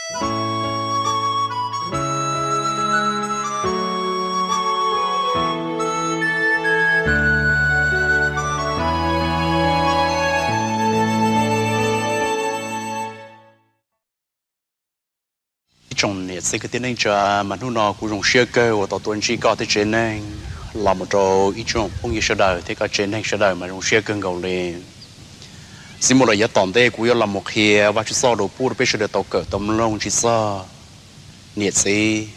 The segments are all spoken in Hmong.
Ib tsoom niam txiv kwv tij neej tsa, mas hnub no kuv zoo siab kawg uas tau tuaj ntsib koj thiab tsev neeg, los mus rau ib tsoom phooj ywg sawv daws thiab koj tsev neeg sawv daws mas zoo siab kawg nkaus li. Tsis muaj lawm yav tom ntej kuv yuav los mus qhia Vajtswv txoj lus pub rau peb sawv daws tau kawm tau mloog tsis txog niam txiv,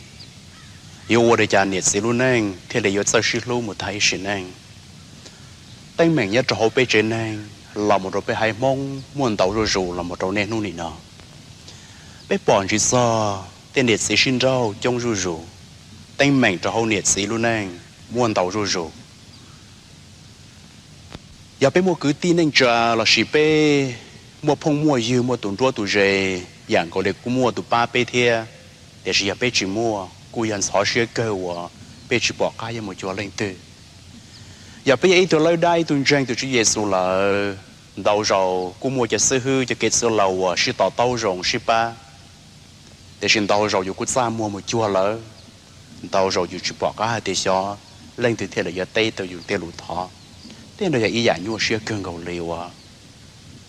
yuav ua li cas niam txiv lub neej thiaj li yuav txawj sib hlub mus tag ib sim neej. Teeb meem nyob rau hauv peb tsev neeg los mus rau peb haiv Hmoob muaj ntau zuj zus los mus rau niaj hnub nim no. Peb pom ntsis txog tej niam txiv sib nrauj coob zuj zus, teeb meem rau hauv niam txiv lub neej muaj ntau zuj zus. Yog peb muaj kwv tij neej tsa lossis peb muaj phooj muaj ywg muaj tus nruab tus ze, yam nkaus li kuj muaj tus pab peb thiab, tiam sis yog peb tsis muaj kuj yog ntxhov siab kawg uas peb tsis pom qab yuav mus cuag leej twg. Yog peb yog ib tug lawb dab ib tug ntseeg tus Tswv Yexus lawm, ntau zaus kuj muaj cov xib hwb cov kev txwv laus uas sib to taub zoo sib pab, tiam sis ntau zaus yus kuj txaj muag mus cuag lawv, ntau zaus yus tsis pom qab hais tias xyov leej twg thiaj li yuav teb tau yus tej lus thov. Tej no yog ib yam nyuaj siab kawg nkaus li uas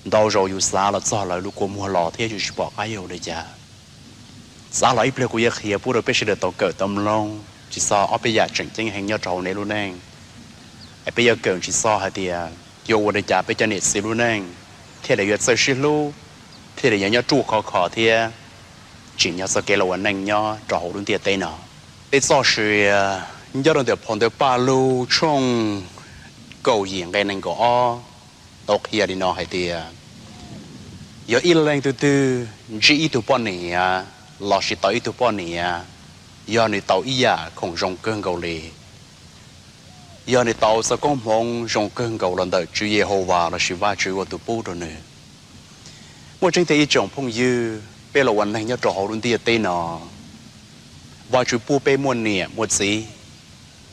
ntau zaus yus xav los txog lawv lub kua muag los thiab yus tsis pom qab yuav ua li cas. Xav los ib pliag kuv yuav qhia pub rau peb sawv daws tau kawm tau mloog tsis txog ob peb yam tseem ceeb heev nyob rau hauv nej lub neej. Es peb yuav kawm tsis txog hais tias yuav ua li cas peb cov niam txiv lub neej thiaj li yuav txawj sib hlub, thiaj li yuav nyob ruaj khov kho thiab tsim nyog txoj kev los ua neej nyob rau hauv lub ntiaj teb no. Tej txoj sia nyob rau ntawm phau ntawv Paj Lug tshooj kaum yim nqe nees nkaum ob tau qhia li no hais tias, yog ib leeg twg twg ntsib ib tug poj niam lossis tau ib tug poj niam, yog nws tau ib yam khoom zoo kawg nkaus li, yog nws tau txoj koob hmoov zoo kawg nkaus los ntawm Tswv Yehauvas lossis Vajtswv ua tus pub rau nws. Muaj tseeb tiag ib tsoom phooj ywg, peb los ua neeg nyob rau hauv lub ntiaj teb no, Vajtswv pub peb muaj niam muaj txiv,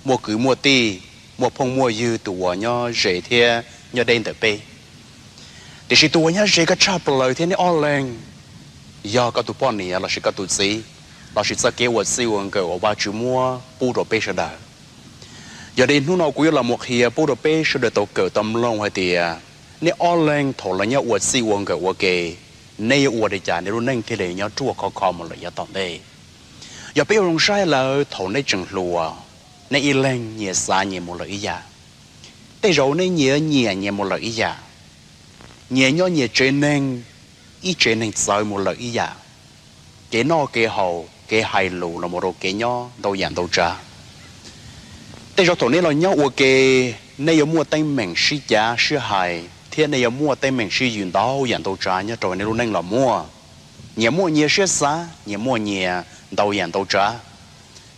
muaj kwv muaj tij, muaj phooj muaj ywg tus uas nyob ze thiab nyob deb ntawm peb. Tiam sis tus uas nyob ze koj tshaj plaws thiab neb ob leeg, yog koj tus poj niam lossis koj tus txiv, lossis txoj kev ua txij ua nkawm uas Vajtswv muab pub rau peb sawv daws. Yog li hnub no kuv yuav los mus qhia pub rau peb sawv daws tau kawm tau mloog hais tias, neb ob leeg thaum los nyob ua txij ua nkawm ua ke, neb yuav ua li cas neb lub neej thiaj li nyob ruaj khov kho mus lawm yav tom ntej. Yog peb ua zoo saib lawm thaum neb tseem hluas, neb ib leeg nyias xav nyias mus lawm ib yam. Tej zaum neb nyias nyiam nyias mus lawm ib yam, nyias nyob nyias tsev neeg, ib tsev neeg txawv mus lawm ib yam. Kev noj kev haus, kev hais lus los mus rau kev nyob ntau yam ntau tsav. Tej zaum thaum neb los nyob ua ke, neb yuav muaj teeb meem sib cav sib hais thiab neb yuav muaj teeb meem sib yws ntau yam ntau tsav nyob rau nej lub neej los muaj. Nyias muaj nyias siab xav, nyias muaj nyias ntau yam ntau tsav.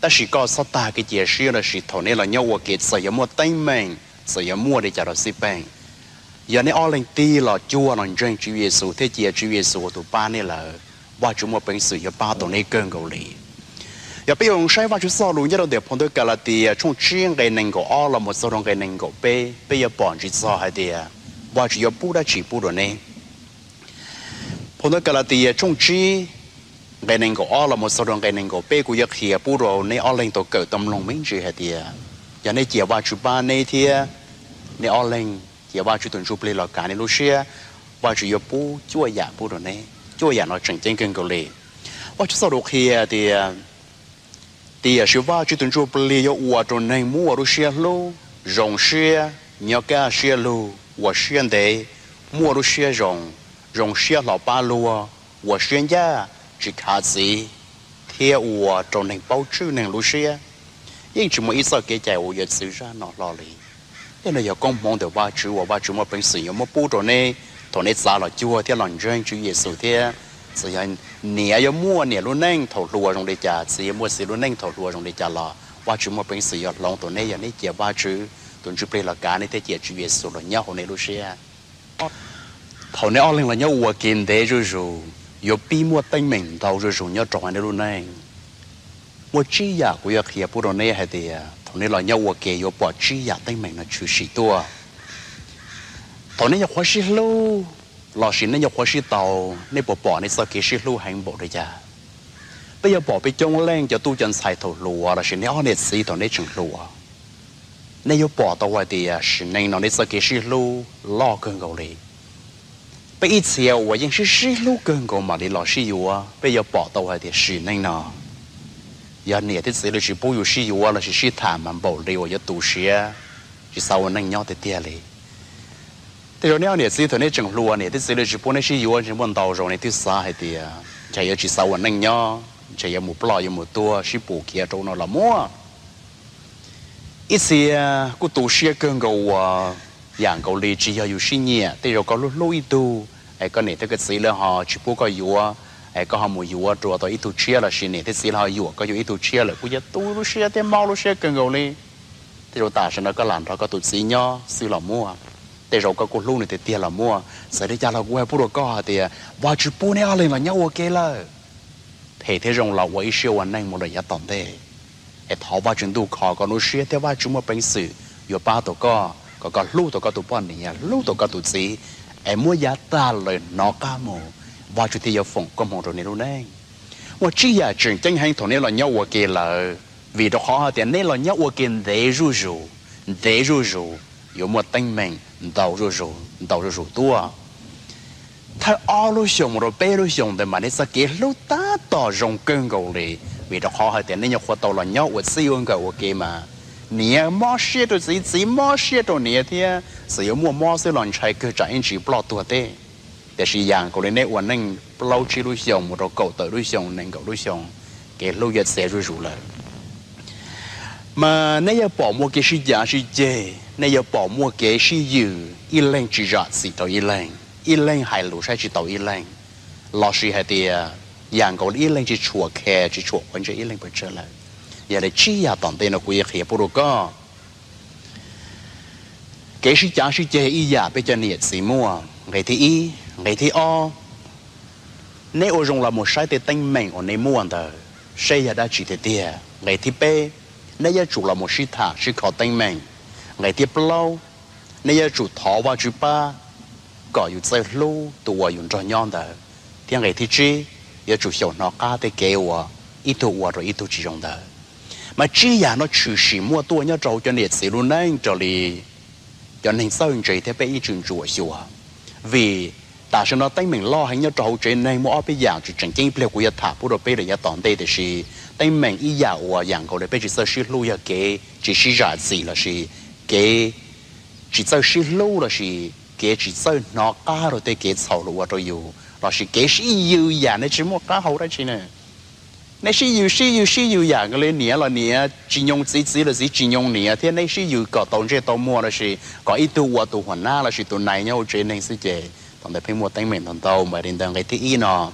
Tab sis koj txhob tag kev cia siab lossis thaum neb los nyob ua ke txawm yuav muaj teeb meem, txawm yuav muaj li cas los xij peem, yog neb ob leeg tig los cuag los ntseeg Tswv Yexus thiab cia Tswv Yexus ua tus pab neb lawm, Vajtswv muaj peev xwm yuav pab tau neb kawg nkaus li. Yog peb yuav saib Vajtswv txoj lus nyob rau ntawm phau ntawv Kalatias tshooj tsib nqe nees nkaum ob los mus txog rau nqe nees nkaum peb, peb yuav pom ntsis txog hais tias Vajtswv yuav pub dab tsi pub rau neb. Phau ntawv Kalatias tshooj tsib nqe nees nkaum ob los mus txog rau nqe nees nkaum peb kuv yuav qhia pub rau neb ob leeg tau kawm tau mloog me ntsis hais tias, yog neb cia Vajtswv pab neb thiab neb ob leeg cia Vajtswv tus Ntsuj Plig los kav neb lub siab, Vajtswv yuav pub cuaj yam pub rau neb. Cuaj yam no tseem ceeb kawg nkaus li. Vajtswv txoj lus qhia tias, tiam sis Vajtswv tus Ntsuj Plig yuav ua rau neeg muaj lub siab hlub, zoo siab, nyob kaj siab lug, ua siab ntev, muaj lub siab zoo, zoo siab hlo pab luag, ua siab ncaj, tsis khav txiv, thiab ua rau neeg paub tswj neeg lub siab. Yeej tsis muaj ib txoj kev cai uas yuav txwv zaj no hlo li. Tej no yog koob hmoov ntawm Vajtswv uas Vajtswv muaj peev xwm yuav muab pub rau neb thaum neb txav los cuag thiab los ntseeg Tswv Yexus thiab. Txawm yog niam yuav muaj niam lub neej thaum hluas zoo li cas, txiv yuav muaj txiv lub neej thaum hluas zoo li cas los Vajtswv muaj peev xwm yuav hloov tau neb yog neb cia Vajtswv tus Ntsuj Plig los kav neb thiab cia Tswv Yexus los nyob hauv neb lub siab. Thaum neb ob leeg los nyob ua ke ntev zuj zus, yuav pib muaj teeb meem ntau zuj zus nyob rau hauv neb lub neej. Muaj tsib yam kuv yuav qhia pub rau neb hais tias thaum neb los nyob ua ke yuav pom tsib yam teeb meem no tshwm sim tuaj. Thaum neb nyuam qhuav sib hlub lossis neb nyuam qhuav sib tau, neb puas pom neb txoj kev sib hlub heev npaum li cas? Peb yuav pom peb coob leej cov tub cov ntxhais thaum hluas lossis nej ob niam txiv thaum nej tseem hluas, nej yuav pom tau hais tias sim neej no nej txoj kev sib hlub loj kawg nkaus li. Peb ib txhia uas yeej sib sib hlub kawg nkaus mam li los sib yuav, peb yuav pom tau hais tias sim neej no yog niam thiab txiv lawv tsis pub yus sib yuav lossis sib tham mas npaum li uas yuav tu siab, tsis xav ua neej nyob tiag tiag li. Tej zaum nej ob niam txiv thaum nej tseem hluas niam thiab txiv lawv tsis pub nej sib yuav, ntshe muaj ntau zaus nej twb xav hais tias ntshe yuav tsis xav ua neej nyob, ntshe yuav mus ploj yuav mus tuag sib pus khiav rau no los muaj. Ib txhia kuj tu siab kawg nkaus uas yam nkaus li tsis yog yus sib nyiam, tej zaum koj hlub hlub ib tug es koj niam thiab koj txiv lawv ho tsis pub koj yuav, es koj ho mus yuav rau tau ib tug tshiab lossis niam thiab txiv lawv ho yuam koj yuav ib tug tshiab lawm kuj yuav tu lub siab thiab mob lub siab kawg nkaus li. Tej zaum tam sim no koj lam nrog koj tus txiv nyob xwb los muaj, tej zaum koj kuj hlub nws tiag tiag los muaj. Txawm li cas los kuv hais pub rau koj hais tias Vajtswv pub nej ob leeg los nyob ua ke lawm, phem thiab zoo los ua ib siab ua neej mus lawm yav tom ntej. Es thov Vajtswv ntuj kho koj lub siab thiab Vajtswv muaj peev xwm yuav pab tau koj kom koj hlub tau koj tus poj niam, hlub tau koj tus txiv, es muab yav tag lawm hnov qab mus, Vajtswv thiaj yuav foom koob hmoov rau nej lub neej. Muaj tsib yam tseem ceeb heev thaum nej los nyob ua ke lawm, vim rau qhov hais tias nej los nyob ua ke ntev zuj zus, ntev zuj zus, yuav muaj teeb meem ntau zuj zus, ntau zuj zus tuaj. Thawj ob lub xyoos mus rau peb lub xyoos ntawd mas nej txoj kev hlub tab tom zoo kawg nkaus li, vim rau qhov hais tias nej nyuam qhuav tau los nyob ua txij ua nkawm ua ke mas niam mob siab rau txiv, txiv mob siab rau niam thiab, txawm yuav muaj mob xwb los ntshai kawg tsam ib ntsis ploj tuag teb. Tiam sis yam nkaus li nej ua neej plaub tsib lub xyoos mus rau kaum tawm lub xyoos, nees nkaum lub xyoos, kev hlub yuav txias zuj zus lawm. Mas nej yuav pom muaj kev sib cav sib ceg, nej yuav pom muaj kev sib yws, ib leeg tsis zam txim rau ib leeg, ib leeg hais lus saib tsis taus ib leeg, lossis hais tias yam nkaus li ib leeg tsis tshua care, tsis tshua ua ntsej ib leeg pes tsawg lawm. Yog li tsib yam tom ntej no kuv yuav qhia pub rau koj. Kev sib cav sib ceg ib yam peb cov niam txiv muaj. Nqe thib ib, nqe thib ob, nej ua zoo los mus saib tej teeb meem uas nej muaj ntawd seb yog dab tsi tiag tiag. Nqe thib peb, nej yuav tsum los mus sib tham sib kho teeb meem. Nqe thib plaub, nej yuav tsum thov Vajtswv pab kom yus txawj hlub tus uas yus nrog nyob ntawd. Thiab nqe thib tsib, yuav tsum xyaum hnov qab tej kev uas ib tug ua rau ib tug tsis zoo ntawd. Mas tsib yam no tshwm sim muaj tuaj nyob rau hauv cov niam txiv lub neej raws li cov neeg txawj ntse thiab peb ib txwm ntsuam xyuas. Vim tam sim no teeb meem loj heev nyob rau hauv tsev neeg muaj ob peb yam tseem ceeb ib pliag kuv yuav tham pub rau peb lawm yav tom ntej, tiam sis teeb meem ib yam uas yam nkaus li peb tsis txawj sib hlub yog kev tsis sib zam txim lossis kev tsis txawj sib hlub lossis kev tsis txawj hnov qab rau tej kev txhaum luag ua rau yus lossis kev sib yws yam nej tsis muaj qab hau dab tsi na. Nej sib yws sib yws sib yws yam nkaus li niam los niam tsis nyoo txiv, txiv los txiv tsis nyoo niam, thiab nej sib yws kom tau ntsej tau muag lossis kom ib tug ua tus huam nab lossis tus nai nyob hauv tsev neeg xwb ces thaum ntawd pheej muaj teeb meem ntau ntau. Mas li ntawd nqe thib ib no,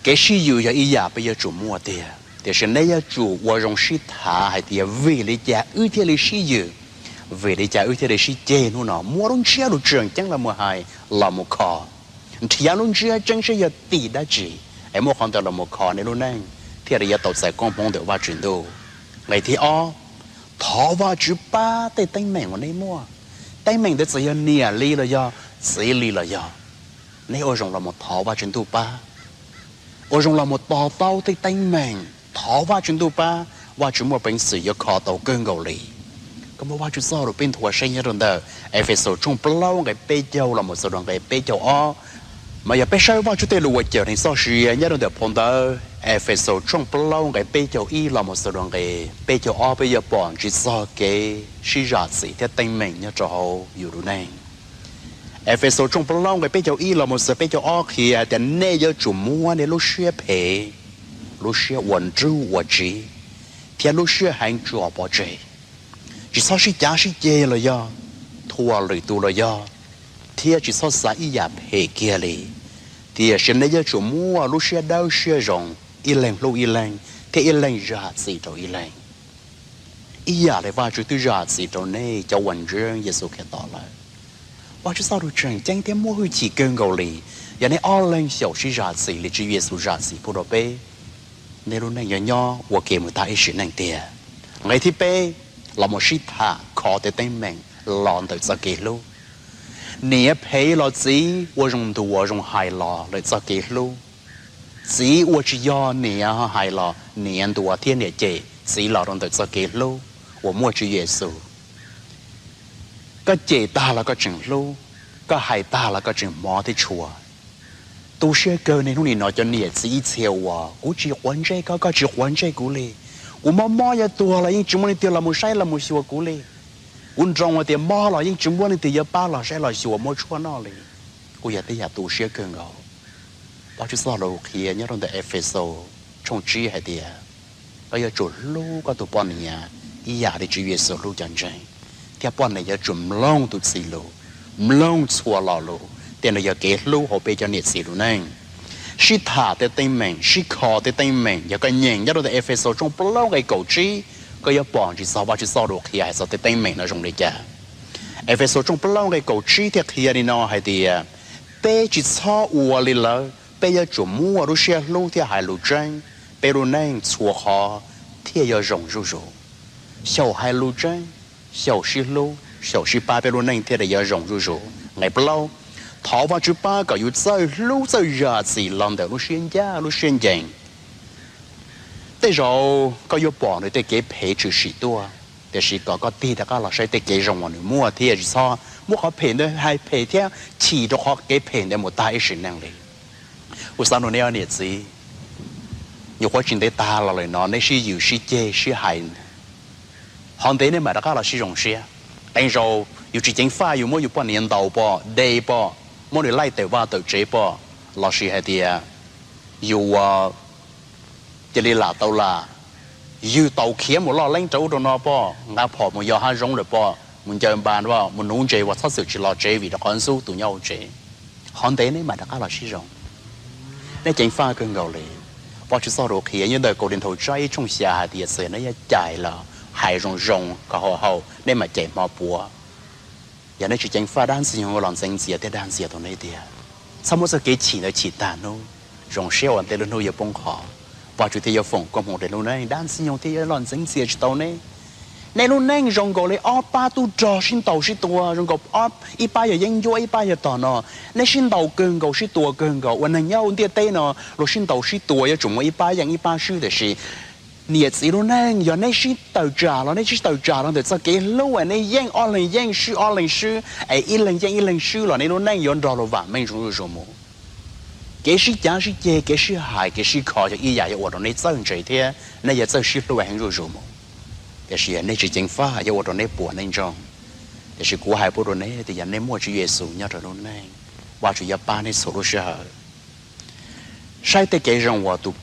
kev sib yws yog ib yam peb yuav tsum muaj tiag, tiam sis nej yuav tsum ua zoo sib tham hais tias vim li cas wb thiaj li sib yws, vim li cas wb thiaj li sib ceg hnub no, muab lub ntsiab lus tseem ceeb los mus hais, los mus kho, nrhiav lub ntsiab tseeb seb yog tim dab tsi es muaj qhov ntawd los mus kho nej lub neej thiaj li yuav tau txais koob hmoov ntawm Vajtswv ntuj. Nqe thib ob, thov Vajtswv pab tej teeb meem uas nej muaj. Teeb meem ntawd txawm yog niam li los yog txiv li los yog, nej ua zoo los mus thov Vajtswv ntuj pab, ua zoo los mus to taub tej teeb meem, thov Vajtswv ntuj pab, Vajtswv muaj peev xwm yuav kho tau kawg nkaus li. Koj muab Vajtswv txoj lus peb nthuav saib nyob rau ntawm Efexus tshooj plaub nqe peb caug los mus txog rau nqe peb caug ob. Mas yog peb saib Vajtswv tej lus uas cawm neeg txoj sia nyob rau ntawm phau ntawv Efexus tshooj plaub nqe peb caug ib los mus txog rau nqe peb caug ob, peb yuav pom ntsib txog kev sib zam txim thiab teeb meem nyob rau hauv yus lub neej. Efexus tshooj plaub nqe peb caug ib los mus txog peb caug ob qhia tias nej yuav tsum muab nej lub siab phem, lub siab ua nrub ua tsiv, thiab lub siab heev tso pov tseg. Tsis txhob sib cav sib ceg los yog thuam lwm tus los yog, thiab tsis txhob xav ib yam phem kiag li. Tiam sis nej yuav tsum muaj lub siab dawb siab zoo, ib leeg hlub ib leeg, thiab ib leeg zam txim rau ib leeg, ib yam li Vajtswv twb zam txim rau nej cov uas ntseeg Yexus Khetos lawm. Vajtswv txoj lus tseem ceeb thiab muaj hwj chim kawg nkaus li. Yog nej ob leeg xyaum sib zam txim li Tswv Yexus zam txim pub rau peb, nej lub neej yuav nyob ua ke mus tag ib sim neej tiag. Nqe thib peb, los mus sib tham kho tej teeb meem los ntawm txoj kev hlub. Niam phem los txiv ua zoo ntuas zoo hais los lawm txoj kev hlub. Txiv ua tsis yog, niam hais los niam ntuas thiab niam cem txiv los rau ntawm txoj kev hlub uas muaj Tswv Yexus. Koj cem tag los koj tseem hlub, koj hais tag los koj tseem hmov thiab tshua. Tu siab kawg niaj hnub nim no cov niam txiv ib txhia uas kuv tsis quav ntsej koj, koj tsis quav ntsej kuv li. Kuv mob mob yuav tuag los yeej tsis muaj leej twg los mus saib los mus xyuas kuv li. Kuv nroo hais tias mob los yeej tsis muaj leej twg yuav pab los saib los xyuas muab tshuaj noj li. Kuj yog tej yam tu siab kawg nkaus. Vajtswv txoj lus qhia nyob rau ntawm Efexus tshooj tsib hais tias, koj yuav tsum hlub koj tus poj niam ib yam li Tswv Yexus hlub cov ntseeg, thiab poj niam yuav tsum mloog tus txiv lus, mloog txhua lo lus. Tej no yog kev hlub hauv peb cov niam txiv lub neej. Sib tham tej teeb meem, sib kho tej teeb meem, yog koj nyeem nyob rau ntawm Efexus tshooj plaub nqe kaum tsib, koj yuav pom ntsis txog Vajtswv txoj lus qhia hais txog tej teeb meem no zoo li cas. Efexus tshooj plaub nqe kaum tsib thiaj qhia li no hais tias, peb tsis txhob ua li lawv, peb yuav tsum muaj lub siab hlub thiab hais lus tseeb, peb lub neej txhua qhov thiaj yuav zoo zuj zus. Xyaum hais lus tseeb, xyaum sib hlub, xyaum sib pab peb lub neej thiaj li yuav zoo zuj zus. Nqe plaub, thov Vajtswv pab kom yus txawj hlub txawj zam txim los ntawm lub siab ncaj lub siab ncees. Tej zaum koj yuav pom nws tej kev phem tshwm sim tuaj, tiam sis kom koj tig rov qab los saib tej kev zoo uas nws muaj thiab tsis txhob muab qhov phem ntawd hais phem thiab chim rau qhov kev phem ntawd mus tag ib sim neej li. Kuv xav nug nej niam txiv, nyuam qhuav tsis ntev tag los lawm no nej sib yws sib ceg sib hais, ho ntev nej mam rov qab los sib zoo siab. Qee zaus yus tsis ceev faj yus muab yus poj niam ntaus pom, de pom, muab nws laij tawm vaj tawm tsev pom, lossis hais tias yus ua cia li lam tau lam, yws taus khiav mus loj leeb rau ub rau no pom, nqa phom mus yos hav zoov lawm pom, mus ncaws npas pom, mus nuv ntses uas txhob txwm tsis los tsev vim rau qhov ntxub tus nyob hauv tsev. Ho ntev nej mam rov qab los sib zoo. Nej ceev faj kawg nkaus li. Vajtswv txoj lus qhia nyob ntawm Kaus Lis Nthaus Tsab ib tshooj xya hais tias txawm nej yuav cais los hais zoo zoo kom haum haum nej mam cais hmo puav. Yog nej tsis ceev faj dab ntxwg nyoog los ntxeev ntxias thiab dag ntxias tau nej tiag. Txhob muab txoj kev chim ntawd chim tag hnub, zoo siab uas ntev lub hnub yuav poob qho, Vajtswv thiaj yuav foom koob hmoov rau lub neej, dab ntxwg nyoog thiaj yuav los ntxeev ntxias tsis tau nej. Nej lub neej zoo nkaus li ob pab tub rog sib ntaus sib tua, zoo nkaus ib pab yog yeeb ncuab ib pab yog tog no. Nej sib ntaus kawg nkaus sib tua kawg nkaus, ua neeg nyob hauv ntiaj teb no luag sib ntaus sib tua yuav tsum muaj ib pab yeej ib pab swb, tiam sis niam txiv lub neej yog nej sib tawm tsam los nej sib tawm tsam los ntawm txoj kev hlub es nej yeej ob leeg yeej swb ob leeg swb es ib leeg yeej ib leeg swb los nej lub neej yuav nrog luag vam meej zoo zuj zus mus. Kev sib cav sib ceg, kev sib hais, kev sib kho yog ib yam yuav ua rau nej txawj ntse thiab nej yuav txawj sib hlub heev zuj zus mus. Tiam sis yog nej tsis ceev faj yuav ua rau nej puas nej ntsoog. Tiam sis kuv hais pub rau nej tias yog nej muaj Tswv Yexus nyob rau lub neej, Vajtswv yuav pab nej txhua lub sij hawm. Saib tej kev zoo uas tus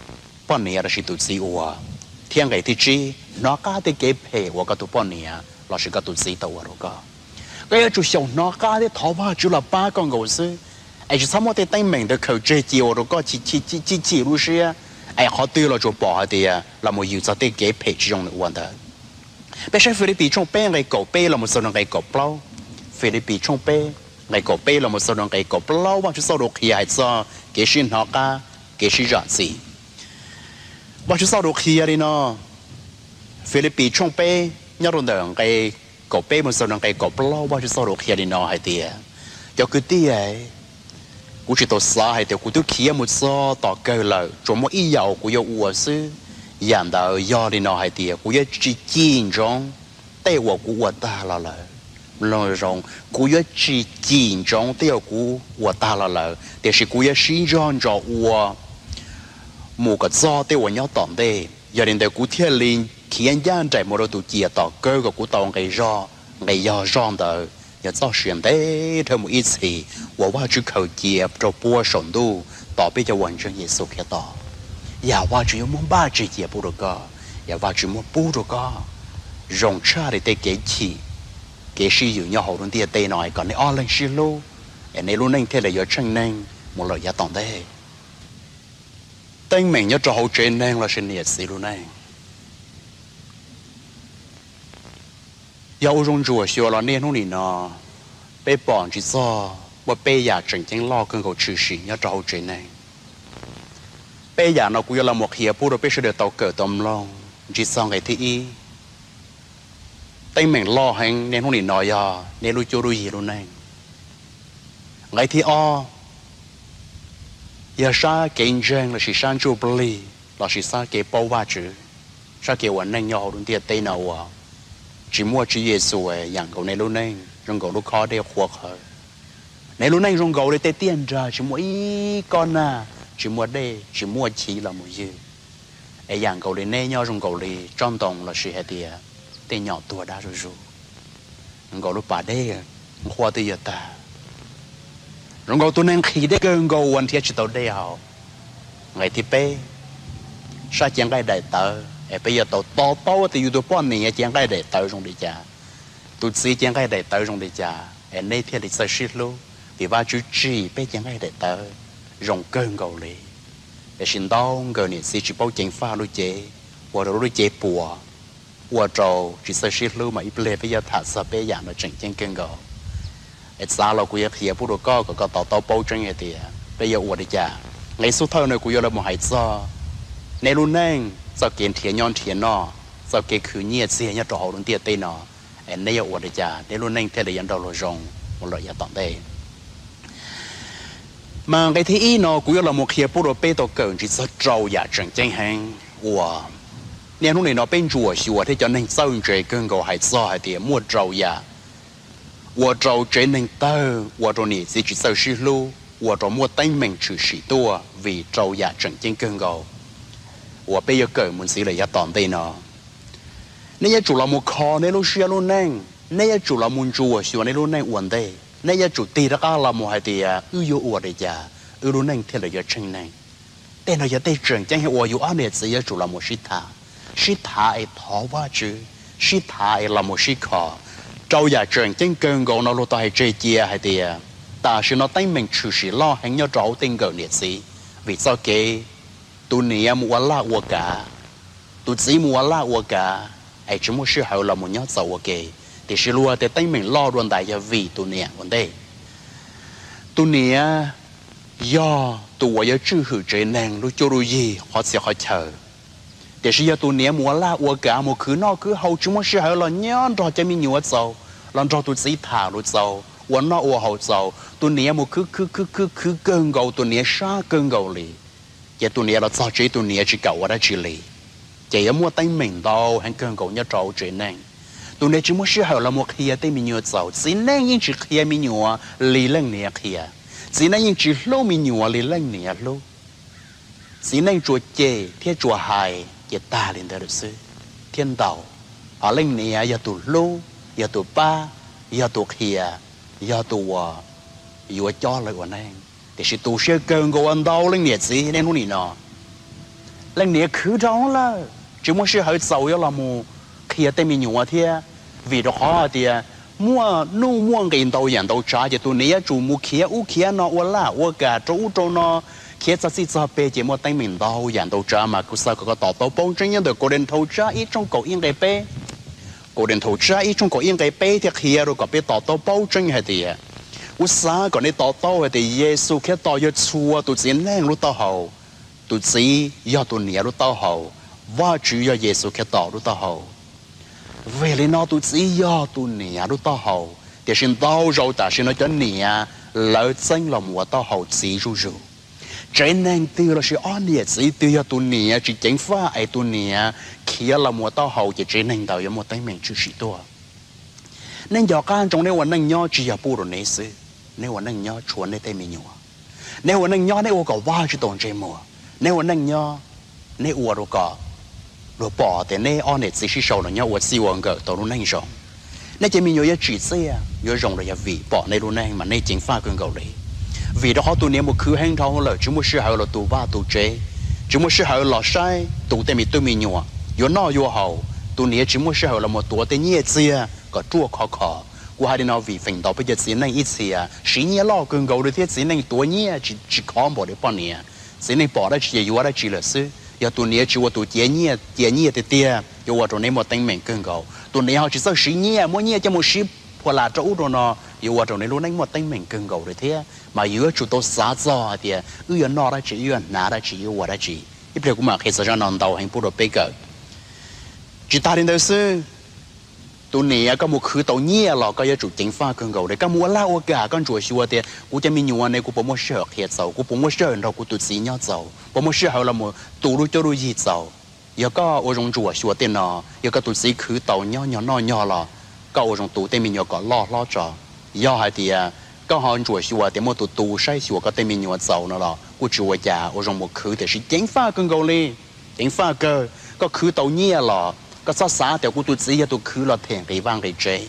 poj niam lossis tus txiv ua, thiab nqe thib tsib, hnov qab tej kev phem uas koj tus poj niam lossis koj tus txiv tau ua rau koj. Koj yuav tsum xyaum hnov qab thiab thov Vajtswv los pab koj nkaus xwb, es tsis txhob muab tej teeb meem ntawd khaws tseg cia ua rau koj chim chim lub siab, es qhov twg los tsuas pom hais tias los mus yws txog tej kev phem tsis zoo nws ua ntawd. Peb saib Filipis tshooj peb nqe kaum peb los mus txog rau nqe kaum plaub. Filipis tshooj peb nqe kaum peb los mus txog rau nqe kaum plaub, Vajtswv txoj lus qhia hais txog kev sib hnov qab, kev sib zam txim. Vajtswv txoj lus qhia li no, Filipis tshooj peb nyob rau ntawm nqe kaum peb mus txog rau nqe kaum plaub, Vajtswv txoj lus qhia li no hais tias, cov kwv tij, kuv tsis tau xav hais tias kuv twb khiav mus txog tom kawg lawm, tsuas muaj ib yam uas kuv yuav ua xwb. Yam ntawd yog li no hais tias kuv yuav tsis cim ntsoov tej uas kuv ua tag los lawm. Mloog zoo, kuv yuav tsis cim ntsoov tej uas kuv ua tag los lawm, tiam sis kuv yuav sib ntsog ntsos ua mus kom txog tej uas nyob tom ntej. Yog li ntawd kuv thiaj li khiav ncaj nraim mus rau tus ciam tom kawg kom kuv tau nqe zog, nqe yog zog ntawd yog txoj sia ntev dhawv mus ib txhis uas Vajtswv khaws cia rau puag saum ntuj tos peb cov uas ntseeg Yexus Khetos. Yam Vajtswv yuav muab npaj tseg cia pub rau koj, yam Vajtswv muab pub rau koj zoo tshaj li tej kev chim, kev sib yws nyob hauv lub ntiaj teb no, kom nej ob leeg sib hlub, es nej lub neej thiaj li yuav tsheej neeg mus lawm yav tom ntej. Teeb meem nyob rau hauv tsev neeg lossis niam txiv lub neej. Yog ua zoo ntsuam xyuas los niaj hnub nim no, peb pom ntsis txog muaj peb yam tseem ceeb loj kawg nkaus tshwm sim nyob rau hauv tsev neeg. Peb yam no kuv yuav los mus qhia pub rau peb sawv daws tau kawm tau mloog. Ntsis txog nqe thib ib, teeb meem loj heev niaj hnub nim no yog nej lub cuab lub yig lub neej. Nqe thib ob, Yog sab kev ntseeg lossis sab ntsuj plig lossis sab kev paub Vajtswv, sab kev ua neej nyob hauv lub ntiaj teb no uas tsis muaj Tswv Yexus, yam nkaus nej lub neej zoo nkaus lub khob dej qhuav qhawv. Nej lub neej zoo nkaus li tej tiaj nrag tsis muaj ib kob nag, tsis muaj dej, tsis muaj chiv los mus ywg. Es yam nkaus li neb nyob zoo nkaus li tsob ntoo lossis hais tias tej nyom tuag dab zuj zus, zoo nkaus lub pas dej nqhuab twb yuav tag, zoo nkaus tus neeg nqhis dej kawg nkaus uas nrhiav tsis tau dej haus. Nqe thib peb, sab cev nqaij daim tawv, es peb yuav tau to taub tias yus tus poj niam cev nqaij daim tawv zoo li cas, tus txiv cev nqaij daim tawv zoo li cas es neb thiaj li txawj sib hlub, vim Vajtswv tsim peb cev nqaij daim tawv zoo kawg nkaus li. Tiam sis ntau nkawm niam txiv tsis paub ceev faj lub cev, ua rau lub cev puas, ua rau tsis txawj sib hlub, mas ib pliag peb yuav tham txog peb yam no tseem ceeb kawg nkaus. Es txav los kuv yuav qhia pub rau koj kom koj to taub paub tseeb hais tias peb yuav ua li cas. Nqe xub thawj no kuv yuav los mus hais txog nej lub neej, txoj kev nrhiav nyob nrhiav noj, txoj kev khwv nyiaj txiag nyob rau hauv lub ntiaj teb no, es neb yuav ua li cas nej lub neej thiaj li yuav nrauj luag zoo mus lawm yav tom ntej. Mas nqe thib ib no kuv yuav los mus qhia pub rau peb tau kawm ntsis txog rau yam tseem ceeb heev uas niaj hnub nim no peb ntsuam xyuas thiab cov neeg txawj ntse kawg nkaus hais txog hais tias muaj rau yam ua rau tsev neeg tawg, ua rau niam txiv tsis txawj sib hlub, ua rau muaj teeb meem tshwm sim tuaj vim rau yam tseem ceeb kawg nkaus uas peb yuav kawm mus ntxiv lawm yav tom ntej no. Nej yuav tsum los mus kho nej lub siab lub neej, nej yuav tsum los mus ntsuam xyuas nej lub neej ua ntej, nej yuav tsum tig rov qab los mus hais tias wb yuav ua li cas wb lub neej thiaj li yuav tsheej neeg. Tej no yog tej tseem ceeb uas yus ob niam txiv yuav tsum los mus sib tham, sib tham es thov Vajtswv, sib tham es los mus sib kho. Rau yam tseem ceeb kawg nkaus no luag tau hais tseg cia hais tias tam sim no teeb meem tshwm sim loj heev nyob rau hauv tej nkawm niam txiv, vim txoj kev tus niam mus ua laj ua kav, tus txiv mus ua laj ua kav, es tsis muaj sij hawm los mus nyob txaus ua ke. Tiam sis luag tias teeb meem loj dua ntais yog vim tus niam ua ntej. Tus niam yog tus uas yuav tswj hwm tsev neeg lub cuab lub yig qhov txhia qhov chaw. Tiam sis yog tus niam mus ua laj ua kav, mus khwv noj khwv haus, tsis muaj sij hawm los nyob nrog cov me nyuam txaus, los nrog tus txiv tham lus txaus, ua noj ua haus txaus, tus niam mus khwv khwv khwv khwv khwv kawg nkaus, tus niam sab kawg nkaus li, ces tus niam los txog tsev tus niam tsis kam ua dab tsi li, ces yuav muaj teeb meem ntau heev kawg nkaus nyob rau hauv tsev neeg. Tus niam tsis muaj sij hawm los mus qhia tej me nyuam txaus. Txiv neej yeej tsis qhia me nyuam li leej niam qhia. Txiv neej yeej tsis hlub me nyuam li leej niam hlub. Txiv neej tsuas cem thiab tsuas hais ces tag li ntawd lawm xwb thiab ntau. Ho leej niam yog tus hlub, yog tus pab, yog tus qhia, yog tus uas yuav cob lawv ua neej. Tiam sis tu siab kawg nkaus ua ntau leej niam txiv niaj hnub nim no, leej niam khwv dhau lawm, tsis muaj sij hawm txaus yuav los mus qhia tej me nyuam thiab. Vim rau qhov hais tias muaj nuj muaj nqis ntau yam ntau tsav, ces tus niam yuav tsum mus khiav ub khiav no, ua laj ua kam rau ub rau no, khiav txog txij txog peg, ces muaj teeb meem ntau yam ntau tsav. Mas kuv xav kom koj to taub paub tseeb nyob ntawm Kaus Dej Nthaus tsab ib tshooj kaum ib nqe peb. Kaus Dej Nthaus tsab ib tshooj kaum ib nqe peb thiaj qhia rau kom peb to taub paub tseeb hais tias, kuv xav kom nej to taub hais tias Yexus Khetos yog txhua tus txiv neej lub taub hau. Tus txiv yog tus niam lub taub hau, Vajtswv yog Yexus Khetos lub taub hau. Vim li no tus txiv yog tus niam lub taub hau, tiam sis ntau zaus tam sim no cov niam lawv txeeb los mus ua taub hau txiv zuj zus. Tsev neeg twg lossis ob niam txiv twg yog tus niam tsis ceev faj es tus niam khiav los mus ua taub hau, ces tsev neeg ntawd yuav muaj teeb meem tshwm sim tuaj. Nej nco qab ntsoov, neb ua neej nyob tsis yog pub rau neb xwb, neb ua neej nyob tshuav neb tej me nyuam. Neb ua neej nyob neb ua kom Vajtswis tau ntsej muag. Neb ua neej nyob neb ua rau kom luag pom tias neb ob niam txiv sib sau los nyob ua txij ua nkawm tau lub neej zoo. Nej cov me nyuam yuav tsim txiaj yuav zoo los yog vim pom nej lub neej mas nej ceev faj kawg nkaus li. Vim rau qhov tus niam mus khwv heev dhau lawm, tsis muaj sij hawm los tu vaj tu tsev, tsis muaj sij hawm los saib tu tej me tub me nyuam yuav noj yuav haus. Tus niam tsis muaj sij hawm los mus tuav tej nyiaj txiag kom ruaj khov kho. Kuv hais li no vim feem ntau peb cov txiv neej ib txhia siv nyiaj loj kawg nkaus li thiab txiv neej tuav nyiaj tsis khov npaum li poj niam. Txiv neej pom dab tsi ces yuav dab tsi lawm xwb. Yog tus niam tsis ua tus cia nyiaj tiag tiag, yuav ua rau neb muaj teeb meem kawg nkaus. Tus niam ho tsis txawj siv nyiaj, muab nyiaj coj mus siv phuam lam rau ub rau no, yuav ua rau neb lub neej muaj teeb meem kawg nkaus li thiab. Mas yus yuav tsum tau xav txog hais tias wb yuav noj dab tsi, wb yuav hnav dab tsi, wb yuav ua dab tsi. Ib pliag kuv mam qhia txog zaj no ntau heev pub rau peb kawm. Tsis tas li ntawd xwb, Tus niam, koj mus khwv tau nyiaj los koj yuav tsum ceev faj kawg nkaus li. Koj mus ua laj ua kam koj ntsuam xyuas tias kuv cov me nyuam ne, kuv puas muaj sij hawm qhia txaus, kuv puas muaj sij hawm nrog kuv tus txiv nyob txaus, puas muaj sij hawm los mus tu lub cuab lub yig txaus. Yog koj ua zoo ntsuam xyuas tej no, yog koj tus txiv khwv tau nyob nyog noj nyog los koj ua zoo tu tej me nyuam kom loj hlob tso. Yog hais tias koj ho ntsuam xyuas tias muaj tus tu saib xyuas koj tej me nyuam txaus no los kuj tsis ua cas, ua zoo mus khwv tiam sis ceev faj kawg nkaus li. Ceev faj kawg, koj khwv tau nyiaj los koj txhob xav tias kuv tus txiv yog tus khwv los them nqi vaj nqi tsev.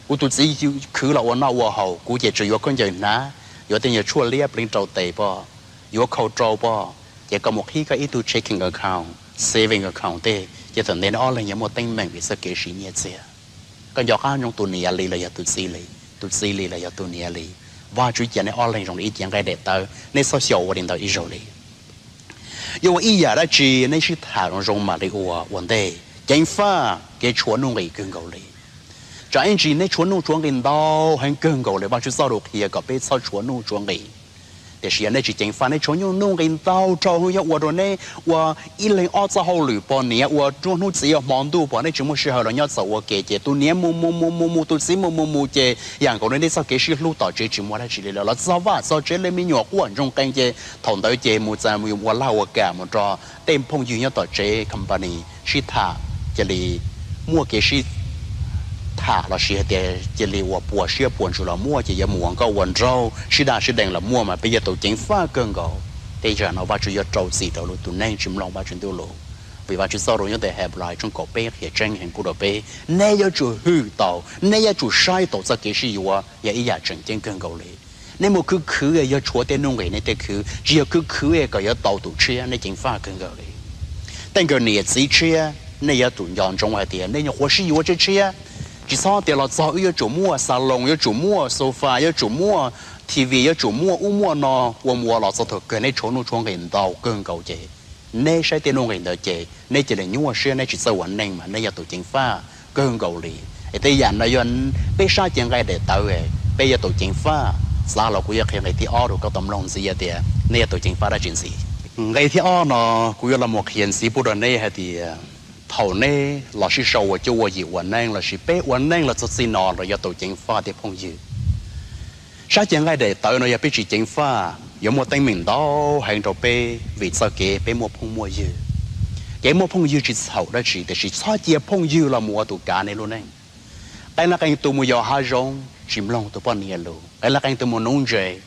Kuv tus txiv khwv los ua noj ua haus, kuv ces tsuas yuav khaub ncaws hnav, yuav tej nyuag tshuaj liab pleev rau tes pom, yuav khau rau pom, ces koj mus qhib koj ib tug checking account, saving account tej, ces thaum ntawd neb ob leeg yuav muaj teeb meem vim txoj kev siv nyiaj txiag. Koj nco qab ntsoov tus niam li los yog tus txiv li, tus txiv li los yog tus niam li. Vajtswv cia neb ob leeg zoo li ib cev nqaij daim tawv, neb txhob xyaum ua li ntawd ib zaug li. Yuav ua ib yam dab tsi neb sib tham zoo zoo mam li ua ua ntej. Ceev faj kev tshuav nuj nqis kawg nkaus li. Tsam ib ntsis neb tshuav nuj tshuav nqis ntau heev kawg nkaus li, Vajtswv txoj lus qhia kom peb txhob tshuav nuj tshuav nqis. Tiam sis yog nej tsis ceev faj, neb tshuav nuj nqis ntau dhau heev, yuav ua rau neb ua ib leeg ob txoj hauj lwm pom, niam ua hnub txiv ua hmo ntuj pom, neb tsis muaj sij hawm los nyob txaus ua ke, ces tus niam mus mus mus mus mus, tus txiv mus mus mus, ces yam nkaus li nej txoj kev sib hlub tom tsev tsis muaj dab tsi li lawm, los txog vaj txog tsev li me nyuam quaj ntsoog qees, ces thaum ntawd ces mus txog mus ua laj ua kam mus rau tej phooj ywg nyob tom tsev company sib tham, cia li muaj kev sib tham los sis hais tias cia li ua puas siab puas ntsws los muaj, ces yuav mus ua nkauj ua nraug sib daj sib deev los muaj, mas peb yuav tau ceev faj kawg nkaus. Tej yam no Vajtswv yuav rau txim rau lwm tus neeg tsis mloog Vajtswv ntuj lus. Vim Vajtswv txoj lus nyob ntawm Henplais tshooj kaum peb qhia tseeb heev pub rau peb, neb yuav tsum hwm tau, neb yuav tsum saib tau txoj kev sib yuav yog ib yam tseem ceeb kawg nkaus li. Nej mus khwv khwv yog tshuav tej nuj nqis nej tej khwv, tsis yog khwv khwv kom yuav tau tus tshiab, nej ceev faj kawg nkaus li. Tej nkawm niam txiv tshiab, nej yuav tsum nco ntsoov hais tias nej nyuam qhuav sib yuav tshiab tshiab, tsis txhob tias los txog wb yuav tsum muaj xas loos, yuav tsum muaj sofa, yuav tsum muaj T V, yuav tsum muaj ub muaj no, ua mus ua los txog thaum kawg neb tshuav nuj tshuav nqis ntau kawg nkaus ces neb saib tej nuj nqis ntawd ces neb cia li nyuaj siab, neb tsis txawj ua neej mas neb yuav tau ceev faj kawg nkaus li. Es tej yam no yog peb sab cev nqaij daim tawv, peb yuav tau ceev faj. Xav los kuv yuav qhia nqe thib ob rau koj tau mloog ntxiv tias neb yuav tau ceev faj dab tsi ntxiv. Nqe thib ob no kuv yuav los mus qhia ntxiv pub rau neb hais tias thaum neb los sib sau ua cuab ua yig ua neej lossis peb ua neej los txog txij no los yuav tau ceev faj tej phooj ywg. Sab cev nqaij daim tawv no yog peb tsis ceev faj yuav muaj teeb meem ntau heev rau peb vim txoj kev peb muaj phooj muaj ywg. Kev muaj phooj ywg tsis txhaum dab tsi tiam sis txhob cia phooj ywg los mus ua tus kav nej lub neej. Qee leej qee tus mus yos hav zoov tsis mloog tus poj niam lus, qee leej qee tus mus nuv ntses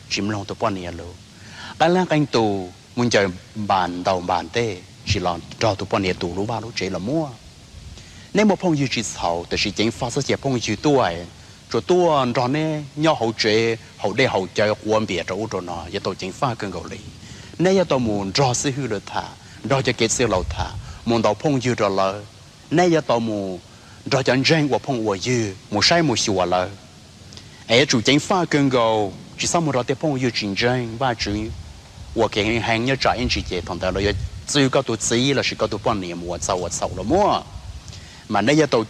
tsis mloog tus poj niam lus, qee leej qee tus mus ncaws npas ntaus npas tej tsis los nrog tus poj niam tus lub vaj lub tsev los muaj. Nej muaj phooj ywg tsis txhaum tiam sis ceev faj txhob cia phooj ywg tuaj, tsuas tuaj nrog neb nyob hauv tsev haus dej haus cawv quav npias rau ub rau no, yuav tau ceev faj kawg nkaus li. Neb yuav tau mus nrog xib hwb lawv tham, nrog cov kev txwj laus tham, mus ntaus phooj ywg rau lawv. Neb yuav tau mus nrog cov ntseeg ua phooj ua ywg mus saib mus xyuas lawv. Es yuav tsum ceev faj kawg nkaus, tsis txhob mus nrog tej phooj ywg tsis ntseeg Vajtswv ua kev heev nyob tsam ib ntsis ces thaum ntawd lawv yuav txwv koj tus txiv lossis koj tus poj niam mus ua txaug ua txhaum los muaj. Mas neb yuav tau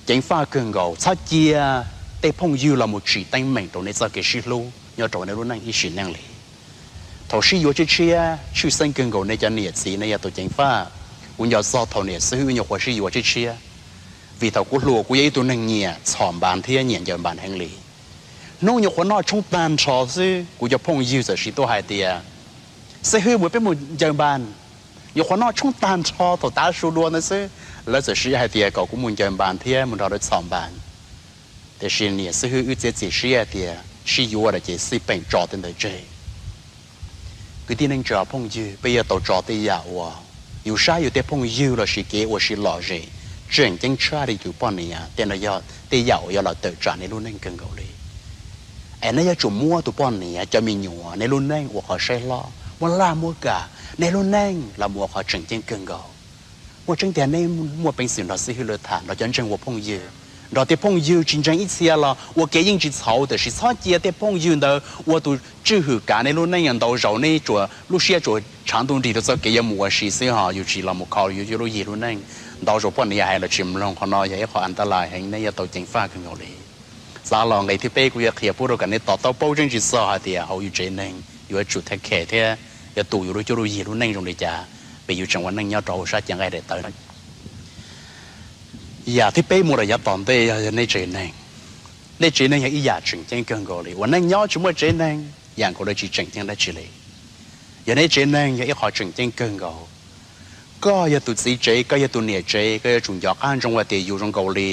ceev faj kawg nkaus, txhob cia tej phooj ywg los mus tsim teeb meem rau nej txoj kev sib hlub nyob rau nej lub neej ib sim neej li. Thaum sib yuav tshiab tshiab, tshwj xeeb kawg nkaus nej cov niam txiv nej yuav tau ceev faj. Kuv nco txog thaum niam xib hwb nyuam qhuav sib yuav tshiab tshiab, vim thaum kuv hluas kuv yog ib tug neeg nyiam txhom npas thiab nyiam ncaws npas heev li. Hnub nyuam qhuav noj tshoob tag nrho xwb kuv cov phooj ywg txawm siv tuaj hais tias, xib hwb, mus peb mus ncaws npas. Nyuam qhuav noj tshoob tag nrho thaum tav su dua ntawd xwb, lawv txawm siv hais tias kom kuv mus ncaws npas thiab mus nrog lawv txhom npas. Tiam sis niam xib hwb wb txiav txim siab hais tias sib yuav lawm ces xij peem tso tej ntawd tseg. Kwv tij neej tsa phooj ywg, peb yuav tau tso tej yam uas yus saib yus tej phooj ywg lossis kev ua si lom zem tseem ceeb tshaj li tus poj niam, tej no yog tej yam uas yuav los tawm tsam nej lub neej kawg nkaus li. Es nej yuav tsum muab tus poj niam, cov me nyuam, nej lub neej ua qhov saib hlob, muab laj muab kam, nej lub neej los mus ua qhov tseem ceeb kawg nkaus. Muaj tseeb tiag nej muaj peev xwm nrog xib hwb lawv tham, nrog cov ntseeg ua phooj ywg, nrog tej phooj ywg tsis ntseeg ib txhia los ua ke yeej tsis txhaum, tiam sis txhob cia tej phooj ywg ntawd ua tus tswj hwm kav nej lub neej. Ntau zaus nej tsuas lub siab tsuas tshav ntuj nrig rau txoj kev yuav mus ua si xwb ho yus tsis los mus kho yus lub yig lub neej. Ntau zaus poj niam hais los tsis mloog, qhov no yog ib qho antalais heev, nej yuav tau ceev faj kawg nkaus li. Xav los nqe thib peb kuv yuav qhia pub rau kom nej to taub paub tseeb tsis txog hais tias hauv yus tsev neeg yuav tsum thev khem thiab yuav tu yus lub cuab lub yig lub neej zoo li cas, vim yus tseem ua neej nyob rau hauv sab cev nqaij daim tawv no. Yam thib peb mus rau yav tom ntej yog, yog nej tsev neeg. Nej tsev neeg yog ib yam tseem ceeb kawg nkaus li. Ua neej nyob tsis muaj tsev neeg yam nkaus li tsis tseem ceeb dab tsi li. Yog nej tsev neeg yog ib qho tseem ceeb kawg nkaus. Koj yog tus txiv tsev, koj yog tus niam tsev, koj yuav tsum nco qab ntsoov hais tias yus zoo nkaus li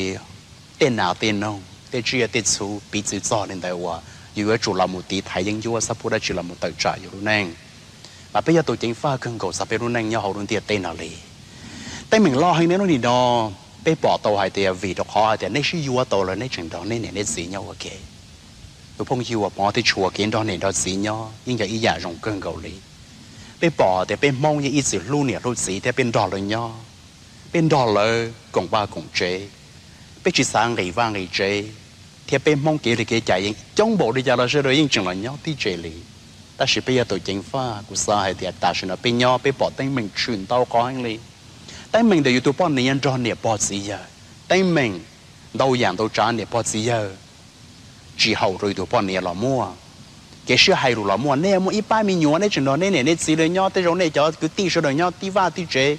tej nas tej noog, tej tsiaj tej txhu, piv txwv txog li ntawd uas yus yuav tsum los mus tiv thaiv yeeb ncuab, txhob pub dab tsi los mus tawm tsam yus lub neej. Mas peb yog tus ceev faj kawg nkaus txog peb lub neej nyob hauv lub ntiaj teb no li. Teeb meem loj heev nej hnub nim no peb pom tau hais tias vim rau qhov hais tias nej sib yuav tau lawm nej tseem nrog nej niam nej txiv nyob ua ke. Tus phooj ywg uas hmov thiab tshua kev nrog niam nrog txiv nyob yeej yog ib yam zoo kawg nkaus li. Peb pom tias peb Hmoob yeej ib txwm hlub niam hlub txiv thiab peb nrog lawv nyob, peb nrog lawv koom vaj koom tsev, peb tsis xav nqis vaj nqis tsev, thiab peb Hmoob kev li kev cai yeej coob npaum li cas los sawv daws yeej tseem los nyob tib tsev li. Tab sis peb yog tus ceev faj, kuv xav hais tias tam sim no peb nyob peb pom teeb meem tshwm ntau qhov heev li. Teeb meem ntawm yus tus poj niam nrog niam pog txiv yawg, teeb meem ntau yam ntau tsav niam pog txiv yawg tsis haum rau yus tus poj niam los muaj. Kev sib hais lus los muaj, nej muaj ib pab me nyuam nej tseem nrog nej niam nej txiv lawv nyob, tej zaum nej cov kwv tij sawv daws nyob tib vaj tib tsev,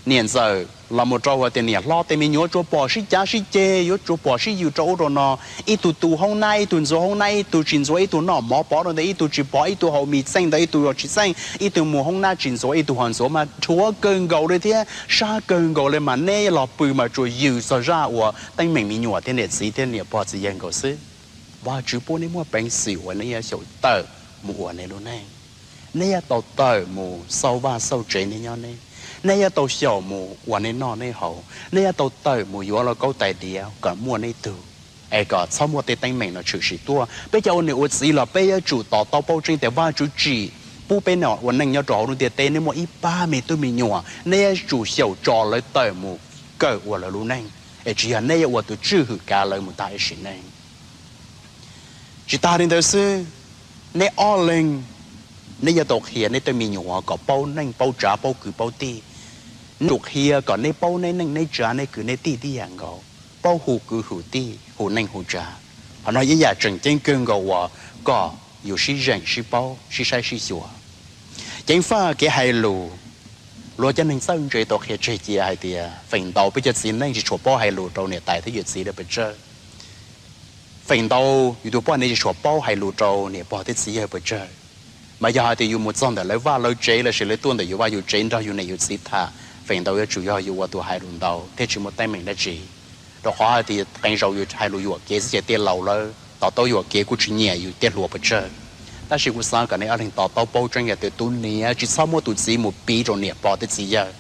niam ntxawm los mus rau hais tias niam hlob, tej me nyuam yuav tsum pom sib cav sib ceg, yuav tsum pom sib yws rau ub rau no. Ib tug tu hoob nab, ib tug ntxuav hoob nab, ib tug tsis ntxuav, ib tug noj mov pov rau ntawd, ib tug tsis pom, ib tug haus mis txeej ntawd, ib tug haus tsis txeej, ib tug mus hoob nab tsis ntxuav, ib tug ho ntxuav mas rhuav kawg nkaus li thiab sab kawg nkaus li. Mas nej los pw mas tsuas yws txog zaj uas teeb meem me nyuam thiab niam txiv thiab niam pog txiv yawg nkaus xwb. Vajtswv pub nej muaj peev xwm uas nej yuav xyaum tawm mus ua nej lub neej. Nej yuav tau tawm mus xauj vaj xauj tsev nej nyob nej. Nej yuav tau xyaum mus ua nej noj nej haus. Nej yuav tau tawm mus yuav lauj kaub tais diav kom muaj nej tug, es kom txhob muaj tej teeb meem no tshwm sim tuaj. Peb cov ua niam ua txiv los peb yuav tsum to taub paub tseeb tias Vajtswv tsim pub peb ua neej nyob rau hauv lub ntiaj teb, nej muaj ib pab me tub me nyuam, nej yuav tsum xyaum tso lawv tawm mus kawm ua lawv lub neej, es tsis yog nej yuav ua tus tswj hwm kav lawv mus tag ib sim neej. Tsis tas li ntawd xwb, nej ob leeg, nej yuav tau qhia nej tej me nyuam kom paub neej paub tsav, paub kwv paub tij. Nej yuav tsum qhia kom nej paub nej neej nej tsav, nej kwv nej tij tib yam nkaus, paub hu kwv hu tij, hu neej hu tsav. Qhov no ib yam tseem ceeb kawg nkaus uas kom yus sib zeem sib paub sib saib sib xyuas. Ceev faj kev hais lus, luag cov neeg txawj ntse tau qhia tseg cia hais tias feem ntau peb cov txiv neej tsis tshua paub hais lus rau niam tais thiab yawm txiv lawv pes tsawg. Feem ntau yus tus poj niam tsis tshua paub hais lus rau niam pog thiab txiv yawg pes tsawg. Mas yog hais tias yus mus txog ntawm lawv vaj lawv tsev lossis lawv tuaj ntawm yus vaj yus tsev nrog yus niam yus txiv tham, feem ntau yuav tsum yog yus ua tus hais lus ntau thiab tsis muaj teeb meem dab tsi. Rau qhov hais tias qee zaus yus hais lus yuam kev xwb ces tej laus lawv to taub yuam kev kuj tsis nyiam yus tej hluas pes tsawg. Tab sis kuv xav kom nej ob leeg to taub paub tseeb hais tias tus niam tsis txhob muab tus txiv mus piv rau niam pog thiab txiv yawg.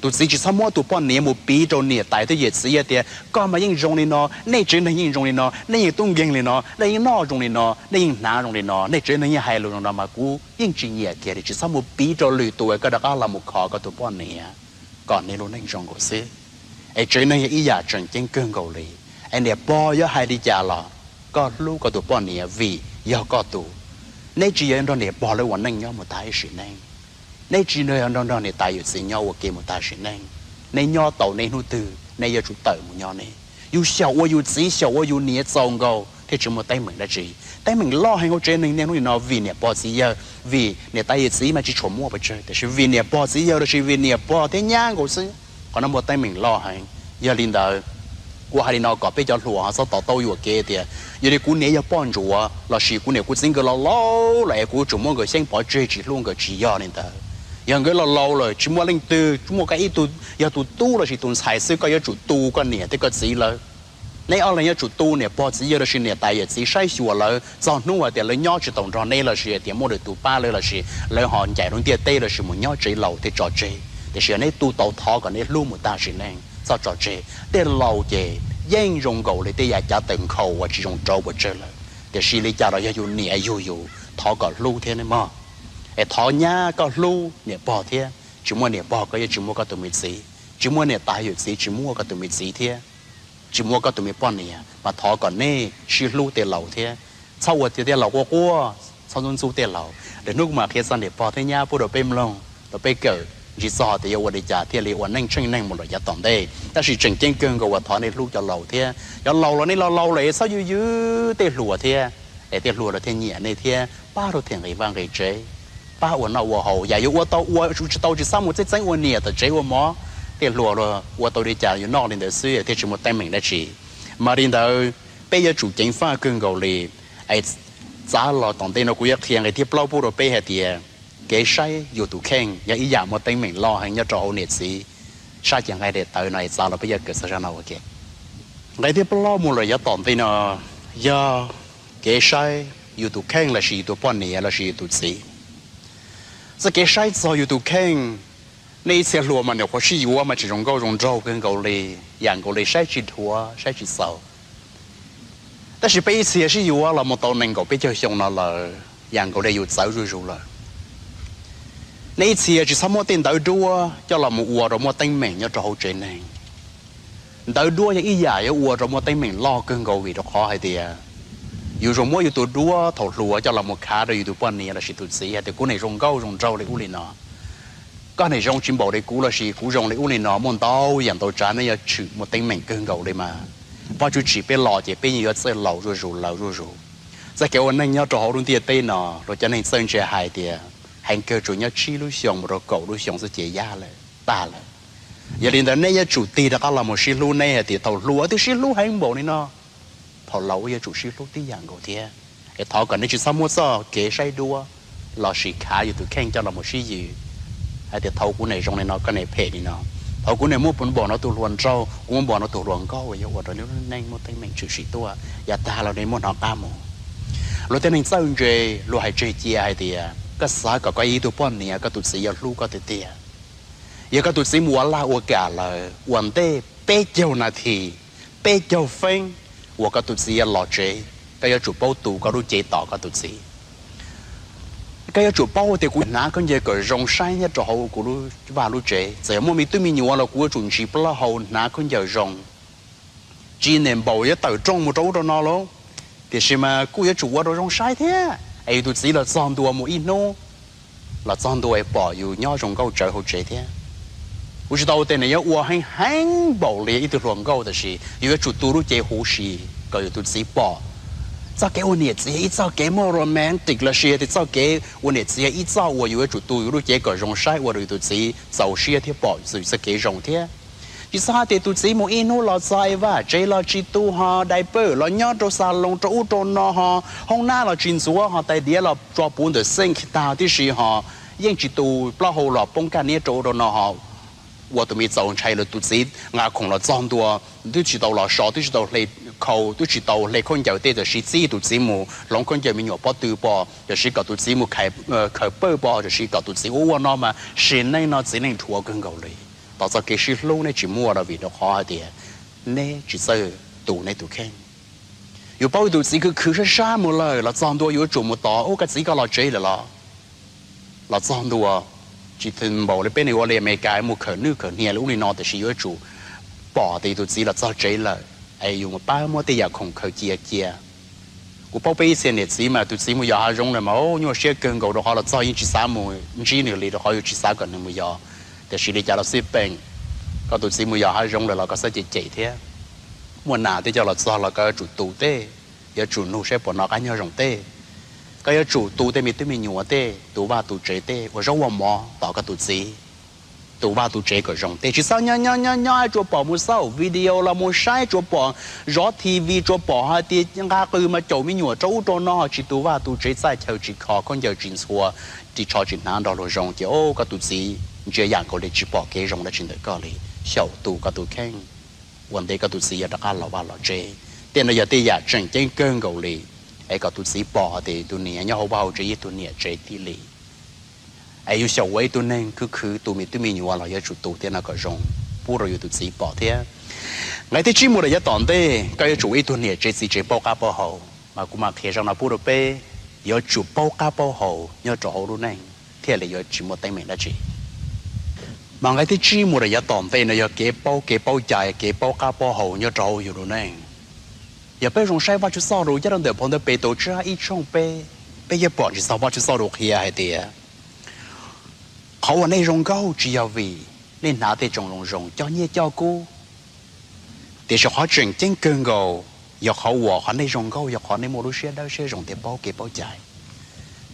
Tus txiv tsis txhob muab tus poj niam mus piv rau niam tais thiab yawm txiv tias koj mas yeej zoo li no, nej tsev neeg yeej zoo li no, nej yeej tub nkeeg li no, nej yeej noj zoo li no, nej yeej hnav zoo li no, nej tsev neeg yeej hais lus zoo no mas kuv yeej tsis nyiam kiag li. Tsis txhob mus piv rau lwm tus uas koj rov qab los mus kho koj tus poj niam kom nej lub neej zoo nkaus xwb. Es tsev neeg yog ib yam tseem ceeb kawg nkaus li. Es niam pog yuav hais li cas los koj hlub koj tus poj niam vim yog koj tus. Neb tsis yog nrog niam pog lawv ua neej nyob mus tag ib sim neej. Neb tsis yog nrog, nrog niam tais yawm txiv nyob ua ke mus tag sim neej. Neb nyob tau neb hnub twg neb yuav tsum tawm mus nyob neb. Yus xyaum ua yus txiv xyaum ua yus niam txaus nkaus thiaj tsis muaj teeb meem dab tsi. Teeb meem loj heev hauv tsev neeg niaj hnub nim no vim niam pog txiv yawg, vim niam tais yawm txiv mas tsis tshua muaj pes tsawg, tiam sis vim niam pog txiv yawg lossis vim niam pog thiab nyab nkaus xwb, qhov no muaj teeb meem loj heev. Yog li ntawd, kuv hais li no kom peb cov hluas ho txhob to taub yuam kev tias yog li kuv niam yog poj ntsuav lossis kuv niam kuv txiv nkawd laus laus lawm es kuv yuav tsum muab nkawd xyeeb pov tseg tsis hlub nkawd, tsis yog li ntawd. Yog nkawd laus laus lawm tsis muaj leej twg muaj, koj ib tug yog tus tub lossis tus ntxhais xwb koj yuav tsum tu koj niam thiab koj txiv lawv. Neb ob leeg yuav tsum tu niam pog txiv yawg lossis niam tais yawm txiv saib xyuas lawv txog hnub hais tias lawv nyob tsis tau nrog neb lossis hais tias muaj lwm tus pab lawv lossis lawv ho ncaim rau ntiaj teb lossis mus nyob tsev laus thiaj tso tseg. Tiam sis yog neb tu tau thov kom neb hlub mus tag sim neej txhob tso tseg. Tej laus ces yeej zoo nkaus li tej yav cav taws nkhaus uas tsis zoo rauv pes tsawg lawm. Tiam sis li cas los yog yus niam yug yus thov kom hlub thiab ne mog. Es thov nyab koj hlub niam pog thiab, tsis muaj niam pog koj yuav tsis muaj koj tus me txiv, tsis muaj niam tais yawm txiv tsis muaj koj tus me txiv thiab, tsis muaj koj tus me poj niam, mas thov kom nej sib hlub tej laus thiab. Txhob ua tias tej laus quaj quaj, txhob ntxub ntxub tej laus. Lwm hnub kuv mam qhia txog niam pog thiab nyab pub rau peb mloog, rau peb kawm ntsis txog tias yuav ua li cas thiaj li ua neej tsheej neeg mus lawm yav tom ntej. Tab sis tseem ceeb kawg nkaus uas thov nej hlub cov laus thiab. Cov laus los nej laus laus lawm es txhob yws yws tej hluas thiab, es tej hluas los thiaj nyiam nej thiab pab rau them nqis vaj nqis tsev, pab ua noj ua haus. Yam yuav ua tau ua, tsis tau tsis txhob mus txeeb txeeb ua niam tom tsev ua mov. tej hluas luag ua tau li cas yus noj li ntawd xwb thiaj tsis muaj teeb meem dab tsi. Mas li ntawd peb yuav tsum ceev faj kawg nkaus li. Es txav los tom ntej no kuv yuav qhia nqe thib plaub pub rau peb hais tias kev saib yus tus kheej yog ib yam muaj teeb meem loj heev nyob rau hauv niam txiv sab cev nqaij daim tawv no. Es txav los peb yuav kawm txog zaj no ua ke. Nqe thib plaub mus lawm yav tom ntej no yog kev saib yus tus kheej lossis yus tus poj niam lossis yus tus txiv. Txoj kev saib txog yus tus kheej, nej ib txhia hluas mas nyuam qhuav sib yuav mas tseem zoo nkauj zoo nraug kawg nkaus li, yam nkaus li saib tsis dhuav saib tsis txaus. Tab sis peb ib txhia sib yuav los mus tau nees nkaum peb caug xyoo no lawm, yam nkaus li yus txawv zuj zus lawm. Nej ib txhia tsis txhob muab tej ntawv duab coj los mus ua rau muaj teeb meem nyob rau hauv tsev neeg. Ntawv duab yog ib yam yuav ua rau muaj teeb meem loj kawg nkaus vim rau qhov hais tias yus zoo muab yus tus duab thaum hluas coj los mus khav rau yus tus poj niam lossis tus txiv hais tias kuv niam zoo nkauj zoo nraug li ub li no, koj niam zoo tsis npaum li kuv lossis kuv zoo li ub li no, muaj ntau yam ntau tsav nej yuav tshwm muaj teeb meem kawg nkaus li mas. Vajtswv tsim peb los ces peb yeej yuav txawj laus zuj zus laus zuj zus. Txoj kev ua neej nyob rau hauv lub ntiaj teb no luag cov neeg txawj ntse hais tias heev kawg tsuas nyob tsib lub xyoos mus rau kaum lub xyoos xwb ces yaj lawm tag lawm. Yog li ntawd nej yuav tsum tig rov qab los mus sib hlub, nej hais tias thaum hluas twb sib hlub heev npaum li no, thaum laus yuav tsum sib hlub tib yam nkaus thiab. Es thov kom nej tsis txhob muab txoj kev saib duab lossis khav yus tus kheej coj los mus sib yws hais tias thaum kuv niam zoo li no koj niam phem li no, thaum kuv niam muaj npaum no tus hluas nraug, kuv muaj npaum no tus hluas nkauj, yuav ua rau nej lub neej muaj teeb meem tshwm sim tuaj, yav tag los nej muab hnov qab mus. Luag tej neeg txawj ntse luag hais tseg cia hais tias koj xav kom koj ib tug poj niam koj tus txiv yuav hlub koj tiag tiag, yog koj tus txiv mus ua laj ua kam lawm ua ntej peb caug nas this, peb caug feeb uas koj tus txiv yuav los tsev, koj yuav tsum paub tu koj lub cev tos koj tus txiv. Koj yuav tsum paub tias kuv hnav khaub ncaws kom zoo saib nyob rau hauv kuv lub vaj lub tsev, txawm yog muaj me tub me nyuam los kuv yuav tsum ntsis plaub hau hnav khaub ncaws zoo, tsis niam npaum yuav tawm rooj mus rau ub rau no lauj. Tiam sis mas kuj yuav tsum ua rau zoo saib thiab es yus tus txiv los txog ntua mus ib hnub, los txog ntua es pom yus nyob zoo nkauj tsawv hauv tsev thiab. Kuv tsis tau tias nws yuav ua heev heev npaum li ib tug hluas nkauj, tab sis yus yuav tsum tu lub cev huv si kom yus tus txiv pom. Txoj kev ua niam txiv yog ib txoj kev muaj romantic lossis tias txoj kev ua niam txiv yog ib txoj uas yus yuav tsum tu yus lub cev kom zoo saib ua rau yus tus txiv txaus siab thiab pom yus txoj kev zoo thiab. Tsis txhob hais tias tus txiv mus ib hnub los txog es vaj tsev los tsis tu ho diaper los nyob rau xas loos rau ub rau no ho hoob nab los tsis ntxuav ho tais diav los tso puv ntawm xeej tag tib si ho yeej tsis tu plaub hau los poob kaj niab rau ub rau no ho ua tus me txaus ntshai lawm. Tus txiv nqa khoom los txog ntua twb tsis tau los so, twb tsis tau hle khau, twb tsis tau hle khaub ncaws tej, tam sim txib tus txiv mus hloov khaub ncaws me nyuam pob tw pov, tam sim kom tus txiv mus khaws pawj pov, tam sim kom tus txiv ua ua no mas sim neej no txiv neej dhuav kawg nkaus li. Tos txoj kev sib hlub nej tsis muaj los vim rau qhov hais tias neb tsis txawj tu neb tus kheej. Yus paub yus tus txiv khwv khwv sab sab mus lawm los txog ntua yus yuav tsum mus tos ub koj txiv koj los tsev lawm los. Los txog ntua tsis npaum li peb neeg ua li Amelikas mus khawm nwj khawm hniav li ub li no, tiam sis yuav tsum pom tias yus tus txiv los txog tsev lawm es yus mus pab muab tej yam khoom khaws cia cia. Kuv paub peb ib txhia niam txiv mas tus txiv mus yos hav zoov lawm mas nyuaj siab kawg nkaus rau qhov los txog yeej tsis xav mus ntsib nws li rau qhov yus tsis xav kom nws mus yos. Tiam sis li cas los xij peem, koj tus txiv mus yos hav zoov lawm los koj xav cem cem thiab. Muaj nas tej coj los txog los koj yuav tsum tu tej, yuav tsum nug saib puas noj qab nyob zoo tej. Koj yuav tsum tu tej me tub me nyuam tej, tu vaj tu tsev tej, ua zaub ua mov tos koj tus txiv. Tu vaj tu tsev kom zoo tej, tsis txhob nyob nyob nyob nyob tsuas pom mus xauj video los mus saib, tsuas pom zov T V, tsuas pom hais tias nqa qws mas caum me nyuam rau ub rau no, tsis tu vaj tu tsev, txaj chaw tsis kho, khaub ncaws tsis ntxhua, ris tsho tsis hnav nrog luag zoo ces o koj tus txiv ntsia yam nkaus li tsis pom kev zoo dab tsi ntawm koj li. Xyaum tu koj tus kheej ua ntej koj tus txiv yuav rov qab los vaj los tsev. Tej no yog tej yam tseem ceeb kawg nkaus li es kom tus txiv pom tias tus niam nyob hauv vaj hauv tsev yog tus niam tsev tib li. Es yus xyaum ua ib tug neeg khwv khwv tu me tub me nyuam los yuav tsum tu tej no kom zoo pub rau yus tus txiv pom thiab. Nqe thib tsib mus rau yav tom ntej, koj yuav tsum ua ib tug niam tsev txiv tsev paub qab paub hau. Mas kuv mam qhia zaj no pub rau peb, yuav tsum paub qab paub hau nyob rau hauv lub neej thiaj li yuav tsis muaj teeb meem dab tsi. Mas nqe thib tsib mus rau yav tom ntej no yog kev paub kev paub cai, kev paub qab paub hau nyob rau hauv yus lub neej. Yog peb zoo saib Vajtswv txoj lus nyob rau ntawm phau ntawv Petus tsab ib tshooj peb, peb yuav pom tsis txog Vajtswv txoj lus qhia hais tias, qhov uas nej zoo nkauj tsis yog vim nej hnav tej tsoos zoo zoo coj nyiaj coj kub, tiam sis qhov tseem ceeb kawg nkaus yog qhov uas qhov nej zoo nkauj yog qhov nej muaj lub siab dawb siab zoo thiab paub kev paub cai.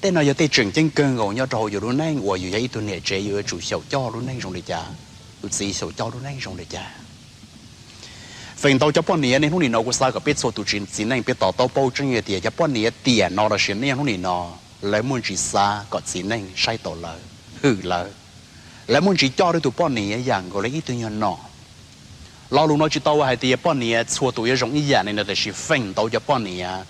Tej no yog tej tseem ceeb kawg nkaus nyob rau hauv yus lub neej uas yus yog ib tug niam tsev yus yuav tsum xyaum coj lub neej zoo li cas. tus txiv xyaum coj lub neej zoo li cas. Feem ntau cov poj niam niaj hnub nim no kuv xav kom peb txhua tus txiv neej peb to taub paub tseeb tias cov poj niam tiam no los sis niaj hnub nim no, lawv muaj ntsis xav kom txiv neej saib taus lawv, hwm lawv. Lawv muaj ntsis coj lawv tus poj niam yam nkaus li ib tug nyuag nom. Lo lus no tsis tau hais tias poj niam txhua tus yuav zoo ib yam li no, tiam sis feem ntau cov poj niam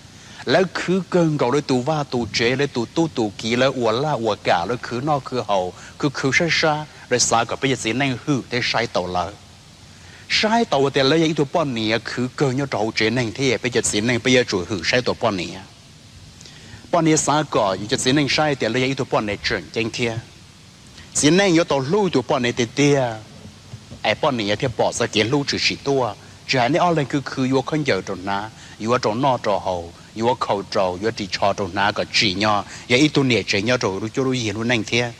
lawv khwv kawg nkaus lawv tus vaj tus tsev, lawv tus tub tus kiv, lawv ua laj ua kam, lawv khwv noj khwv haus, khwv khwv sab sab, lawv xav kom peb cov txiv neej hwm thiab saib taus lawv. Saib taus tias lawv yog ib tug poj niam khwv kawg nyob rau hauv tsev neeg thiab peb cov txiv neej peb yuav tsum hwm saib taus poj niam. Poj niam xav kom yus cov txiv neej saib tias lawv yog ib tug poj niam tseem ceeb thiab. Txiv neej yuav tau hlub tus poj niam tiag tiag, es poj niam thiaj pom txoj kev hlub tshwm sim tuaj. Tsis hais nej ob leeg khwv khwv yuav khaub ncaws rau hnav, yuav rau noj rau haus, yuav khaus rau, yuav ris tsho rau hnav kom tsim nyog yog ib tug niam tsev nyob rau lub cuab lub yig lub neej thiab.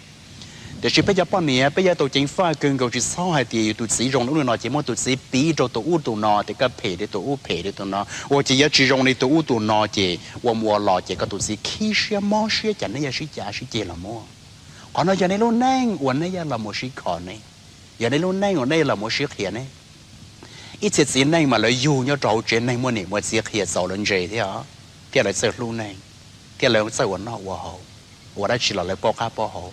Tiam sis peb cov poj niam peb yuav tau ceev faj kawg nkaus, tsis txhob hais tias yus tus txiv zoo li ub li no ces muab tus txiv piv rau tus ub tus no tias koj phem li tus ub phem li tus no, ua ces yuav tsis zoo li tus ub tus no ces ua mus ua los ces koj tus txiv khib siab mob siab, cas neb yuav sib cav sib ceg los muaj. Qhov no yog nej lub neej uas nej yuav los mus sib kho ne, yog nej lub neej uas nej los mus sib qhia ne. Ib txhia txiv neej mas lawv yug nyob rau hauv tsev neeg muaj niam muaj txiv qhia txaus lawv ntse thiab, thiab lawv txawj hlub neeg, thiab lawv txawj ua noj ua haus, ua dab tsi los lawv paub qab paub hau.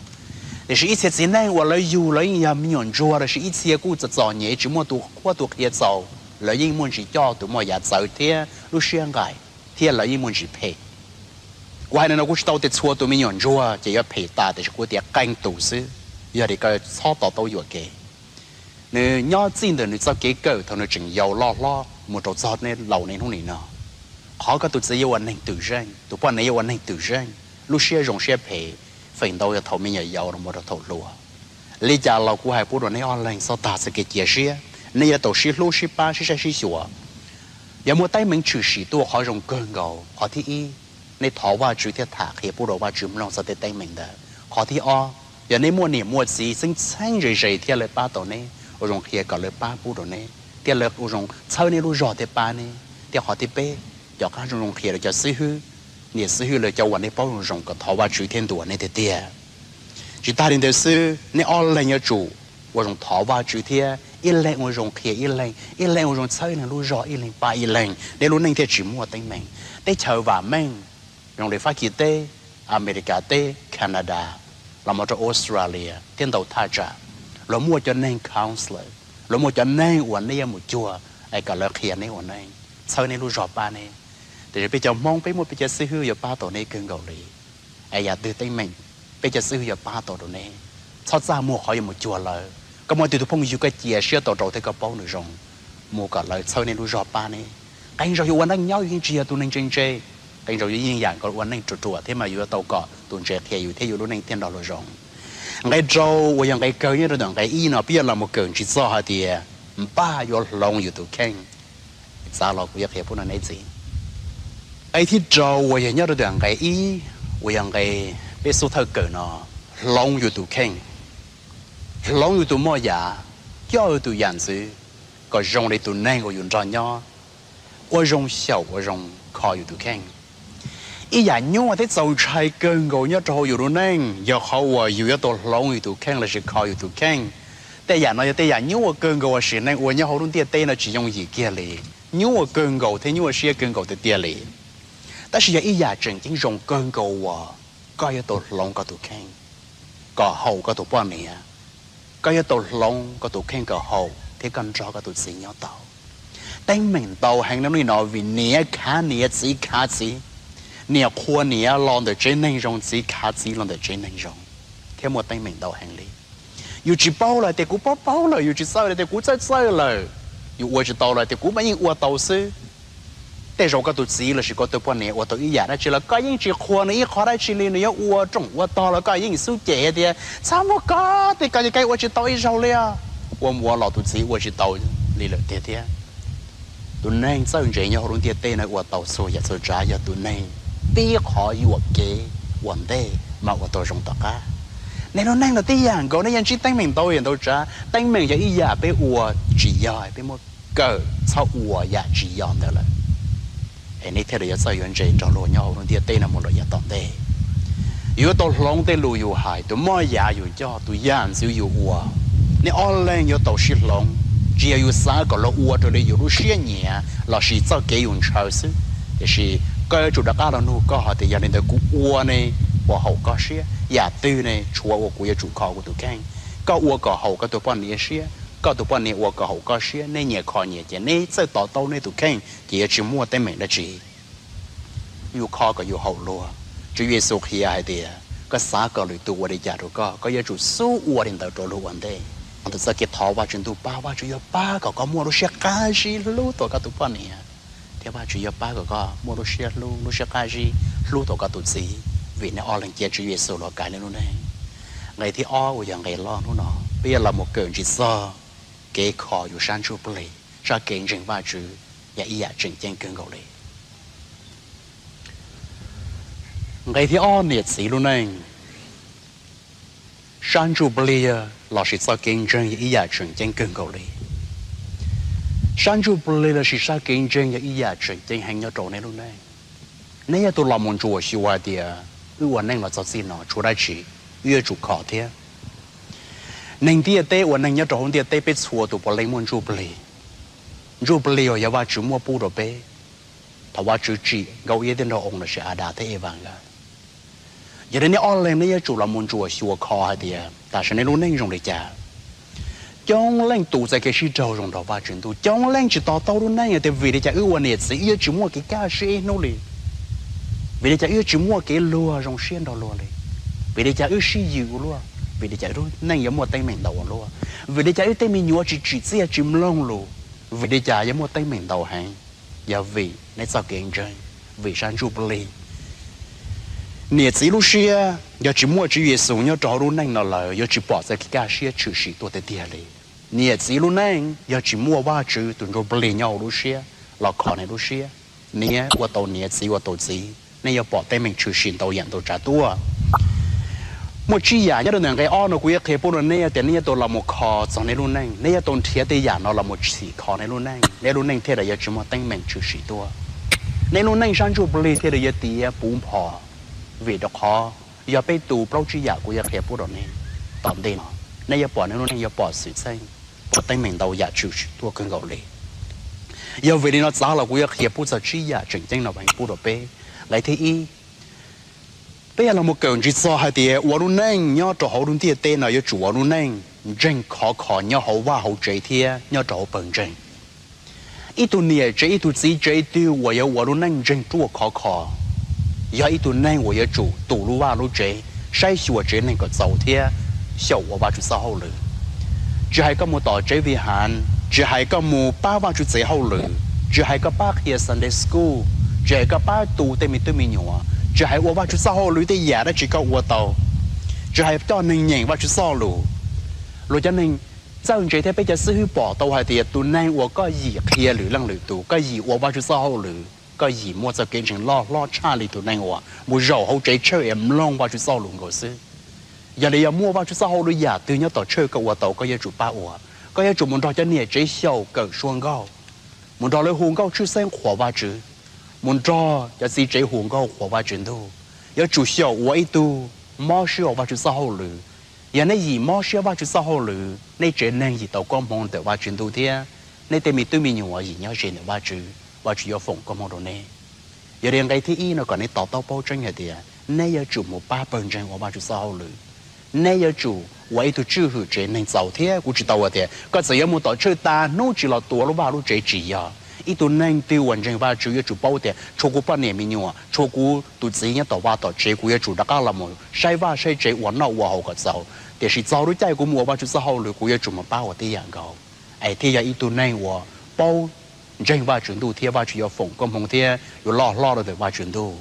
Tiam sis ib txhia txiv neej uas lawv yug lawv yeej yog me nyuam ntsuag los sis ib txhia kuj txom txom nyem tsis muaj tus qhuab tus qhia txaus, lawv yeej muaj ntsis coj tus moj yav txawv thiab lub siab nqaim, thiab lawv yeej muaj ntsis phem. Kuv hais li no kuv tsis tau tias txhua tus me nyuam ntsuag ces yuav phem tas, tiam sis kuv tias qee tus xwb, yog li koj txhob to taub yuam kev. Nws nyob txij ntawm nws txoj kev kawm thaum nws tseem yau loj hlob mus rau txog nej laus niaj hnub nim no. Qhov koj tus txiv yuav ua neeg twm zeej, tus poj niam yuav ua neeg twm zeej, lub siab zoo siab phem, feem ntau yog thaum me nyuam yaus los mus rau thaum hluas. Li cas los kuv hais pub rau nej ob leeg txhob tag txoj kev cia siab, nej yuav tau sib hlub sib pab sib saib sib xyuas. Yog muaj teeb meem tshwm sim tuaj, qhov zoo kawg nkaus qhov thib ib, nej thov Vajtswv thiab tham qhia pub rau Vajtswv mloog txog tej teeb meem ntawd. Qhov thib ob, yog nej muaj niam muaj txiv txheeb txheeb ze ze thiab lawv pab tau neb, ua zoo qhia kom lawv pab pub rau neb thiab lawv ua zoo txhawb nej lub zog thiab pab neb. Thiab qhov thib peb, cov qab zoo zoo qhia rau cov xib hwb, niam xib hwb lawv cov uas nej paub zoo zoo kom thov Vajtswv thiab ntuas nej tiag tiag. Tsis tag li ntawd xwb, nej ob leeg yuav tsum ua zoo thov Vajtswv thiab ib leeg ua zoo qhia ib leeg, ib leeg ua zoo txhawb ib leeg lub zog, ib leeg pab ib leeg, nej lub neej thiaj tsis muaj teeb meem. Teb chaws vam meej zoo li Fab Kis teb, Amelikas teb, Canada, los mus rau Australia thiab ntau thaj tsam, luag muaj cov neeg counselor, luag muaj cov neeg uas nej yuav mus cuag es kom lawv qhia neb ua neej, txhawb neb lub zog pab neb. Tiam sis peb cov Hmoob peb muaj peb cov xib hwb yuav pab tau neb kawg nkaus li. Es yam twg teeb meem, peb cov xib hwb yuav pab tau rau neb. Txhob txaj muag qhov yuav mus cuag lawv. Koj muaj tus phooj ywg koj cia siab tau rau thiab koj paub nws zoo, mus kom lawv txhawb neb lub zog pab neb. Qee zaug yus ua neej nyob yus yeej tsis yog tus neeg ntse ntse, qee zaug yus yeej yam nkaus ua neej ruam ruam thiab mas yus yuav tau kom tus ntse qhia yus thiab yus lub neej thiaj nrog luag zoo. Nqe rau uas yog nqe kawg nyob rau ntawm nqe ib no peb yuav los mus kawm ntsis txog hais tias npaj yuav hloov yus tus kheej. Txav los kuv yuav qhia pub rau neb txiv. Nqe thib rau uas yog nyob rau ntawm nqe ib, uas yog nqe peb xub thawj kawm no, hloov yus tus kheej, hloov yus tus moj yav, coj yus tus yam ntxwv kom zoo li tus neeg uas yus nrog nyob, ua zoo xyaum ua zoo kho yus tus kheej. Ib yam nyuaj thiab txaus ntshai kawg nkaus nyob rau hauv yus lub neej yog qhov uas yus yuav tau hloov yus tus kheej lossis kho yus tus kheej. Tej yam no yog tej yam nyuaj kawg nkaus uas sim neej ua nyob hauv lub ntiaj teb no tsis yooj yim kiag li, nyuaj kawg nkaus thiab nyuaj siab kawg nkaus tiag tiag li. Tab sis yog ib yam tseem ceeb zoo kawg nkaus uas koj yuav tau hloov koj tus kheej kom haum koj tus poj niam, koj yuav tau hloov koj tus kheej kom haum thiab koj nrog koj tus txiv nyob tau. Teeb meem ntau heev no li no vim niam khav niam txiv khav txiv, niam qhuas niam los ntawm tsev neeg zoo, txiv khav txiv los ntawm tsev neeg zoo, thiab muaj teeb meem ntau heev li. Yus tsis paub los tias kuv paub paub lawm, yus tsis txawj los tias kuv txawj txawj lawm, yus ua tsis tau los tias kuv mas yeej ua tau xwb. Tej zaum koj tus txiv lossis koj tus poj niam ua tau ib yam dab tsi los koj yeej tsis qhuas nws ib qho dab tsi li, nws yuav ua rooj ua tog los koj yeej xub cem tias txhob muab koj tej ko ces koj ua tsis tau ib zaug li os. Ua mus ua los tus txiv ua tsis tau li lawm tiag thiab. Tus neeg txawj ntse nyob hauv lub ntiaj teb no ua tau txhua yam txhua tsav yog tus neeg tib qhov yuam kev ua ntej mas ua tau zoo tom qab. Nej lub neej los tib yam nkaus, nej yuav ntsib teeb meem ntau yam ntau tsav. Teeb meem yog ib yam peb ua tsis yog, peb muab kawm txhob ua yam tsis yog ntawd lawm, es nej thiaj li yuav txawj yuav ntse nrog luag nyob hauv lub ntiaj teb no mus lawm yav tom ntej. Yus yuav tau hloov tej lus yus hais, tus moj yav yus coj, tus yam ntxwv yus ua. Nej ob leeg yuav tau sib hloov, tsis yog yus xav kom luag ua raws li yus lub siab nyiam lossis txoj kev yus ntshaw xwb. Tiam sis koj yuav tsum rov qab los nug koj hais tias, yog li ntawd kuv ua ne puas haum koj siab? Yam twg ne tshuav uas kuv yuav tsum kho kuv tus kheej? Koj ua kom haum koj tus poj niam siab, koj tus poj niam ua kom haum koj siab, nej nyias kho nyias ces nej txawj to taub nej tus kheej ces yuav tsis muaj teeb meem dab tsi. Yus kho kom yus haum luag. Tswv Yexus qhia hais tias, koj xav kom lwm tus ua li cas rau koj, koj yuav tsum xub ua li ntawd rau luag ua ntej. Tus txoj kev thov Vajtswv ntuj pab, Vajtswv yuav pab kom koj muaj lub siab qab zib hlub tau koj tus poj niam, thiab Vajtswv yuav pab kom koj muaj lub siab hlub, lub siab qab zib hlub tau koj tus txiv, vim nej ob leeg cia Tswv Yexus los kaiv nej lub neej. Nqe thib ob uas yog nqe loj hnub no, peb yuav los mus kawm ntsis txog kev kho yus sab ntsuj plig, sab kev ntseeg Vajtswv yog ib yam tseem ceeb kawg nkaus li. Nqe thib ob, niam txiv lub neej, sab ntsuj plig lossis txoj kev ntseeg yog ib yam tseem ceeb kawg nkaus li. Sab ntsuj plig lossis sab kev ntseeg yog ib yam tseem ceeb heev nyob rau nej lub neej. Nej yog tus los mus ntsuam xyuas hais tias, wb ua neej los txog txij no tshuav dab tsi wb yuav tsum kho thiab? Neeg ntiaj teb, ua neeg nyob rau hauv ntiaj teb peb txhua tus puav leej muaj ntsuj plig. Ntsuj plig uas yog Vajtswv muab pub rau peb thaum Vajtswv tsim Nkauj Iab thiab Nraug Oo lossis Adas thiab Evas nkawd. Yog li nej ob leeg nej yuav tsum los mus ntsuam xyuas kho hais tias tam sim no nej lub neej zoo li cas. Coob leej tu txoj kev sib raug zoo nrog Vajtswv ntuj, coob leej tsis to taub lub neej tias vim li cas wb ua niam txiv wb yuav tsis muaj kev kaj siab ib hnub li, vim li cas wb yuav tsis muaj kev luag zoo siab nrog luag li, vim li cas wb sib yws ua luaj, vim li cas wb lub neej yuav muaj teeb meem ntau ua luaj, vim li cas wb tej me nyuam tsis tsim txiaj tsis mloog lus, vim li cas yuav muaj teeb meem ntau heev. Yog vim nej txoj kev ntseeg, vim sab ntsuj plig. Niam txiv lub siab yog tsis muaj Tswv Yexus nyob rau hauv lub neej no lawm yuav tsis pom txoj kev kaj siab tshwm sim tuaj tiag tiag li. Niam txiv lub neej yog tsis muaj Vajtswv tus ntsuj plig nyob hauv lub siab los kho nej lub siab, niam ua tau niam, txiv ua tau txiv, nej yuav pom teeb meem tshwm sim ntau yam ntau tsav tuaj. Muaj tsib yam nyob rau ntawm nqe ob no kuv yuav qhia pub rau nej tias nej yuav tau los mus kho txog nej lub neej, nej yuav tau nrhiav tej yam no los mus txhim kho nej lub neej, nej lub neej thiaj li yuav tsis muaj teeb meem tshwm sim tuaj. Nej lub neej sab ntsuj plig thiaj li yuav tiav puv npo, vim rau qhov yog peb tu plaub tsib yam kuv yuav qhia pub rau nej tom ntej no, nej yuav pom nej lub neej yuav pom xwm txheej, pom teeb meem ntau yam tshwm sim tuaj kawg nkaus li. Yog vim li no txav los kuv yuav qhia pub txog tsib yam tseem ceeb no pub rau peb. Nqe thib ib, peb yog los mus kawm ntsis txog hais tias ua lub neej nyob rau hauv lub ntiaj teb no yuav tsum ua lub neej ntseeg khov kho nyob hauv vaj hauv tsev thiab nyob rau hauv pawg ntseeg. Ib tug niam tsev ib tug txiv tsev twg uas yuav ua lub neej ntseeg ruaj khov kho, yog ib tug neeg uas yuav tsum tu lub vaj lub tsev, saib xyuas tsev neeg kom txaus thiab xyaum ua Vajtswv txoj hauj lwm. Tsis hais koj mus tom tsev vij hav, tsis hais koj mus pab Vajtswv txoj hauj lwm, tsis hais koj pab qhia Sunday school, tsis hais koj pab tu tej me tub me nyuam, tsis hais ua Vajtswv txoj hauj lwm tej yam dab tsi koj ua tau, tsis hais coj neeg nyeem Vajtswv txoj lus. Luag cov neeg txawj ntse thiab peb cov xib hwb pom tau hais tias tus neeg uas koj yim qhia lwm leej lwm tus, koj yim ua Vajtswv txoj hauj lwm, koj yim muaj txoj kev ntseeg loj hlob tshaj li tus neeg uas mus zaum hauv tsev tshawj es mloog Vajtswv txoj lus nkaus xwb. Yog li yog muaj Vajtswv txoj hauj lwm yam twg nyob tom tshawj koj ua tau koj yuav tsum pab ua. Koj yuav tsum mus nrog cov niam tsev xyaum kawm suab nkauj, mus nrog lawv hu nkauj tshwj xeeb qhuas Vajtswv, mus nrog cov txiv tsev hu nkauj qhuas Vajtswv ntuj. Yuav tsum xyaum ua ib tug mob siab ua Vajtswv txoj hauj lwm. Yog nej yim mob siab Vajtswv txoj hauj lwm, nej tsev neeg yim tau koob hmoov ntawm Vajtswv ntuj thiab nej tej me tub me nyuam yim nyob ze ntawm Vajtswv, Vajtswv yuav foom koob hmoov rau nej. Yog li nqe thib ib no kom nej to taub paub tseeb hais tias nej yuav tsum mus pab pawg ntseeg ua Vajtswv txoj hauj lwm. Nej yuav tsum ua ib tug tswj hwm tsev neeg txaus thiab. Kuv tsis tau hais tias koj txawm yuav mus tom tshawj tas hnub tsis los tuav lub vaj lub tsev, tsis yog. Ib tug neeg twg uas ntseeg Vajtswv yuav tsum paub tias tshuav kuv poj niam me nyuam, tshuav kuv tus txiv nyob tom vaj tom tsev, kuv yuav tsum rov qab los mus saib vaj saib tsev ua noj ua haus kom txaus. Tiam sis txog lub caij kuv mus ua Vajtswv txoj hauj lwm kuv yuav tsum mus pab ua tej yam nkaus, es thiaj yog ib tug neeg uas paub ntseeg Vajtswv ntuj thiab Vajtswv yuav foom koob hmoov thiab yuav loj hlob rau ntawm Vajtswv ntuj.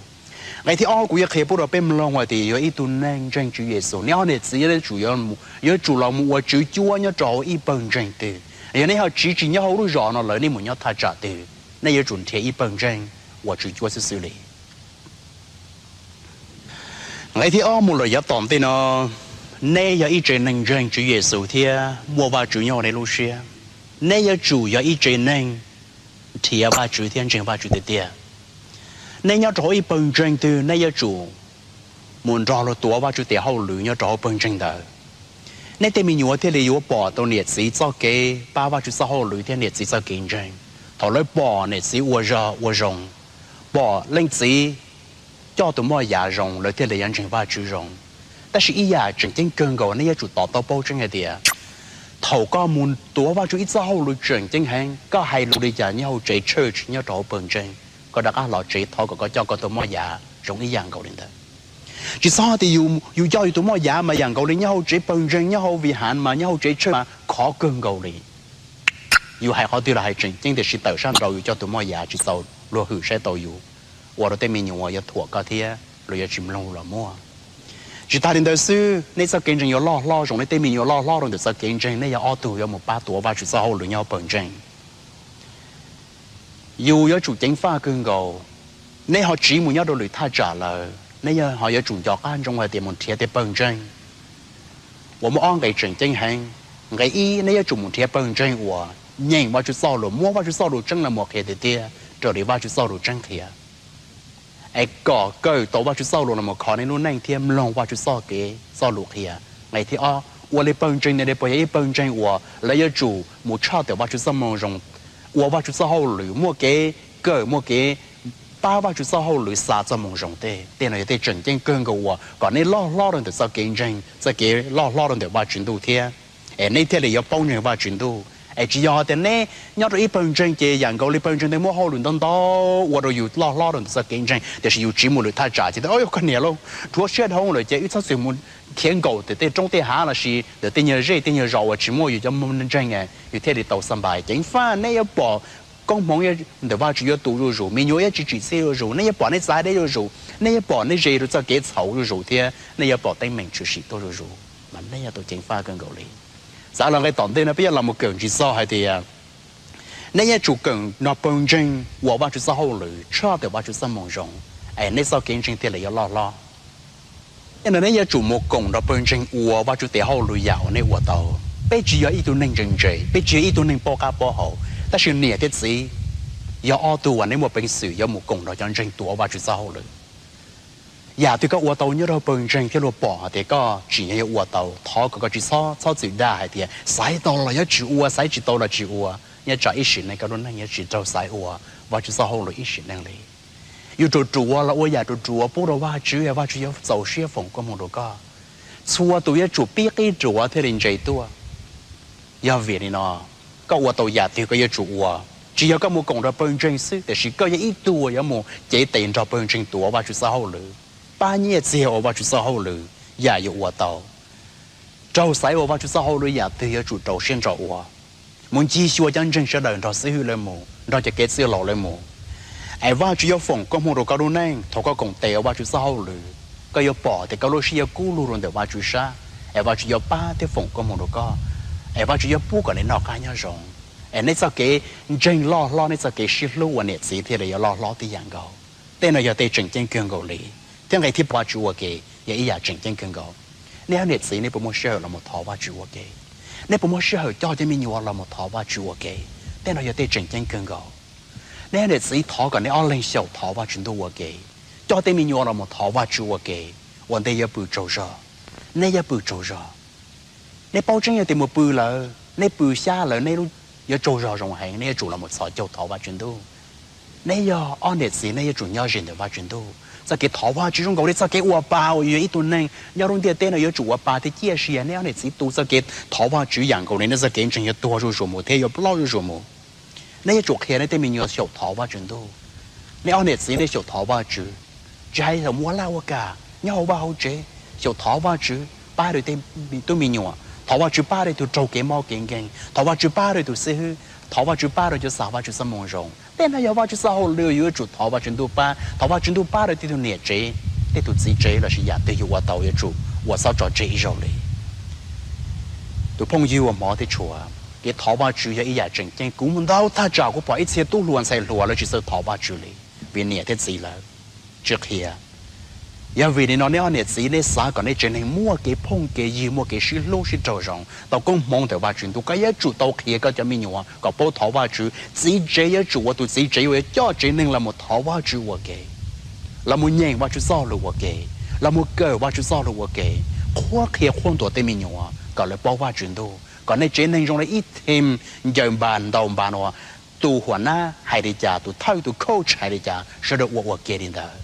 Nqe thib ob kuv yuav qhia pub rau peb mloog hais tias yog ib tug neeg ntseeg Tswv Yexus, nej ob niam txiv yuav tsum, yuav tsum los mus ua tswv cuab nyob rau hauv ib pawg ntseeg twg. Yog nej ho tsiv tsis nyob hauv lub zos no lawm, nej mus nyob thaj tsam twg, nej yuav tsum nrhiav ib pawg ntseeg ua tswv cuab xwb xwb li. Nqe thib ob mus lawm yav tom ntej no, nej yog ib tsev neeg ntseeg Tswv Yexus thiab muaj Vajtswv nyob hauv nej lub siab. Nej yuav tsum yog ib tsev neeg nrhiav Vajtswv thiab ntseeg Vajtswv tiag tiag. Nej nyob rau hauv ib pawg ntseeg twg, nej yuav tsum mus nrog luag tuav Vajtswv tes hauj lwm nyob rau hauv pawg ntseeg ntawd. Nej tej me nyuam thiaj li yuav pom tau niam txiv txoj kev pab Vajtswv txoj hauj lwm thiab niam txiv txoj kev ntseeg. Thaum lawv pom niam txiv ua zog ua zoo, pom leej txiv coj tus moj yav zoo, lawv thiaj li yuav ntseeg Vajtswv zoo. Tab sis ib yam tseem ceeb kawg nkaus nej yuav tsum to taub paub tseeb hais tias, thaum koj mus tuav Vajtswv ib txoj hauj lwm tseem ceeb heev, koj hais lus li cas nyob hauv tsev church nyob rau hauv pawg ntseeg, koj rov qab los tsev thov kom koj coj koj tus moj yav zoo ib yam nkaus li ntawd. Tsis txhob tias yus coj yus tus moj yav mas yam nkaus li nyob hauv tsev pawg ntseeg, nyob hauv vij hav mas, nyob hauv tsev church mas khov kawg nkaus li. Yus hais qhov twg los hais tseem ceeb, tiam sis tawm sab nraud yus coj tus moj yav tsis txaus luag hwm saib tau yus, ua rau tej me nyuam yuav thuam koj thiab luag yuav tsis mloog los muaj. Tsis tas li ntawd xwb, nej txoj kev ntseeg yuav loj hlob zoo, nej tej me nyuam loj hlob rau ntawm txoj kev ntseeg, nej yog ob tug yuav mus pab tuav Vajtswv txoj hauj lwm nyob hauv pawg ntseeg. Yus yuav tsum ceev faj kawg nkaus. Nej ho tsiv mus nyob rau lwm thaj tsam lawm, nej ho yuav tsum nco qab ntsoov hais tias mus nrhiav tej pawg ntseeg uas muaj ob nqe tseem ceeb heev. Nqe ib, nej yuav tsum mus nrhiav pawg ntseeg uas nyeem Vajtswv txoj lus, muab Vajtswv txoj lus tseeb los mus qhia tiag tiag raws li Vajtswv txoj lus tseeb qhia, es kom kawm tau Vajtswv txoj lus los mus kho nej lub neej thiab mloog Vajtswv txoj kev txoj lus qhia. Nqe thib ob, ua li pawg ntseeg no li puas yog ib pawg ntseeg uas lawv yuav tsum mus tshaj tawm Vajtswv txoj moo zoo, ua Vajtswv txoj hauj lwm, muaj kev kawm, muaj kev pab Vajtswv txoj hauj lwm xa txoj moo zoo tej. Tej no yog tej tseem ceeb kawg nkaus uas kom nej loj hlob rau ntawm txoj kev ntseeg, txoj kev loj hlob rau ntawm Vajtswv ntuj thiab, es nej thiaj li yuav paub ntseeg Vajtswv ntuj. Es tsis yog tias neb nyob rau ib pawg ntseeg ces yam nkaus li pawg ntseeg ntawd muaj hauj lwm ntau ntau ua rau yus loj hlob rau ntawm txoj kev ntseeg, tiam sis yus tsiv mus lwm thaj tsam ces tias, o, yog koj niam lauj, rhuav siab dhau lawm ces wb txhob txwm mus khiav nkaum ntawm tej roob tej hav los sis ntawm tej nyuag zej tej nyuag zos uas tsis muaj yus cov moo ntseeg, yus thiaj li tau xa npais. Ceev faj, nej yuav pom koob hmoov ntawm Vajtswv yuav tu zuj zus, me nyuam yuav tsis tsim txiaj zuj zus, nej yuav pom nej txav deb zuj zus, nej yuav pom nej ze rau txoj kev txhaum zuj zus thiab nej yuav pom teeb meem tshwm sim tuaj zuj zus, mas nej yuav tau ceev faj kawg nkaus li. Xav los nqe tom ntej no peb yuav los mus kawm ntsis txog hais tias nej yuav tsum kawm nrog pawg ntseeg ua Vajtswv txoj hauj lwm tshaj tawm Vajtswv txoj moo zoo, es nej txoj kev ntseeg thiaj li yuav loj hlob. Tej no nej yuav tsum mus koom nrog pawg ntseeg ua Vajtswv tes hauj lwm yam uas nej ua tau. Peb tsis yog ib tug neeg ntse ntse, peb tsis yog ib tug neeg paub qab paub hau, tab sis niam thiab txiv yog ob tug uas nej muaj peev xwm yuav mus koom nrog cov ntseeg tuav Vajtswv txoj hauj lwm. Yam twg koj ua tau nyob rau pawg ntseeg thiab luag pom hais tias koj tsim nyog yuav ua tau, thov kom koj tsis txhob, txhob txwm dag hais tias xaiv tau los yuav tsis ua, xaiv tsis tau los tsis ua. Nyob tsam ib sim neej koj lub neej yuav tsis raug xaiv ua Vajtswv txoj hauj lwm ib sim neej li. Yus ruam ruam los ua yam ruam ruam pub rau Vajtswv, Vajtswv yuav txaus siab foom koob hmoov rau koj. Txhua tus yuav tsum pib qib ruam thiaj li ntse tuaj. Yog vim li no, koj ua tau yam twg koj yuav tsum ua. Tsis yog koj mus koom nrog pawg ntseeg xwb, tiam sis koj yog ib tug uas yuav mus cev tes nrog pawg ntseeg tuav Vajtswv txoj hauj lwm, pab nyiaj txiag ua Vajtswv txoj hauj lwm, yam yuav ua tau. Raug xaiv ua Vajtswv txoj hauj lwm yam twg yuav tsum rau siab ntso ua. Mus ncig xyuas cov ntseeg sawv daws nrog xib hwb lawv mus, nrog cov kev txwj laus lawv mus, es Vajtswv yuav foom koob hmoov rau koj lub neej thaum koj koom tes ua Vajtswv txoj hauj lwm. Koj yuav pom tias koj lub siab yuav kub lug rau ntawm Vajtswv sab, es Vajtswv yuav pab thiab foom koob hmoov rau koj, es Vajtswv yuav pub kom nej noj qab nyob zoo, es nej txoj kev ntseeg loj hlob, nej txoj kev sib hlub ua niam txiv thiaj li yuav loj hlob tib yam nkaus. Tej no yog tej tseem ceeb kawg nkaus li. Thiab nqe thib peb, Vajtswv ua ke, yog ib yam tseem ceeb kawg nkaus. Nej ob niam txiv nej puas muaj sij hawm los mus thov Vajtswv ua ke? Nej puas muaj sij hawm coj cov me nyuam los mus thov Vajtswv ua ke? Tej no yog tej tseem ceeb kawg nkaus. Nej ob niam txiv thov kom nej ob leeg xyaum thov Vajtswv ntuj ua ke. Coj tej me nyuam los mus thov Vajtswv ua ke, ua ntej yuav pw tsaug zog. Nej yuav pw tsaug zog. Nej paub tseeb yog tias mus pw lawm, nej pw xyab lawm, nej yuav tsaug zog zoo heev, nej yuav tsum los mus txhos caug thov Vajtswv ntuj. Nej yog ob niam txiv, nej yuav tsum nyob ze ntawm Vajtswv ntuj. Txoj kev thov Vajtswv zoo nkaus li txoj kev ua pa uas yus yog ib tug neeg nyob rau ntiaj teb no yuav tsum ua pa thiab ciaj sia. Nej ob niam txiv tu txoj kev thov Vajtswv yam nkaus li nej txoj kev ntseeg yuav tuag zuj zus mus thiab yuav ploj zuj zus mus. Nej yuav tsum qhia nej tej me nyuam xyaum thov Vajtswv ntuj. Nej ob niam txiv nej xyaum thov Vajtswv, tsis hais xyaum mus ua laj ua kam, nyob hauv vaj hauv tsev, xyaum thov Vajtswv pab rau tej tub me nyuam, thov Vajtswv pab rau tus raug kev mob kev nkeeg, thov Vajtswv pab rau tus xib hwb, thov Vajtswv pab rau cov xa Vajtswv txoj moo zoo. Tej no yog Vajtswv txoj hauj lwm, yuav tsum thov Vajtswv ntuj pab, thov Vajtswv ntuj pab rau tej tug niam tsev, tej tus txiv tsev lossis yam twg yus ua tau yuav tsum ua, txhob tso tseg ib zaug li. Tus phooj ywg uas hmov thiab tshua, kev thov Vajtswv yog ib yam tseem ceeb. Kuv mus ntau thaj tsam kuv pom ib txhia tub hluas ntxhais hluas lawv tsis txawj thov Vajtswv li, vim niam thiab txiv lawv tsis qhia. Yog vim li no nej ob niam txiv nej xav kom nej tsev neeg muaj kev phooj kev ywg, muaj kev sib hlub sib raug zoo, tau koob hmoov ntawm Vajtswv ntuj, koj yuav tsum tau qhia koj cov me nyuam kom paub thov Vajtswv. Txiv tsev yuav tsum ua tus txiv tsev uas yuav coj tsev neeg los mus thov Vajtswv ua ke, los mus nyeem Vajtswv txoj lus ua ke, los mus kawm Vajtswv txoj lus ua ke, qhuab qhia qhuab ntuas tej me nyuam, kom lawv paub Vajtswv ntuj, kom nej tsev neeg zoo li ib team ncaws npas ntaus npas uas tus huam nab hais li cas, tus thawj tus coach hais li cas, sawv daws ua ua ke li ntawd.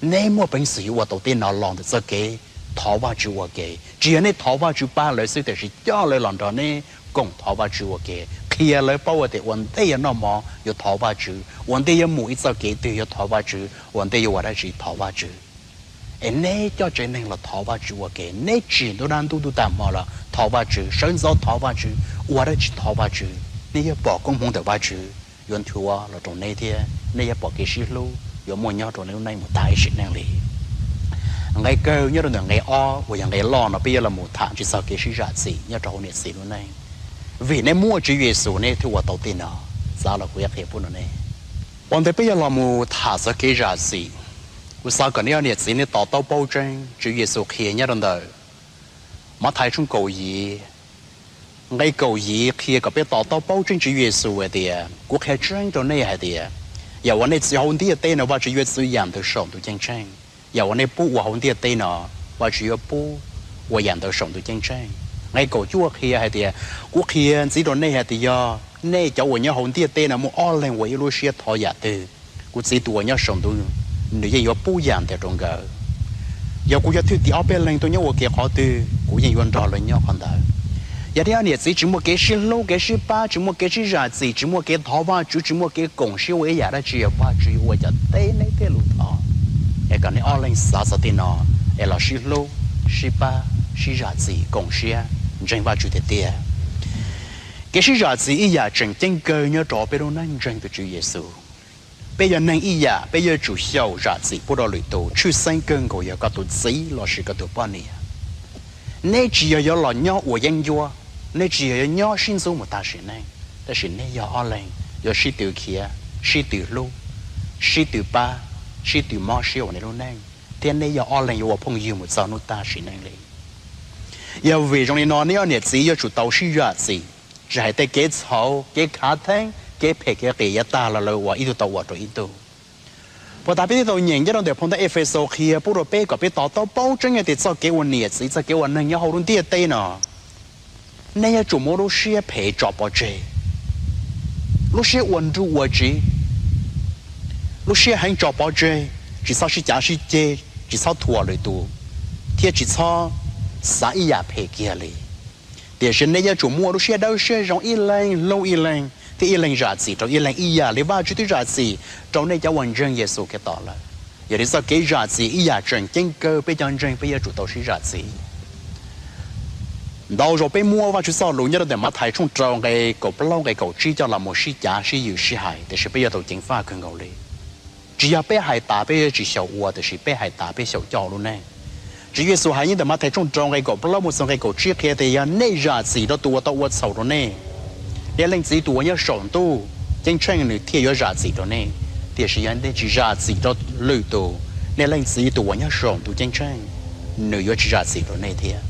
Neb muaj peev xwm yuav ua tau tej no los ntawm txoj kev thov Vajtswv ua ke. Tsis yog nej thov Vajtswv pab lawv xwb, tiam sis coj lawv los nrog neb koom thov Vajtswv ua ke, qhia lawv paub tias ua ntej yuav noj mov yuav thov Vajtswv, ua ntej yuav mus ib txoj kev twg yuav thov Vajtswv, ua ntej yuav ua dab tsi thov Vajtswv. Es neb coj tsev neeg los thov Vajtswv ua ke, neb tsim ntuj dab ntuj ntuj tag hmo los thov Vajtswv, sawv ntxov thov Vajtswv, ua dab tsi thov Vajtswv, nej yuav pom koob hmoov ntawm Vajtswv yuav nchuav los rau neb thiab nej yuav pom kev sib hlub yuav muaj nyob rau nej lub neej mus tag ib sim neej li. Nqe kawg nyob rau ntawm nqe ob uas yog nqe loj no peb yuav los mus tham tsis txog kev sib zam txim nyob rau hauv niam txiv lub neej. Vim nej muaj Tswv Yexus nej thiaj ua tau tej no. Xav los kuv yuav qhia pub rau nej. Ua ntej peb yuav los mus tham txog kev zam txim, kuv xav kom nej ob niam txiv nej to taub paub tseeb Tswv Yexus qhia nyob rau ntawm Mathais tshooj kaum yim, nqe kaum yim qhia kom peb to taub paub tseeb Tswv Yexus hais tias, kuv qhia tseeb rau nej hais tias, yam uas nej txwv hauv ntiaj teb no Vajtswv yuav txwv yam ntawd saum ntuj ceeb tsheej. Yam uas nej pub ua hauv ntiaj teb no Vajtswv yuav pub ua yam ntawd saum ntuj ceeb tsheej. Nqe kaum cuaj qhia hais tias, kuv qhia ntxiv rau nej hais tias yog nej cov uas nyob hauv ntiaj teb no muaj ob leeg ua ib lub siab thov yam twg, kuv Txiv tus uas nyob saum ntuj nws yeej yuav pub yam ntawd rau nkawd. Yog kuv cov thwj tim ob peb leeg tuaj nyob ua ke qhov twg, kuv yeej yuav nrog lawv nyob qhov ntawd. Yog nej ob niam txiv tsis muaj kev sib hlub kev sib pab, tsis muaj kev sib zam txim, tsis muaj kev thov Vajtswv, tsis muaj kev koom siab ua ib yam dab tsi, Vajtswv yuav ua cov teb neb tej lus thov. Es kom nej ob leeg xav txog tej no, es los sib hlub, sib pab, sib zam txim, koom siab, ntseeg Vajtswv tiag tiag. Kev sib zam txim ib yam tseem ceeb kawg nyob rau peb lub neej ntseeg tus Tswv Yexus. Peb yog neeg ib yam, peb yuav tsum xyaum zam txim pub rau lwm tus, tshwj xeeb kawg nkaus yog koj tus txiv lossis koj tus poj niam. Neb tsis yog yuav los nyob ua yeeb ncuab, neb tsis yog yuav nyob sib ntxub mus tag sim neej, tab sis neb yog ob leeg yuav sib tw khiav, sib tw hlub, sib tw pab, sib tw mob siab ua nej lub neej, thiab neb yog ob leeg yuav ua phooj ywg mus txog hnub tag sim neej li. Yog vim zoo li no neb ob niam txiv yuav tsum tau sib zam txim, tsis hais tej kev txhaum, kev khav theeb, kev phem kev qias yav tag los lawv ua ib tug tau ua rau ib tug. Puas tas peb thiaj tau nyeem nyob rau ntawm phau ntawv Efexus qhia pub rau peb kom peb to taub paub tseeb tias txoj kev ua niam txiv, txoj kev ua neeg nyob hauv lub ntiaj teb no, nej yuav tsum muaj lub siab phem tso pov tseg, lub siab ua nruj ua tsiv, lub siab heev tso pov tseg, tsis txhob sib cav sib ceg, tsis txhob thuam lwm tus, thiab tsis txhob xav ib yam phem kiag li. Tiam sis nej yuav tsum muaj lub siab dawb siab zoo, ib leeg hlub ib leeg thiab ib leeg zam txim rau ib leeg ib yam li Vajtswv twb zam txim rau nej cov uas ntseeg Yexus Khetos lawm. Yog li txoj kev zam txim ib yam tseem ceeb kawg peb cov ntseeg peb yuav tsum tau sib zam txim. Ntau zaus peb muab Vajtswv txoj lus nyob rau ntawm Mathais tshooj rau nqe kaum plaub nqe kaum tsib coj los mus sib cav sib yws sib hais, tiam sis peb yuav tau ceev faj kawg nkaus li. Tsis yog peb hais tas peb yuav tsis xyaum ua, tiam sis peb hais tas peb xyaum coj hauv lub neej. Tswv Yexus hais nyob ntawm Mathais tshooj rau nqe kaum plaub mus txog nqe kaum tsib qhia tias yog nej zam txim rau tus uas tau ua txhaum rau nej, nej Leej Txiv tus uas nyob saum ntuj ceeb tsheej nws thiaj yuav zam txim rau nej. Tiam sis yog nej tsis zam txim rau lwm tus, nej Leej Txiv tus uas nyob saum ntuj ceeb tsheej nws yuav tsis zam txim rau nej thiab.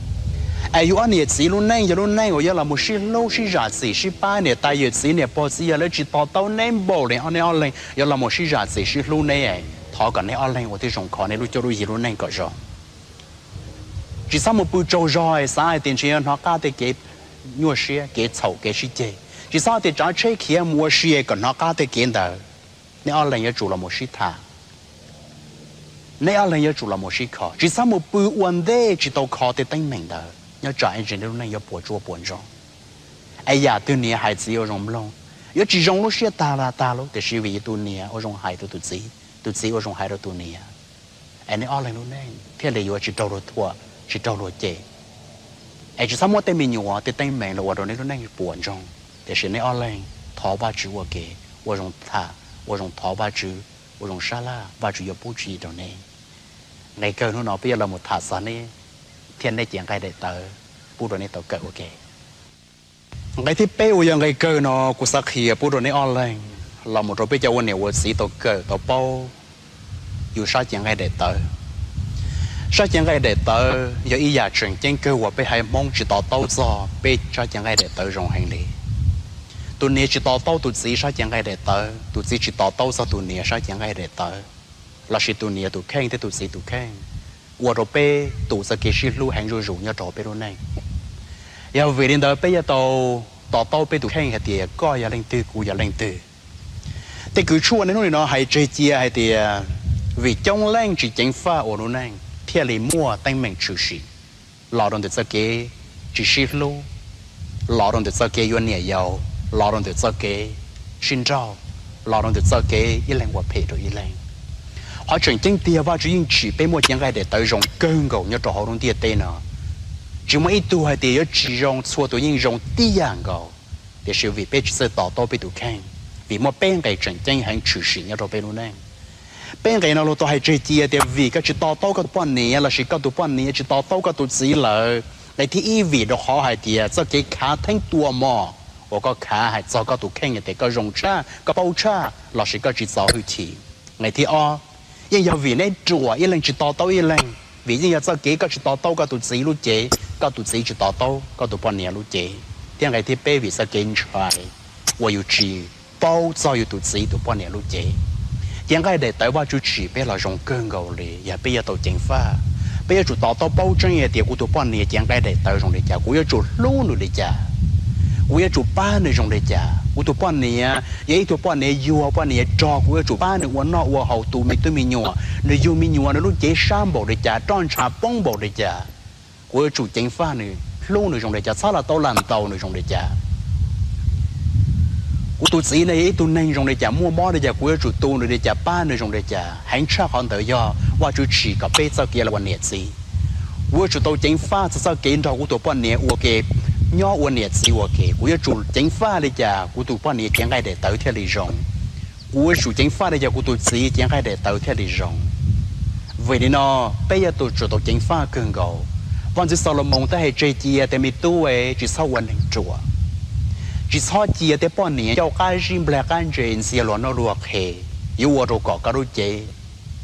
Es yus ob niam txiv lub neej yog lub neej uas yuav los mus sib hlub sib zam txim sib pab, niam tais yawm txiv niam pog txiv yawg lawv tsis to taub neb npaum li ob, neb ob leeg yuav los mus sib zam txim sib hlub ne. Thov kom neb ob leeg ua tib zoo kho nej lub cuab lub yig lub neej kom zoo. Tsis txhob mus pw tsaug zog xav hais tias ntshe yuav hnov qab tej kev nyuaj siab kev txhaum kev sib ceg. Tsis txhob hais tias tsav tsheb khiav mus ua si kom hnov qab tej kev ntawd. Neb ob leeg yuav tsum los mus sib tham, neb ob leeg yuav tsum los mus sib kho. Tsis txhob mus pw ua ntej tsis tau kho tej teeb meem ntawd, nyob tsam ib ntsis nej lub neej yuav puas tsuaj puas ntsoog. Es yam twg niam hais txiv ua zoo mloog, yuav tsis zoo lub siab tag los tag lub, tiam sis vim yog tus niam ua zoo hais rau tus txiv, tus txiv ua zoo hais rau tus niam, es neb ob leeg lub neej thiaj li yuav tsis raug luag thuam tsis raug luag cem. Es tsis txhob muab tej me nyuam tej teeb meem los ua rau neb lub neej puas ntsoog, tiam sis neb ob leeg thov Vajtswv ua ke, ua zoo tham, ua zoo thov Vajtswv, ua zoo sab laj, Vajtswv yuav pub tswv yim rau neb. Nqe kawg hnub no peb yuav los mus tham txog neb thiab neb cev nqaij daim tawv pub rau neb tau kawm ua ke. Nqe thib peb uas yog nqe kawg no kuv xav qhia pub rau neb ob leeg los mus rau peb cov ua niam ua txiv tau kawm tau paub yus sab cev nqaij daim tawv. Sab cev nqaij daim tawv yog ib yam tseem ceeb kawg uas peb haiv Hmoob tsis to taub txog peb sab cev nqaij daim tawv zoo heev li. Tus niam tsis to taub tus txiv sab cev nqaij daim tawv, tus txiv tsis to taub txog tus niam sab cev nqaij daim tawv, lossis tus niam tus kheej thiab tus txiv tus kheej, ua rau peb tus txoj kev sib hlub heev zuj zus nyob rau peb lub neej. Yog vim li ntawd peb yuav tau to taub peb tus kheej hais tias koj yog leej twg, kuv yog leej twg. Tej kws tshuaj nej hnub no hais tseg cia hais tias vim coob leej tsis ceev faj ua lub neej thiaj li muaj teeb meem tshwm sim, los rau ntawm txoj kev tsis sib hlub, los rau ntawm txoj kev yuav niam yau, los rau ntawm txoj kev sib nrauj, los rau ntawm txoj kev ib leeg ua phem rau ib leeg. Qhov tseem ceeb tiag Vajtswv yeej tsim peb muaj cev nqaij daim tawv zoo kawg nkaus nyob rau hauv lub ntiaj teb no. Tsis muaj ib tug hais tias yuav tsis zoo, txhua tus yeej zoo tib yam nkaus. Tiam sis vim peb tsis txawj to taub peb tus kheej, vim muaj peb nqe tseem ceeb heev tshwm sim nyob rau peb lub neej. Peb nqe no luag tau hais tseg cia tias vim koj tsis to taub koj tus poj niam lossis koj tus poj niam tsis to taub koj tus txiv lawm. Nqe thib ib, vim rau qhov hais tias txoj kev khav theeb tua mos uas koj khav hais txog koj tus kheej tias koj zoo tshaj, koj paub tshaj lossis koj tsis txo hwj chim. Nqe thib ob, yeej yog vim neb ruam ib leeg tsis to taub ib leeg, vim yeej yog txoj kev koj tsis to taub koj tus txiv lub cev, koj tus txiv tsis to taub koj tus poj niam lub cev. Thiab nqe thib peb, vim txoj kev ntshai uas yus tsis paub txog yus tus txiv tus poj niam lub cev. Cev nqaij daim tawv Vajtswv tsim peb los zoo kawg nkaus li, yog peb yuav tau ceev faj. Peb yuav tsum to taub paub tseeb hais tias kuv tus poj niam cev nqaij daim tawv zoo li cas, kuv yuav tsum hlub nws li cas, kuv yuav tsum pab nws zoo li cas. Kuv tus poj niam yog ib tug poj niam yuag, poj niam rog, kuv yuav tsum pab nws ua noj ua haus, tu me tub me nyuam, nws yug me nyuam nws lub cev sab npaum li cas, roj ntsha poob npaum li cas. Kuv yuav tsum ceev faj nws, hlub nws zoo li cas, txhob lam tau lam ntaus nws zoo li cas. Kuv tus txiv no yog ib tug neeg zoo li cas, muaj mob li cas, kuv yuav tsum tu nws li cas, pab nws zoo li cas. Heev tshaj qhov ntawd yog Vajtswv tsim kom peb txoj kev los ua niam txiv. Kuv yuav tsum tau ceev faj txog txoj kev nrog kuv tus poj niam ua ke, nyob ua niam txiv ua ke. Kuv yuav tsum ceev faj li cas kuv tus poj niam cev nqaij daim tawv thiaj li zoo. Kuv yuav tsum ceev faj li cas kuv tus txiv cev nqaij daim tawv thiaj li zoo. Vim li no, peb yuav tsum tau ceev faj kawg nkaus. Vaj ntxwv Xalumoos twb hais tseg cia tias me tub, tsis txhob ua neeg ruam. Tsis txhob cia tej poj niam ncauj qab zib nplaig qab ntse ntxias luag noj luag qhes, yuav ua rau kom koj lub cev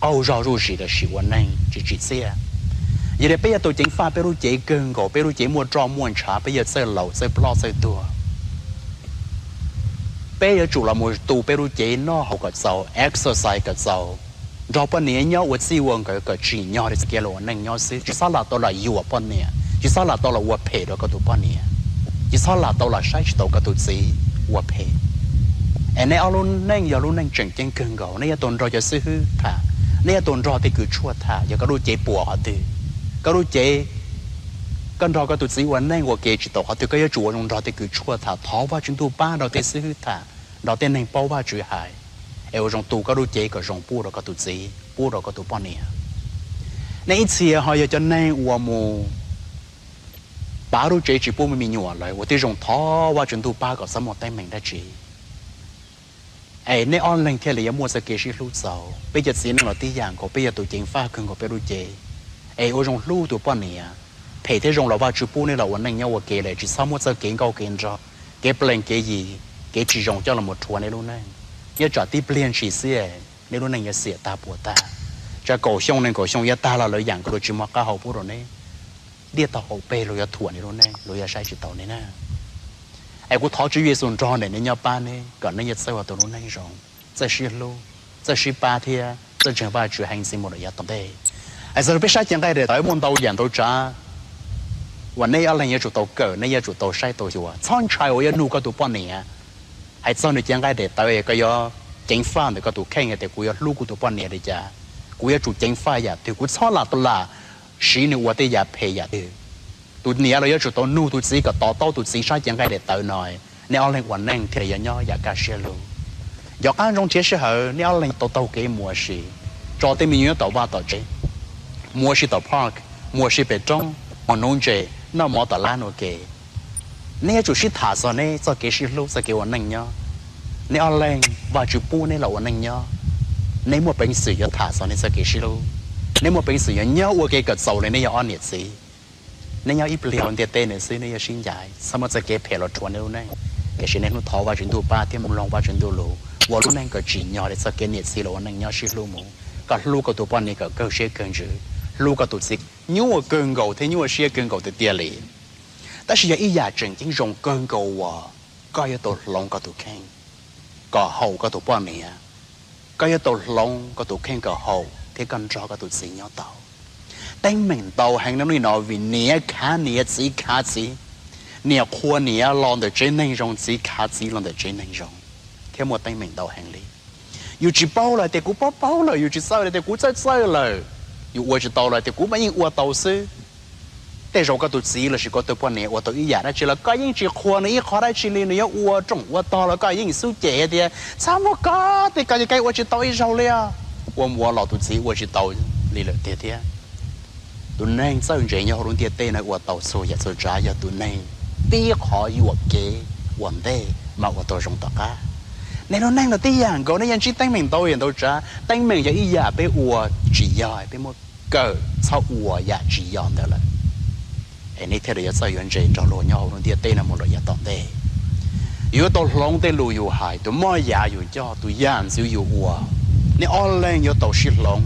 qaug zog zuj zus los sis ua neeg tsis tsim txiaj. Yog li peb yuav tau ceev faj peb lub cev kawg nkaus, peb lub cev muaj roj muaj ntshav, peb yuav txawj laus txawj ploj txawj tuag. Peb yuav tsum los mus tu peb lub cev, noj haus kom txaus, exercise kom txaus, nrog poj niam nyob ua txij ua nkawm kom tsim nyog li txoj kev los ua neej nyob xwb. Tsis txhob lam tau lam yuam poj niam, tsis txhob lam tau lam ua phem rau koj tus poj niam, tsis txhob lam tau lam saib tsis taus koj tus txiv ua phem. Es nej ob lub neej yog lub neej tseem ceeb kawg nkaus, nej yuav tau nrog cov xib hwb tham, nej yuav tau nrog tej kws tshuaj tham. Yog koj lub cev puas qhov twg, koj lub cev, koj nrog koj tus txiv ua neej ua ke tsis tau qhov twg, koj yuav tsum ua zoo nrog tej kws tshuaj tham, thov Vajtswv ntuj pab, nrog tej xib hwb tham, nrog tej neeg paub Vajtswv hais, es ua zoo tu koj lub cev kom zoo pub rau koj tus txiv, pub rau koj tus poj niam. Nej ib txhia ho yog cov neeg uas mus pav lub tsev tsis pub me me nyuam lawm, ua tib zoo thov Vajtswv ntuj pab kom txhob muaj teeb meem dab tsi. Es nej ob leeg thiaj li yuav muaj txoj kev sib hlub txaus. Peb cov txiv neej los tib yam nkaus, peb yuav tau ceev faj kawg nkaus peb lub cev, es ua zoo hlub tus poj niam. Phem thiab zoo los Vajtswv pub nej los ua neej nyob ua ke lawm, tsis txhob muab txoj kev nkauj kev nraug, kev plees kev yig, kev tsis zoo coj los rhuav nej lub neej. Nyob tsam tib pliag ntshis xwb, nej lub neej yuav xiam tag puas tag. Tsam kaum xyoo nees nkaum xyoo yuav tag los lawv yam nkaus, luag tsis muaj qab hau pub rau nej. Tiaj tau hauv pes luag yuav thuam nej lub neej, luag yuav saib tsis taus nej na. Es kuv thov Tswv Yexus nrog nej nyob pab nej kom nej yuav txawj ua tau lub neej zoo, txawj sib hlub, txawj sib pab thiab txawj ntseeg Vajtswv heev ntxiv mus rau yav tom ntej. Es txog peb saib cev nqaij daim tawv muaj ntau yam ntau tsav uas nej ob leeg yuav tsum tau kawm, nej yuav tsum tau saib tau xyuas. Txhob ntshai uas yuav nug koj tus poj niam hais txog nws cev nqaij daim tawv es koj yuav ceev faj ntawm koj tus kheej hais tias kuv yuav hlub kuv tus poj niam li cas, kuv yuav tsum ceev faj yam twg, kuv txhob lam tau lam siv nws ua tej yam phem yam twg. Tus niam los yuav tsum tau nug tus txiv kom to taub tus txiv saib cev nqaij daim tawv no, nej ob leeg ua neej thiaj li yuav nyob yam kaj siab lug. Nco qab ntsoov nrhiav sij hawm nej ob leeg tau taug kev mus ua si, tso tej me nyuam nyob tom vaj tom tsev, mus ua si tom park, mus ua si pem roob, mus nuv ntses, noj mov tom lab ua ke. Nej yuav tsum sib tham txog nej txoj kev sib hlub, txoj kev ua neej nyob. Nej ob leeg Vajtswv pub nej los ua neej nyob, nej muaj peev xwm yuav tham txog nej txoj kev sib hlub. Nej muaj peev xwm yuav nyob ua ke kom txaus li nej yog ob niam txiv. Nej nyob ib pliag hauv ntiaj teb no xwb, nej yuav sib ncaim, txhob muab txoj kev phem los rhuav nej lub neej. Tiam sis nej hnub thov Vajtswv ntuj pab thiab mloog Vajtswv ntuj lus, ua lub neej kom tsim nyog li txoj kev niam txiv los ua neej nyob sib hlub mus, kom hlub koj tus poj niam kom kawg siab kawg ntsws, hlub koj tus txiv nyuaj kawg nkaus thiab nyuaj siab kawg nkaus tiag tiag li. Tab sis yog ib yam tseem ceeb zoo kawg nkaus uas koj yuav tau hloov koj tus kheej kom haum koj tus poj niam. Koj yuav tau hloov koj tus kheej kom haum thiab koj nrog koj tus txiv nyob tau. Teeb meem ntau heev no li no vim niam khav niam, txiv khav txiv. Niam qhuas niam los ntawm tsev neeg zoo, txiv khav txiv los ntawm tsev neeg zoo, thiab muaj teeb meem ntau heev li. Yus tsis paub lawm tias kuv paub paub lawm, yus tsis txawj lawm tias kuv txawj txawj lawm. Yus ua tsis tau lawm tias kuv mas yeej ua tau xwb. Tej zaum koj tus txiv lossis koj tus poj niam ua tau ib yam dab tsi los koj yeej tsis qhuas nws ib qho dab tsi li, nws yuav ua rooj ua tog los koj yeej xub cem tias txhob muab koj tej ko ces koj ua tsis tau ib zaug li os. Ua mus ua los tus txiv ua tsis tau li lawm tiag thiab. Tus neeg txawj ntse nyob hauv lub ntiaj teb no ua tau txhua yam txhua tsav yog tus neeg pib qhov yuam kev ua ntej mas ua tau zoo tom qab. Nej lub neej los tib yam nkaus, nej yeej ntsib teeb meem ntau yam ntau tsav. Teeb meem yog ib yam peb ua tsis yog, peb muab kawm txhob ua yam tsis yog ntawd lawm, es nej thiaj li yuav txawj yuav ntse nrog luag nyob hauv lub ntiaj teb no mus rau yav tom ntej. Yuav tau hloov tej lus yus hais, tus moj yam yus coj, tus yam ntxwv yus ua. Nej ob leeg yuav tau sib hloov,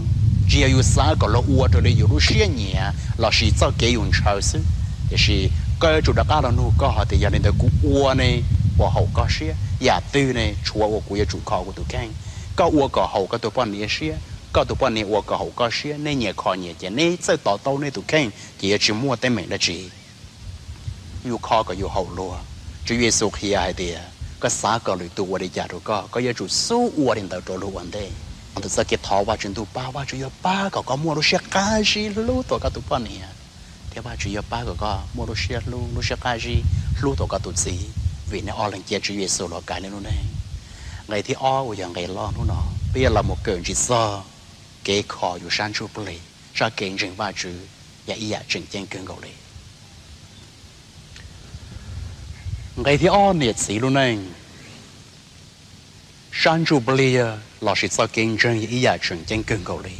tsis yog yus xav kom luag ua raws li yus lub siab nyiam lossis txoj kev yus ntshaw xwb. Tiam sis koj yuav tsum rov qab los nug koj hais tias yog li ntawd kuv ua ne puas haum koj siab, yam twg ne tshuav uas kuv yuav tsum kho kuv tus kheej. Koj ua kom haum koj tus poj niam siab, koj tus poj niam ua kom haum koj siab, nej nyias kho nyias ces nej txawj to taub nej tus kheej ces yuav tsis muaj teeb meem dab tsi. Yus kho kom yus haum luag. Tswv Yexus qhia hais tias koj xav kom lwm tus ua li cas rau koj, koj yuav tsum xub ua li ntawd rau luag ua ntej. Tus txoj kev thov Vajtswv ntuj pab, Vajtswv yuav pab kom koj muaj lub siab qab zib hlub tau koj tus poj niam, thiab Vajtswv yuav pab kom koj muaj lub siab hlub, lub siab qab zib hlub tau koj tus txiv, vim nej ob leeg cia Tswv Yexus los kav nej lub neej. Nqe thib ob uas yog nqe loj hnub no, peb yuav los mus kawm ntsis txog kev kho yus sab ntsuj plig, sab kev ntseeg Vajtswv yog ib yam tseem ceeb kawg nkaus li. Nqe thib ob, niam txiv lub neej, sab ntsuj plig lossis txoj kev ntseeg yog ib yam tseem ceeb kawg nkaus li.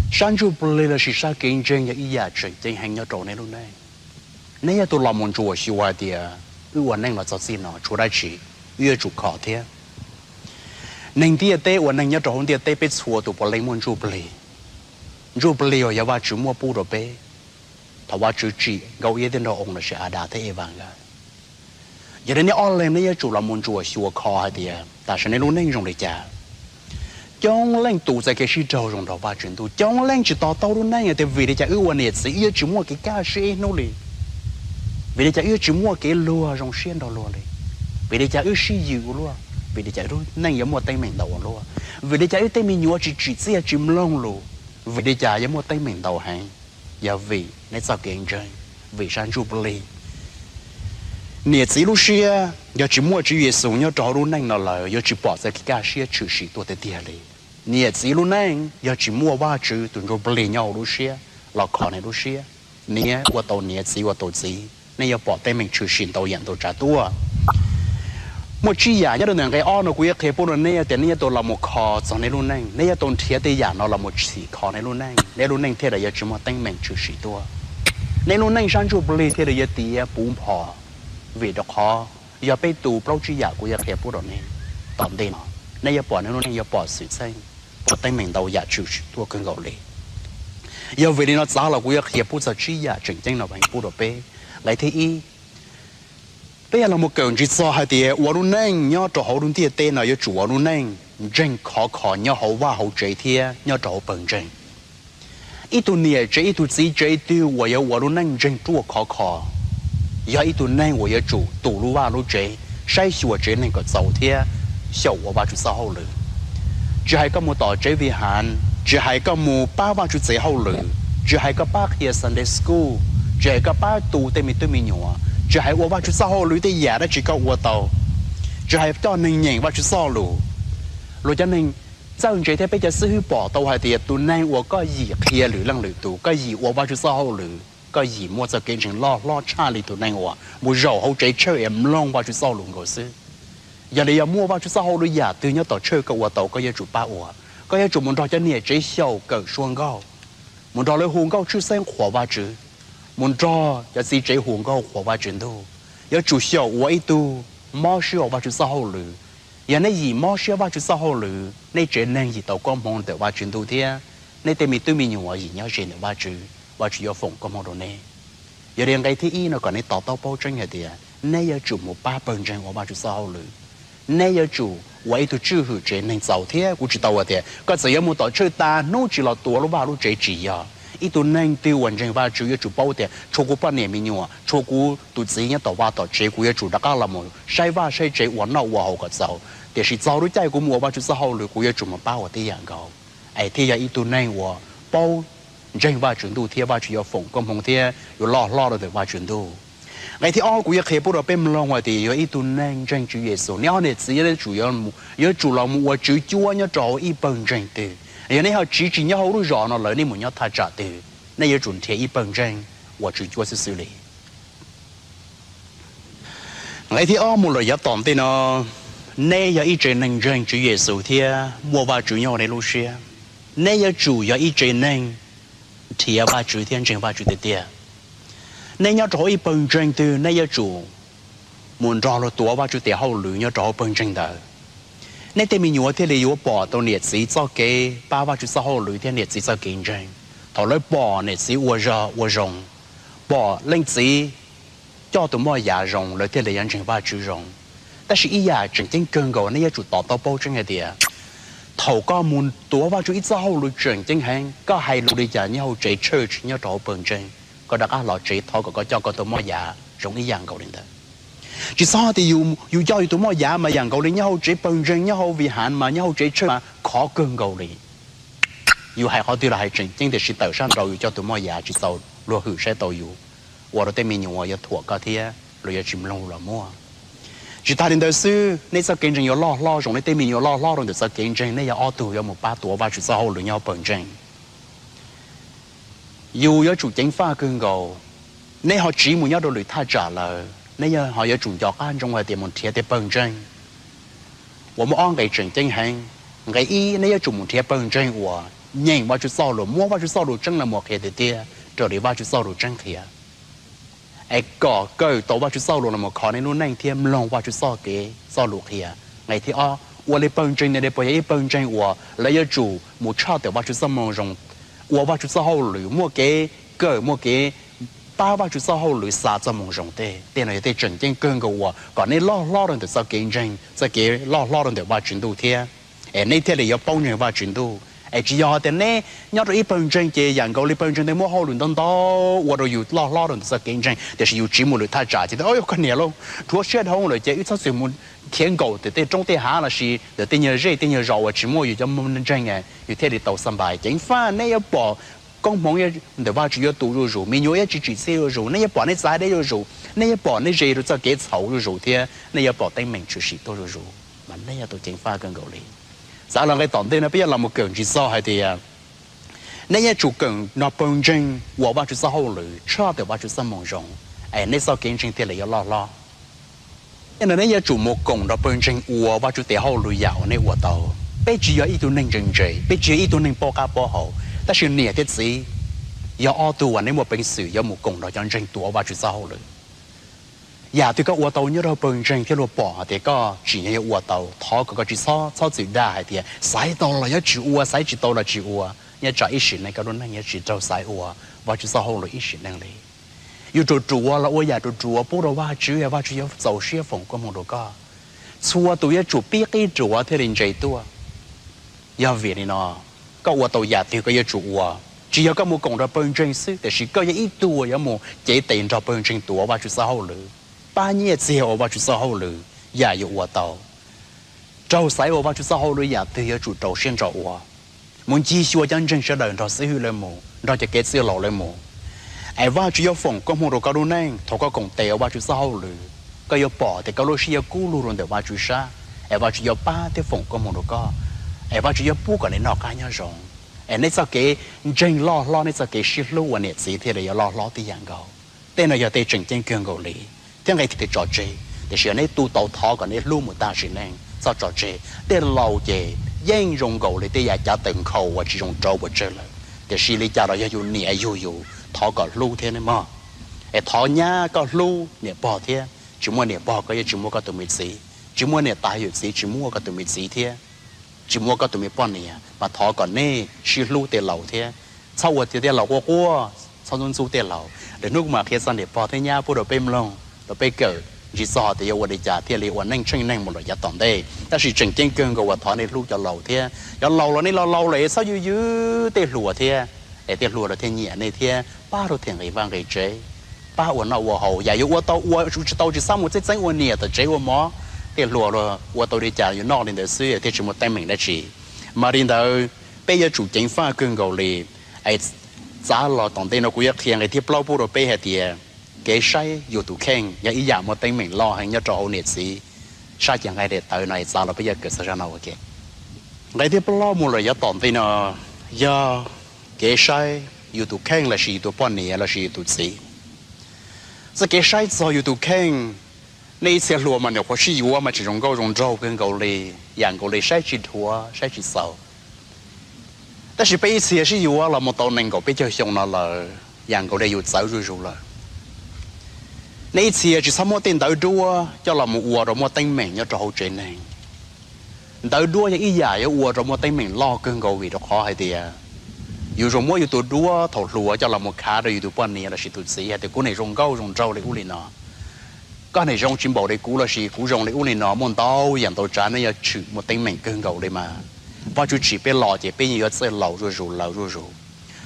Sab ntsuj plig lossis sab kev ntseeg yog ib yam tseem ceeb heev nyob rau nej lub neej. Nej yog tus los mus ntsuam xyuas hais tias wb ua neej los txog txij no tshuav dab tsi wb yuav tsum kho thiab. Neeg ntiaj teb, ua neeg nyob rau hauv ntiaj teb peb txhua tus puav leej muaj ntsuj plig. Ntsuj plig uas yog Vajtswv muab pub rau peb thaum Vajtswv tsim Nkauj Iab thiab Nraug Oo lossis Adas thiab Evas nkawd. Yog li nej ob leeg nej yuav tsum los mus ntsuam xyuas kho hais tias tam sim no nej lub neej zoo li cas. Coob leej tu txoj kev sib raug zoo nrog Vajtswv ntuj, coob leej tsis to taub lub neej hais tias vim li cas wb ua niam txiv wb yuav tsis muaj kev kaj siab ib hnub li. Vim li cas wb yuav tsis muaj kev luag zoo siab nrog luag li. Vim li cas wb sib yws ua luaj, vim li cas wb lub neej yuav muaj teeb meem ntau ua luaj. Vim li cas wb tej me nyuam tsis tsim txiaj tsis mloog lus. Vim li cas yuav muaj teeb meem ntau heev. Yog vim nej txoj kev ntseeg, vim sab ntsuj plig. Niam txiv lub siab, yog tsis muaj Tswv Yexus nyob rau hauv lub neej no lawm yuav tsis pom txoj kev kaj siab tshwm sim tuaj tiag tiag li. Niam txiv lub neej, yog tsis muaj Vajtswv tus ntsuj plig nyob hauv lub siab los kho nej lub siab, niam ua tau niam, txiv ua tau txiv, nej yuav pom teeb meem tshwm sim ntau yam ntau tsav tuaj. Muaj tsib yam nyob rau ntawm nqe ob no kuv yuav qhia pub rau nej tias nej yuav tau los mus kho txog nej lub neej, nej yuav tau nrhiav tej yam no los mus txhim kho nej lub neej, nej lub neej thiaj li yuav tsis muaj teeb meem tshwm sim tuaj. Nej lub neej sab ntsuj plig thiaj li yuav tiav puv npo. Vim rau qhov yog peb tu plaub tsib yam kuv yuav qhia pub rau nej tom ntej no, nej yuav pom nej lub neej yuav pom xwm txheej, pom teeb meem ntau yam tshwm sim tuaj kawg nkaus li. Yog vim li no txav los kuv yuav qhia pub txog tsib yam tseem ceeb no heev pub rau peb. Nqe thib ib, peb yuav los mus kawm ntsis txog hais tias ua lub neej nyob rau hauv lub ntiaj teb no yuav tsum ua lub neej ntseeg khov kho nyob hauv vaj hauv tsev thiab nyob rau hauv pawg ntseeg. Ib tug niam tsev, ib tug txiv tsev twg uas yuav ua lub neej ntseeg ruaj khov kho, yog ib tug neeg uas yuav tsum tu lub vaj lub tsev, saib xyuas tsev neeg kom txaus thiab xyaum ua Vajtswv txoj hauj lwm. Tsis hais koj mus tom tsev vij hav, tsis hais koj mus pab Vajtswv txev hauj lwm, tsis hais koj pab qhia Sunday school, tsis hais koj pab tu tej me tub me nyuam, tsis hais ua Vajtswv txoj hauj lwm tej yam dab tsi koj ua tau, tsis hais coj neeg nyeem Vajtswv txoj lus. Luag cov neeg txawj ntse thiab peb cov xib hwb pom tau hais tias tus neeg uas koj yim qhia lwm leej lwm tus, koj yim ua Vajtswv txoj hauj lwm, koj yim muaj txoj kev ntseeg loj hlob tshaj li tus neeg uas mus zaum hauv tsev church es mloog Vajtswv txoj lus nkaus xwb. Yog li yog muaj Vajtswv txoj hauj lwm yam twg nyob tom church koj ua tau, koj yuav tsum pab ua. Koj yuav tsum mus nrog cov niam tsev xyaum kawm suab nkauj, mus nrog lawv hu nkauj tshwj xeeb qhuas Vajtswv, mus nrog cov txiv tsev hu nkauj qhuas Vajtswv ntuj. Yuav tsum xyaum ua ib tug mob siab ua Vajtswv txoj hauj lwm. Yog nej yim mob siab Vajtswv txoj hauj lwm, nej tsev neeg yim tau koob hmoov ntawm Vajtswv ntuj thiab nej tej me tub me nyuam yim nyob ze ntawm Vajtswv, Vajtswv yuav foom koob hmoov rau nej. Yog li nqe thib ib no kom nej to taub paub tseeb hais tias nej yuav tsum mus pab pawg ntseeg ua Vajtswv txoj hauj lwm. Nej yuav tsum ua ib tug tswj hwm tsev neeg txaus thiab. Kuv tsis tau hais tias koj txawm yuav mus tom church tas hnub tsis los tuav lub vaj lub tsev, tsis yog. Ib tug neeg twg uas ntseeg Vajtswv yuav tsum paub tias tshuav kuv poj niam me nyuam, tshuav kuv tus txiv nyob tom vaj tom tsev, kuv yuav tsum rov qab los mus saib vaj saib tsev, ua noj ua haus kom txaus, tiam sis txog lub caij kuv mus ua Vajtswv txoj hauj lwm kuv yuav tsum mus pab ua tib yam nkaus, es thiaj yog ib tug neeg uas paub ntseeg Vajtswv ntuj thiab Vajtswv yuav foom koob hmoov thiab yuav loj hlob rau ntawm Vajtswv ntuj. Nqe thib ob kuv yuav qhia pub rau peb mloog hais tias yog ib tug neeg ntseeg Tswv Yexus, neb ob niam txiv yuav tsum los mus ua tswv cuab nyob rau hauv ib pawg ntseeg twg. Yog neb ho tsiv tsis nyob hauv lub zos no lawm, neb mus nyob thaj tsam twg, neb yuav tsum nrhiav ib pawg ntseeg ua tswv cuab xwb xwb li. Nqe thib ob mus lawm yav tom ntej no, neb yog ib tsev neeg ntseeg Tswv Yexus thiab muaj Vajtswv nyob hauv nej lub siab, neb yuav tsum yog ib tsev neeg nrhiav Vajtswv thiab ntseeg Vajtswv tiag tiag. Neb nyob rau hauv ib pawg ntseeg twg, neb yuav tsum mus nrog luag tuav Vajtswv tes hauj lwm nyob rau hauv pawg ntseeg ntawd. Neb tej me nyuam thiaj li yuav pom tau niam txiv txoj kev pab Vajtswv txoj hauj lwm thiab niam txiv txoj kev ntseeg. Thaum lawv pom niam txiv ua zog ua zoo, pom leej txiv coj tus moj yav zoo, lawv thiaj li yuav ntseeg Vajtswv zoo. Tab sis ib yam tseem ceeb kawg nkaus nej yuav tsum to taub paub tseeb hais tias, thaum koj mus tuav Vajtswv ib txoj hauj lwm tseem ceeb heev, koj hais lus li cas nyob hauv tsev church nyob rau hauv pawg ntseeg, koj rov qab los tsev thov kom koj coj koj tus moj yav zoo ib yam nkaus li ntawd. Tsis txhob tias yus coj yus tus moj yav mas yam nkaus li nyob hauv tsev pawg ntseeg, nyob hauv Vij Hav mas, nyob hauv tsev church mas khov kawg nkaus li. Yus hais qhov twg los hais tseem ceeb, tiam sis tawm sab nraud yus coj tus moj yav tsis txaus luag hwm saib tau yus, ua rau tej me nyuam yuav thuam koj thiab luag yuav tsis mloog los muaj. Tsis tas li ntawd xwb, nej txoj kev ntseeg yuav loj hlob zoo, nej tej me nyuam yuav loj hlob rau ntawm txoj kev ntseeg, nej yog ob tug yuav mus pab tuav Vajtswv txoj hauj lwm nyob hauv pawg ntseeg. Yus yuav tsum ceev faj kawg nkaus. Nej ho tsiv mus nyob rau lwm thaj tsam lawm, nej ho yuav tsum nco qab ntsoov hais tias mus nrhiav tej pawg ntseeg uas muaj ob nqe tseem ceeb heev. Nqe ib, nej yuav tsum mus nrhiav pawg ntseeg uas nyeem Vajtswv txoj lus, muab Vajtswv txoj lus tseeb los mus qhia tiag tiag raws li Vajtswv txoj lus tseeb qhia, es kom kawm tau Vajtswv txoj lus los mus kho nej lub neej thiab mloog Vajtswv txoj kev txoj lus qhia. Nqe thib ob, ua li pawg ntseeg nej li puas yog ib pawg ntseeg uas lawv yuav tsum mus tshaj tawm Vajtswv txoj moo zoo, ua Vajtswv txoj hauj lwm, muaj kev kawm, muaj kev pab Vajtswv txoj hauj lwm xa txoj moo zoo tej. Tej no yog tej tseem ceeb kawg nkaus uas kom nej loj hlob rau ntawm txoj kev ntseeg, txoj kev loj hlob rau ntawm Vajtswv ntuj thiab, es nej thiaj li yuav paub ntseeg Vajtswv ntuj. Es tsis yog tias neb nyob rau ib pawg ntseeg ces yam nkaus li pawg ntseeg ntawd muaj hauj lwm ntau ntau ua rau yus loj hlob rau ntawm txoj kev ntseeg, tiam sis yus tsiv mus lwm thaj tsam ces tias, o, koj niam lauj, dhuav siab dhau lawm ces wb txhob txwm mus nrhiav nkaum tim tej roob tej hav los sis ntawm tej nyuag zej tej nyuag zos uas tsis muaj yus cov ntseeg, yus thiaj li tau xab npais. Ceev faj, nej yuav pom koob hmoov ntawm Vajtswv yuav tu zuj zus, me nyuam yuav tsis tsim txiaj zuj zus, nej yuav pom nej txav deb zuj zus, nej yuav pom nej ze rau txoj kev txhaum zuj zus thiab nej yuav pom teeb meem tshwm sim tuaj zuj zus, mas nej yuav tau ceev faj kawg nkaus li. Xav los nqe tom ntej no peb yuav los mus kawm ntsis txog hais tias nej yuav tsum kawm nrog pawg ntseeg ua Vajtswv txoj hauj lwm tshaj tawm Vajtswv txoj moo zoo, es nej txoj kev ntseeg thiaj li yuav loj hlob. Tej no nej yuav tsum mus koom nrog pawg ntseeg ua Vajtswv tes hauj lwm yam uas nej ua tau. Peb tsis yog ib tug neeg ntse ntse, peb tsis yog ib tug neeg paub qab paub hau, tab sis niam thiab txiv yog ob tug uas nej muaj peev xwm yuav mus koom nrog cov ntseeg tuav Vajtswv txoj hauj lwm. Yam twg koj ua tau nyob rau pawg ntseeg thiab luag pom hais tias koj tsim nyog yuav ua tau, thov kom koj tsis txhob, txhob txwm dag hais tias xaiv tau los yuav tsum ua, xaiv tsis tau los tsis ua. Nyob tsam ib sim neej koj lub neej yuav tsis raug xaiv ua Vajtswv txoj hauj lwm ib sim neej li. Yus ruam ruam los ua yam ruam ruam pub rau Vajtswv, Vajtswv yuav txaus siab foom koob hmoov rau koj. Txhua tus yuav tsum pib qib ruam thiaj li ntse tuaj. Yog vim li no, koj ua tau yam twg koj yuav tsum ua. Tsis yog koj mus koom nrog pawg ntseeg xwb, tiam sis koj yog ib tug uas yuav mus cev tes nrog pawg ntseeg tuav Vajtswv txoj hauj lwm, pab nyiaj txiag ua Vajtswv txoj hauj lwm yam yus ua tau. Raug xaiv ua Vajtswv txoj hauj lwm yam twg yuav tsum rau siab ntso ua. Mus ncig xyuas cov ntseeg sawv daws nrog xib hwb lawv mus, nrog cov kev txwj laus lawv mus, es Vajtswv yuav foom koob hmoov rau koj lub neej. Thaum koj koom tes ua Vajtswv txoj hauj lwm, koj yuav pom tias koj lub siab yuav kub lug rau ntawm Vajtswv sab, es Vajtswv yuav pab thiab foom koob hmoov rau koj, es Vajtswv yuav pub kom nej noj qab nyob zoo, es nej txoj kev ntseeg loj hlob, nej txoj kev sib hlub ua niam txiv thiaj li yuav loj hlob tib yam nkaus. Tej no yog tej tseem ceeb kawg nkaus li, thiab nqe thiaj tso tseg. Tiam sis yog neb tu tau, thov kom neb hlub mus tag sim neej, txhob tso tseg. Tej laus ces yeej zoo nkaus li tej yav cav tawm nkhaus uas tsis zoo rau pes tsawg lawm, tiam sis li cas los yog yus niam yug yus, thov kom hlub thiab nawb mog. Es thov nyab koj hlub niam pog thiab, tsis muaj niam pog koj yuav tsis muaj koj tus me txiv, tsis muaj niam tais yawm txiv tsis muaj koj tus me txiv thiab, tsis muaj koj tus me poj niam, mas thov kom nej sib hlub tej laus thiab. Txhob ua tias tej laus quaj quaj, txhob ntxub ntxub tej laus. Lwm hnub kuv mam qhia txog niam pog thiab nyab pub rau peb mloog, rau peb kawm ntsis txog tias yuav ua li cas thiaj li ua neej tsheej neeg mus lawm yav tom ntej. Tab sis tseem ceeb kawg nkaus uas thov nej hlub cov laus thiab. Cov laus los nej los laus lawm es txhob yws yws tej hluas thiab. es tej hluas los thiaj nyiam nej thiab pab rau them nqi vaj nqi tsev, pab ua noj ua haus. Yam yuav ua tau ua, tsis tau tsis txhob mus txeeb txeeb ua niam tom tsev ua mov. Tej hluas los ua tau li cas yuav noj li ntawd xwb thiaj tsis muaj teeb meem dab tsi. Mas li ntawd, peb yuav tsum ceev faj kawg nkaus li. Es txav los tom ntej no kuv yuav qhia nqe thib plaub pub rau peb hais tias kev saib yus tus kheej yog ib yam muaj teeb meem loj heev nyob rau hauv niam txiv sab cev nqaij daim tawv no. Es txav los peb yuav kawm txog zaj no ua ke. Nqe thib plaub mus lawm yav tom ntej no yog kev saib yus tus kheej lossis yus tus poj niam lossis yus tus txiv. Txoj kev saib txog yus tus kheej, nej ib txhia hluas mas nyuam qhuav sib yuav mas tseem zoo nkauj zoo nraug kawg nkaus li, yam nkaus li saib tsis dhuav saib tsis txaus. Tab sis peb ib txhia sib yuav los mus tau nees nkaum peb caug xyoo no lawm, yam nkaus li yus txawv zuj zus lawm. Nej ib txhia tsis txhob muab tej ntawv duab coj los mus ua rau muaj teeb meem nyob rau hauv tsev neeg. Ntawv duab yog ib yam yuav ua rau muaj teeb meem loj kawg nkaus vim rau qhov hais tias yus zoo muab yus tus duab thaum hluas coj los mus khav rau yus tus poj niam lossis tus txiv hais tias kuv niam zoo nkauj zoo nraug li ub li no, koj niam zoo tsis npaum li kuv lossis kuv zoo li ub li no, muaj ntau yam ntau tsav nej yuav tshwm muaj teeb meem kawg nkaus li mas. Vajtswv tsim peb los ces peb yeej yuav txawj laus zuj zus laus zuj zus.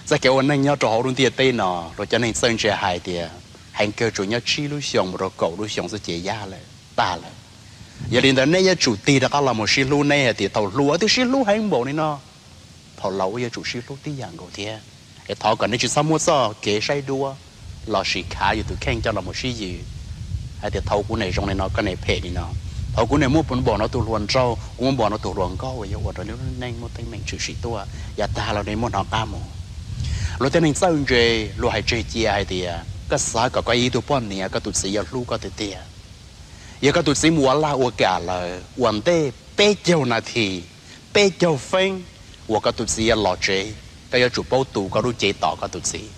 Txoj kev ua neej nyob rau hauv lub ntiaj teb no luag cov neeg txawj ntse hais tias heev kawg tsuas nyob tsib lub xyoos mus rau kaum lub xyoos xwb ces yaj lawm tag lawm. Yog li ntawd nej yuav tsum tig rov qab los mus sib hlub, nej hais tias thaum hluas twb sib hlub heev npaum li no, thaum laus yuav tsum sib hlub tib yam nkaus thiab. Es thov kom nej tsis txhob muab txoj kev saib duab lossis khav yus tus kheej coj los mus sib yws hais tias thaum kuv niam zoo li no koj niam phem li no, thaum kuv niam muaj npaum no tus hluas nraug, kuv muaj npaum no tus hluas nkauj, yuav ua rau lub neej muaj teeb meem tshwm sim tuaj. Yav tag los nej muab hnov qab mus. Luag tej neeg txawj ntse luag hais tseg cia hais tias koj xav kom koj ib tug poj niam koj tus txiv yuav hlub koj tiag tiag, yog koj tus txiv mus ua laj ua kam lawm, ua ntej peb caug nas this, peb caug feeb uas koj tus txiv yuav los tsev, koj yuav tsum paub tu koj lub cev tos koj tus txiv.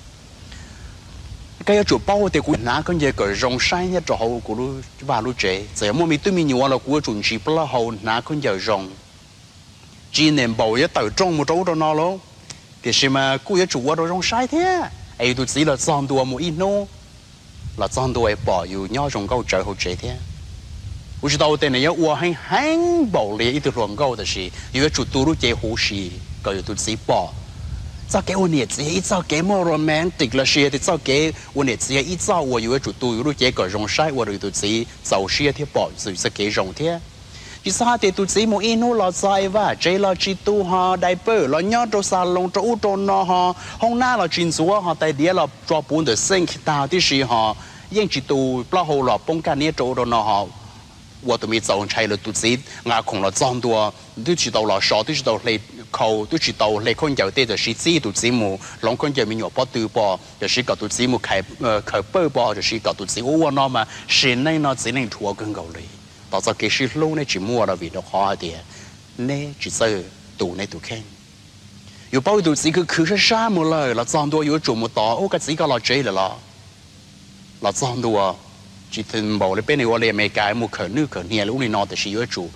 Koj yuav tsum paub tias kuv hnav khaub ncaws kom zoo saib nyob rau hauv kuv lub vaj lub tsev, txawm yog muaj me tub me nyuam los kuv yuav tsum ntsis plaub hau hnav khaub ncaws zoo. Tsis niaj npaum yuav tawm rooj mus rau ub rau no lauj, tiam sis mas kuj yuav tsum ua rau zoo saib thiab es yus tus txiv los txog ntua mus ib hnub, los txog ntua es pom yus nyob zoo nkauj tsawv hauv tsev thiab. Kuv tsis tau ua tej neeg yuav ua heev heev npaum li ib tug hluas nkauj, tab sis yus yuav tsum tu lub cev huv si kom yus tus txiv pom. Txoj kev ua niam txiv yog ib txoj kev muaj romantic lossis tias txoj kev ua niam txiv yog ib txoj uas yus yuav tsum tu yus lub cev kom zoo saib ua rau yus tus txiv txaus siab thiab pom yus txoj kev zoo thiab. Tsis txhob hais tias tus txiv mus ib hnub los txog es vaj tsev los tsis tu ho diaper los nyob rau xas loos rau ub rau no ho hoob nab los tsis ntxuav ho tais diav los tso puv ntawm xeej tag tib si ho yeej tsis tu plaub hau los poob kaj niab rau ub rau no ho ua tus me txaus ntshai lawm. Tus txiv nqa khoom los txog ntua twb tsis tau los so, twb tsis tau hle khau, twb tsis tau hle khaub ncaws tej, tam sim txib tus txiv mus hloov khaub ncaws me nyuam pob tw pov, tam sim kom tus txiv mus khaws pawj pov, tam sim kom tus txiv ua ua no mas sim neej no txiv neej dhuav kawg nkaus li. Tos txoj kev sib hlub nej tsis muaj los vim rau qhov hais tias neb tsis txawj tu neb tus kheej. Yus paub yus tus txiv khwv khwv sab sab mus lawm los txog ntua yuav tsum mus tos, ub, koj txiv koj los tsev lawm los? Los txog ntua tsis npaum li peb neeg ua li Amelikas mus khawm nwj khawm hnia li ub li no, tiam sis yuav tsum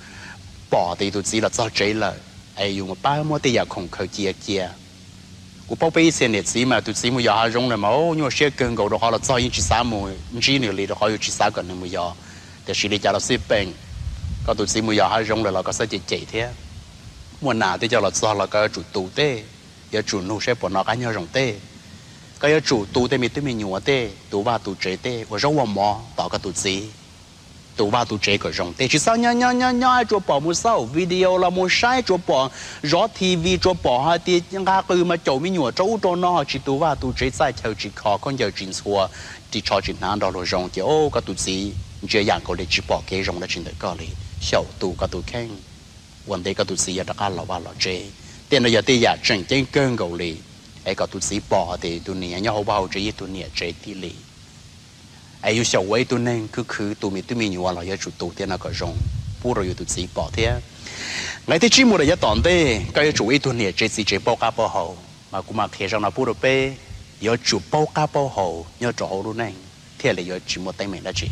pom tias yus tus txiv los txog tsev lawm es yus mus pab muab tej yam khoom khaws cia cia. Kuv paub peb ib txhia niam txiv mas tus txiv mus yos hav zoov lawm mas nyuaj siab kawg nkaus rau qhov los txog yeej tsis xav mus ntsib nws li rau qhov yus tsis xav kom nws mus yos. Tiam sis li cas los xij peem, koj tus txiv mus yos hav zoov lawm los koj xav cem cem thiab. Muaj nas tej coj los txog los koj yuav tsum tu tej, yuav tsum nug saib puas noj qab nyob zoo tej. Koj yuav tsum tu tej me tub me nyuam tej, tu vaj tu tsev tej, ua zaub ua mov tos koj tus txiv, tu vaj tu tsev kom zoo tej. Tsis txhob nyob nyob nyob nyob tsuas pom mus xauj video los mus saib, tsuas pom zov T V, tsuas pom hais tias nqa qws mas caum me nyuam rau ub rau no, tsis tu vaj tu tsev, txaij chaw tsis kho, khaub ncaws tsis ntxhua, ris tsho tsis hnav nrog luag zoo, ces o koj tus txiv ntsia yam nkaus li tsis pom kev zoo dab tsi ntawm koj li. Xyaum tu koj tus kheej, ua ntej koj tus txiv yuav rov qab los vaj los tsev. Tej no yog tej yam tseem ceeb kawg nkaus li, es kom tus txiv pom tias tus niam nyob hauv vaj hauv tsev yog tus niam tsev thiaj li. Es yus xyaum ua ib tug neeg khwv khwv tu me tub me nyuam los yuav tsum tu tej no kom zoo pub rau yus tus txiv pom thiab. Nqe thib tsib mus rau yav tom ntej, koj yuav tsum ua ib tug niam tsev txiv tsev paub qab paub hau. Mas kuv mam qhia zaj no pub rau peb, yuav tsum paub qab paub hau nyob rau hauv lub neej thiaj li yuav tsis muaj teeb meem dab tsi.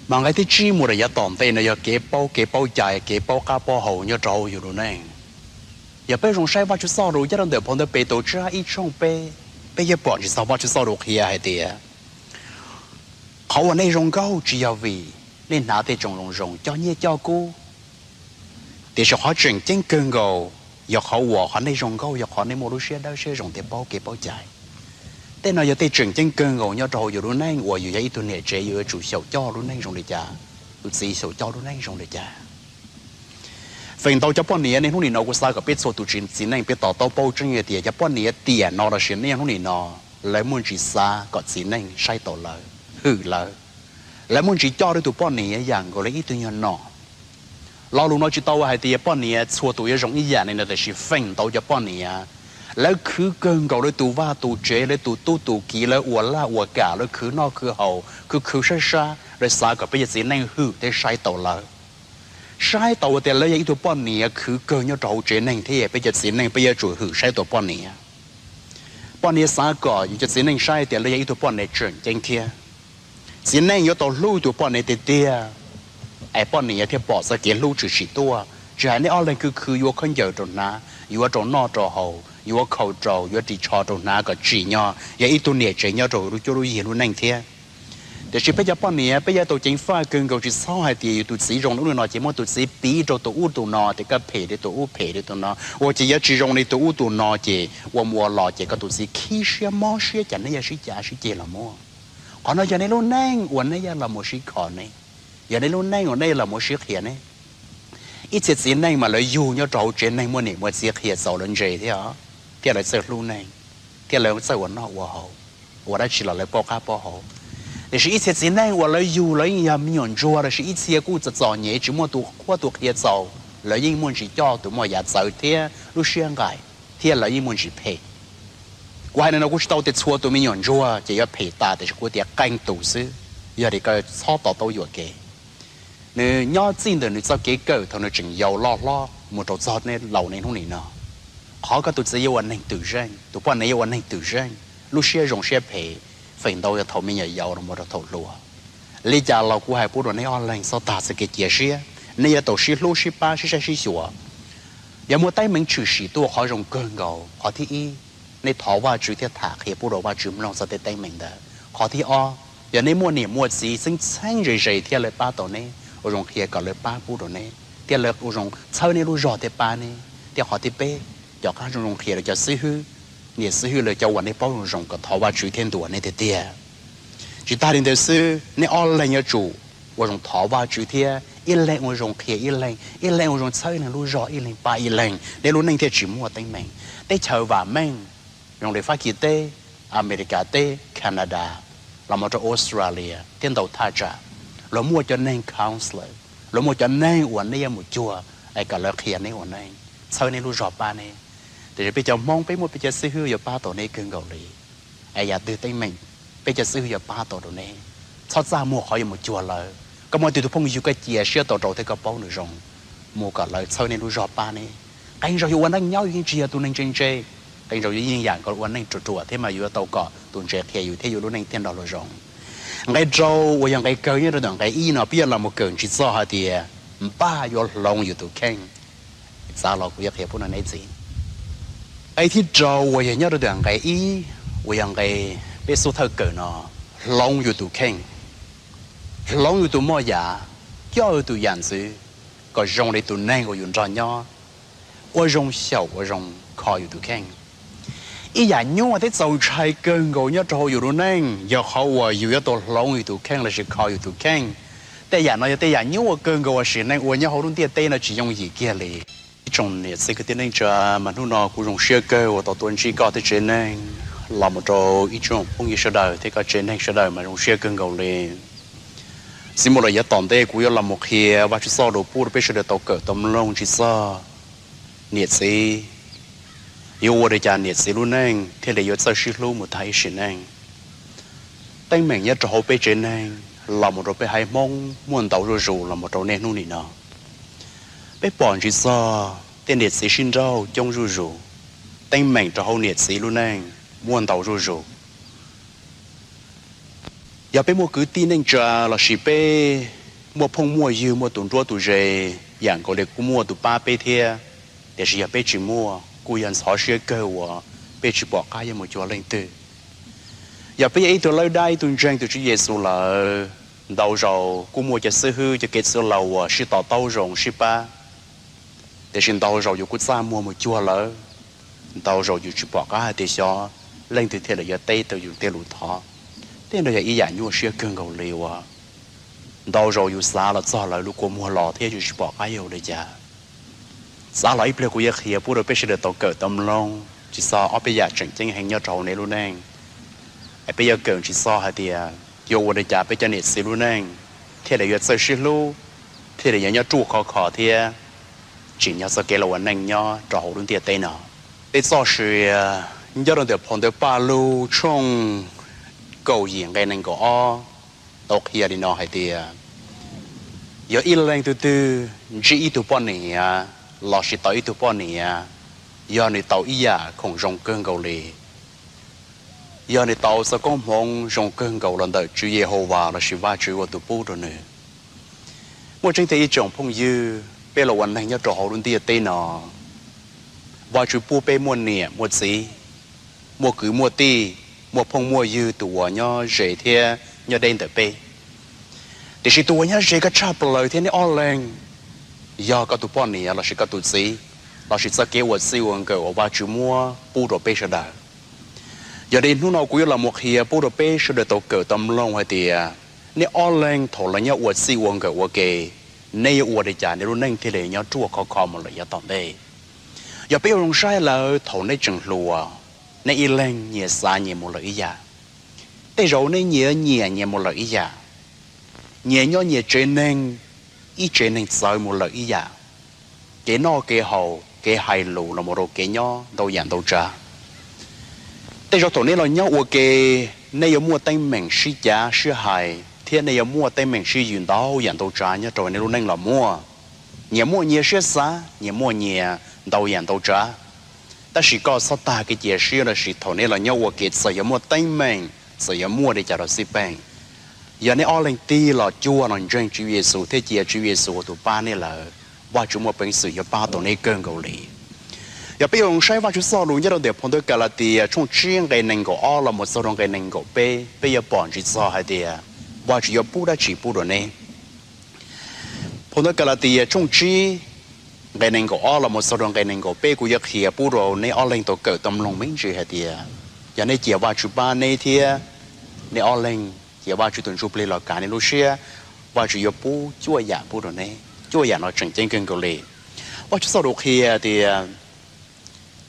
Mas nqe thib tsib mus rau yav tom ntej no yog kev paub kev paub cai, kev paub qab paub hau nyob rau hauv yus lub neej. Yog peb zoo saib Vajtswv txoj lus nyob rau ntawm phau ntawv Petus tsab ib tshooj peb, peb yuav pom ntsis txog Vajtswv txoj lus qhia hais tias qhov uas nej zoo nkauj tsis yog vim nej hnav tej tsoos zoo zoo coj nyiaj coj kub, tiam sis qhov tseem ceeb kawg nkaus yog qhov uas qhov nej zoo nkauj yog qhov nej muaj lub siab dawb siab zoo thiab paub kev paub cai. Tej no yog tej tseem ceeb kawg nkaus nyob rau hauv yus lub neej uas yus yog ib tug niam tsev yus yuav tsum xyaum coj lub neej zoo li cas, tus txiv xyaum coj lub neej zoo li cas. Feem ntau cov poj niam niaj hnub nim no kuv xav kom peb txhua tus txiv neej peb to taub paub tseeb tias cov poj niam tiam no lossis niaj hnub nim no lawv muaj ntsis xav kom txiv neej saib taus lawv, hwm lawv. Lawv muaj ntsis coj lawv tus poj niam yam nkaus li ib tug nyuag nom. Lo lus no tsis tau hais tias poj niam txhua tus yuav zoo ib yam li no, tiam sis feem ntau cov poj niam lawv khwv kawg nkaus lawv tus vaj tus tsev, lawv tus tub tus kiv, lawv ua laj ua kam, lawv khwv noj khwv haus, khwv khwv sab sab, lawv xav kom peb cov txiv neej hwm thiab saib taus lawv. Saib taus tias lawv yog ib tug poj niam khwv kawg nyob rau hauv tsev neeg thiab peb cov txiv neej peb yuav tsum hwm saib taus poj niam. Poj niam xav kom yus cov txiv neej saib tias lawv yog ib tug poj niam tseem ceeb thiab. Txiv neej yuav tau hlub tus poj niam tiag tiag, es poj niam thiaj pom txoj kev hlub tshwm sim tuaj. Tsis hais nej ob leeg khwv khwv yuav khaub ncaws rau hnav, yuav rau noj rau haus, yuav khaus rau, yuav ris tsho rau hnav kom tsim nyog yog ib tug niam tsev nyob rau lub cuab lub yig lub neej thiab. Tiam sis peb cov poj niam peb yuav tau ceev faj kawg nkaus, tsis txhob hais tias yus tus txiv zoo li ub li no ces muab tus txiv piv rau tus ub tus no, tias koj phem li tus ub phem li tus no, ua ces yuav tsis zoo li tus ub tus no ces ua mus ua los ces koj tus txiv khib siab mob siab, cas nej yuav sib cav sib ceg los muaj. Qhov no yog nej lub neej uas nej yuav los mus sib kho ne, yog nej lub neej uas nej yuav los mus sib qhia ne. Ib txhia txiv neej mas lawv yug nyob rau hauv tsev neeg muaj niam muaj txiv qhia txaus lawv ntse thiab, thiab lawv txawj hlub neeg, thiab lawv txawj ua noj ua haus, ua dab tsi los lawv paub qab paub hau. Tiam sis ib txhia txiv neej uas lawv yug lawv yeej yog me nyuam ntsuag lossis ib txhia kuj txom txom nyem tsis muaj tus qhuab tus qhia txaus, lawv yeej muaj ntsis coj tus muaj yav txawv thiab lub siab nqaim, thiab lawv yeej muaj ntsis phem. Kuv hais li no kuv tsis tau tias txhua tus me nyuam ntsuag ces yuav phem tas, tiam sis kuv tias qee tus xwb, yog li koj txhob to taub yuam kev. Nws nyob txij ntawm nws txoj kev kawm thaum nws tseem yau loj hlob mus rau txog nej laus niaj hnub nim no. Qhov koj tus txiv yuav ua neeg twm zeej, tus poj niam yuav ua neeg twm zeej, lub siab zoo siab phem, feem ntau yog thaum me nyuam yaus los mus rau thaum hluas. Li cas los kuv hais pub rau nej ob leeg txog tag txoj kev cia siab, nej yuav tau sib hlub sib pab sib saib sib xyuas. Yog muaj teeb meem tshwm sim tuaj qhov zoo kawg nkaus, qhov thib ib, nej thov Vajtswv thiab tham qhia pub rau Vajtswv mloog txog tej teeb meem ntawd. Qhov thib ob, yog nej muaj niam muaj txiv txheeb txheeb ze ze thiab lawv pab tau neb, ua zoo qhia kom lawv pab pub rau neb, thiab lawv ua zoo txhawb neb lub zog thiab pab neb. Thiab qhov thib peb, cov qab zoo zoo qhia rau cov xib hwb, niam xib hwb lawv cov uas nej paub zoo zoo kom thov Vajtswv thiab ntuas nej tiag tiag. Tsis tas li ntawd xwb, nej ob leeg yuav tsum ua zoo thov Vajtswv thiab ib leeg ua zoo qhia ib leeg, ib leeg ua zoo txhawb ib leeg lub zog, ib leeg pab ib leeg, nej lub neej thiaj tsis muaj teeb meem. Teb chaws vam meej, zoo li Fab Kis teb, Amelikas teb, Canada, los mus rau Australia thiab ntau thaj tsam, luag muaj cov neeg counselor, luag muaj cov neeg uas nej yuav mus cuag es kom lawv qhia neb ua neej, txhawb neb lub zog pab neb. Tiam sis peb cov Hmoob peb muaj peb cov xib hwb yuav pab tau neb kawg nkaus li. Es yam twg teeb meem, peb cov xib hwb yuav pab tau rau neb. Txhob txaj muag qhov yuav mus cuag lawv. Koj muaj tus phooj ywg koj cia siab tau rau thiab koj paub nws zoo, mus kom lawv txhawb neb lub zog pab neb. Qee zaug yuav ua neej nyob yus yeej tsis yog tus neeg ntse ntse, qee zaug yuav yeej yam nkaus ua neej ruam ruam thiab mas yuav tau kom tus ntse qhia yus thiab yus lub neej thiaj nrog luag zoo. Nqe rau uas yog nqe kawg nyob rau ntawm nqe ib no peb yuav los mus kawm ntsis txog hais tias npaj yuav hloov yus tus kheej. Txav los kuv yuav qhia pub rau neb txiv. Nqe thib rau uas yog nyob rau ntawm nqe ib, uas yog nqe peb xub thawj kawm no, hloov yus tus kheej, hloov yus tus moj yam, coj yus tus yam ntxwv kom zoo li tus neeg uas yus nrog nyob, ua zoo xyaum ua zoo kho yus tus kheej. Ib yam nyuaj thiab txaus ntshai kawg nkaus nyob rau hauv yus lub neej yog qhov uas yus yuav tau hloov yus tus kheej lossis kho yus tus kheej. Tej yam no yog tej yam nyuaj kawg nkaus uas sim neej ua nyob hauv lub ntiaj teb no tsis yooj yim kiag li. Ib tsoom niam txiv kwv tij neej tsa, mas hnub no kuv zoo siab kawg uas tau tuaj ntsib koj thiab tsev neeg, los mus rau ib tsoom phooj ywg sawv daws thiab koj tsev neeg sawv daws mas zoo siab kawg nkaus li. Txiv mus lawm yav tom ntej kuv yuav los mus qhia Vajtswv txoj lus pub rau peb sawv daws tau kawm tau mloog tsis txog niam txiv. Yuav ua li cas niam txiv lub neej thiaj li yuav txawj sib hlub mus tag ib sim neej? Teeb meem nyob rau hauv peb tsev neeg los mus rau peb haiv Hmoob muaj ntau zuj zus los mus rau niaj hnub nim no. Peb pom ntsis txog tej niam txiv sib nrauj coob zuj zus. Teeb meem rau hauv niam txiv lub neej muaj ntau zuj zus. Yog peb muaj kwv tij neej tsa lossis peb muaj phooj muaj ywg muaj tus nruab tus ze, yam nkaus li kuj muaj tus pab peb thiab, tiam sis yog peb tsis muaj kuj yog ntxhov siab kawg uas peb tsis pom qab yuav mus cuag leej twg. Yog peb yog ib tug lawb dab ib tug ntseeg tus Tswv Yexus lawm, ntau zaus kuj muaj cov xib hwb cov kev txwv laus uas sib to taub zoo sib pab. Tiam sis ntau zaus yus kuj txaj muag mus cuag lawv, ntau zaus yus tsis pom qab hais tias xyov leej twg thiaj li yuav teb tau yus tej lus thov. Tej no yog ib yam nyuaj siab kawg nkaus li uas ntau zaus yus xav los txog lawv lub kua muag los thiab yus tsis pom qab yuav ua li cas. Xav los ib pliag kuv yuav qhia pub rau peb sawv daws tau kawm tau mloog tsis txog ob peb yam tseem ceeb heev nyob rau hauv nej lub neej. Es peb yuav kawm tsis txog hais tias yuav ua li cas peb cov niam txiv lub neej thiaj li yuav txawj sib hlub, thiaj li yuav nyob ruaj khov kho thiab tsim nyog txoj kev los ua neej nyob rau hauv lub ntiaj teb no. Peb txoj sia nyob rau ntawm phau ntawv Paj Lug tshooj kaum yim nqe nees nkaum ob tau qhia li no hais tias, yog ib leeg twg twg ntsib ib tug poj niam lossis tau ib tug poj niam, yog nws tau ib yam khoom zoo kawg nkaus li, yog nws tau txoj koob hmoov zoo kawg nkaus los ntawm Tswv Yehauvas lossis Vajtswv ua tus pub rau nws. Muaj tseeb tiag ib tsoom phooj ywg, peb los ua neeg nyob rau hauv lub ntiaj teb no, Vajtswv pub peb muaj niam muaj txiv, muaj kwv muaj tij, muaj phooj muaj ywg tus uas nyob ze thiab nyob deb ntawm peb. Tiam sis tus uas nyob ze koj tshaj plaws thiab neb ob leeg yog koj tus poj niam lossis koj tus txiv, lossis txoj kev ua txij ua nkawm uas Vajtswv muab pub rau peb sawv daws. Yog li hnub no kuv yuav los mus qhia pub rau peb sawv daws tau kawm tau mloog hais tias, neb ob leeg thaum los nyob ua txij ua nkawm ua ke, neb yuav ua li cas neb lub neej thiaj li nyob ruaj khov kho mus lawm yav tom ntej. Yog peb ua zoo saib lawm thaum neb tseem hluas, neb ib leeg nyias xav nyias mus lawm ib yam. Tej zaum neb nyias nyiam nyias mus lawm ib yam. Nyias nyob nyias tsev neeg, ib tsev neeg txawv mus lawm ib yam. Kev noj kev haus, kev hais lus los mus rau kev nyob ntau yam ntau tsav. Tej zaum thaum neb los nyob ua ke, neb yuav muaj teeb meem sib cav sib hais thiab neb yuav muaj teeb meem sib yws ntau yam ntau tsav nyob rau nej lub neej los muaj. Nyias muaj nyias siab xav, nyias muaj nyias ntau yam ntau tsav. Tab sis koj txhob tag kev cia siab lossis thaum neb los nyob ua ke txawm yuav muaj teeb meem, txawm yuav muaj li cas los xij peem, yog neb ob leeg tig los cuag los ntseeg Tswv Yexus thiab cia Tswv Yexus ua tus pab neb lawm, Vajtswv muaj peev xwm yuav pab tau neb kawg nkaus li. Yog peb yuav saib Vajtswv txoj lus nyob rau ntawm phau ntawv Kalatia tshooj tsib nqe nees nkaum ob los mus txog rau nqe nees nkaum peb, peb yuav pom ntsig txog hais tias Vajtswv yuav pub dab tsi pub rau neb. Phau ntawv Kalatia tshooj tsib nqe nees nkaum ob los mus txog rau nqe nees nkaum peb, kuv yuav qhia pub rau neb ob leeg tau kawm tau mloog me ntsis hais tias, yog neb cia Vajtswv pab neb thiab neb ob leeg cia Vajtswv tus Ntsuj Plig los kav neb lub siab, Vajtswv yuav pub cuaj yam pub rau neb. Cuaj yam no tseem ceeb kawg nkaus li. Vajtswv txoj lus qhia tias,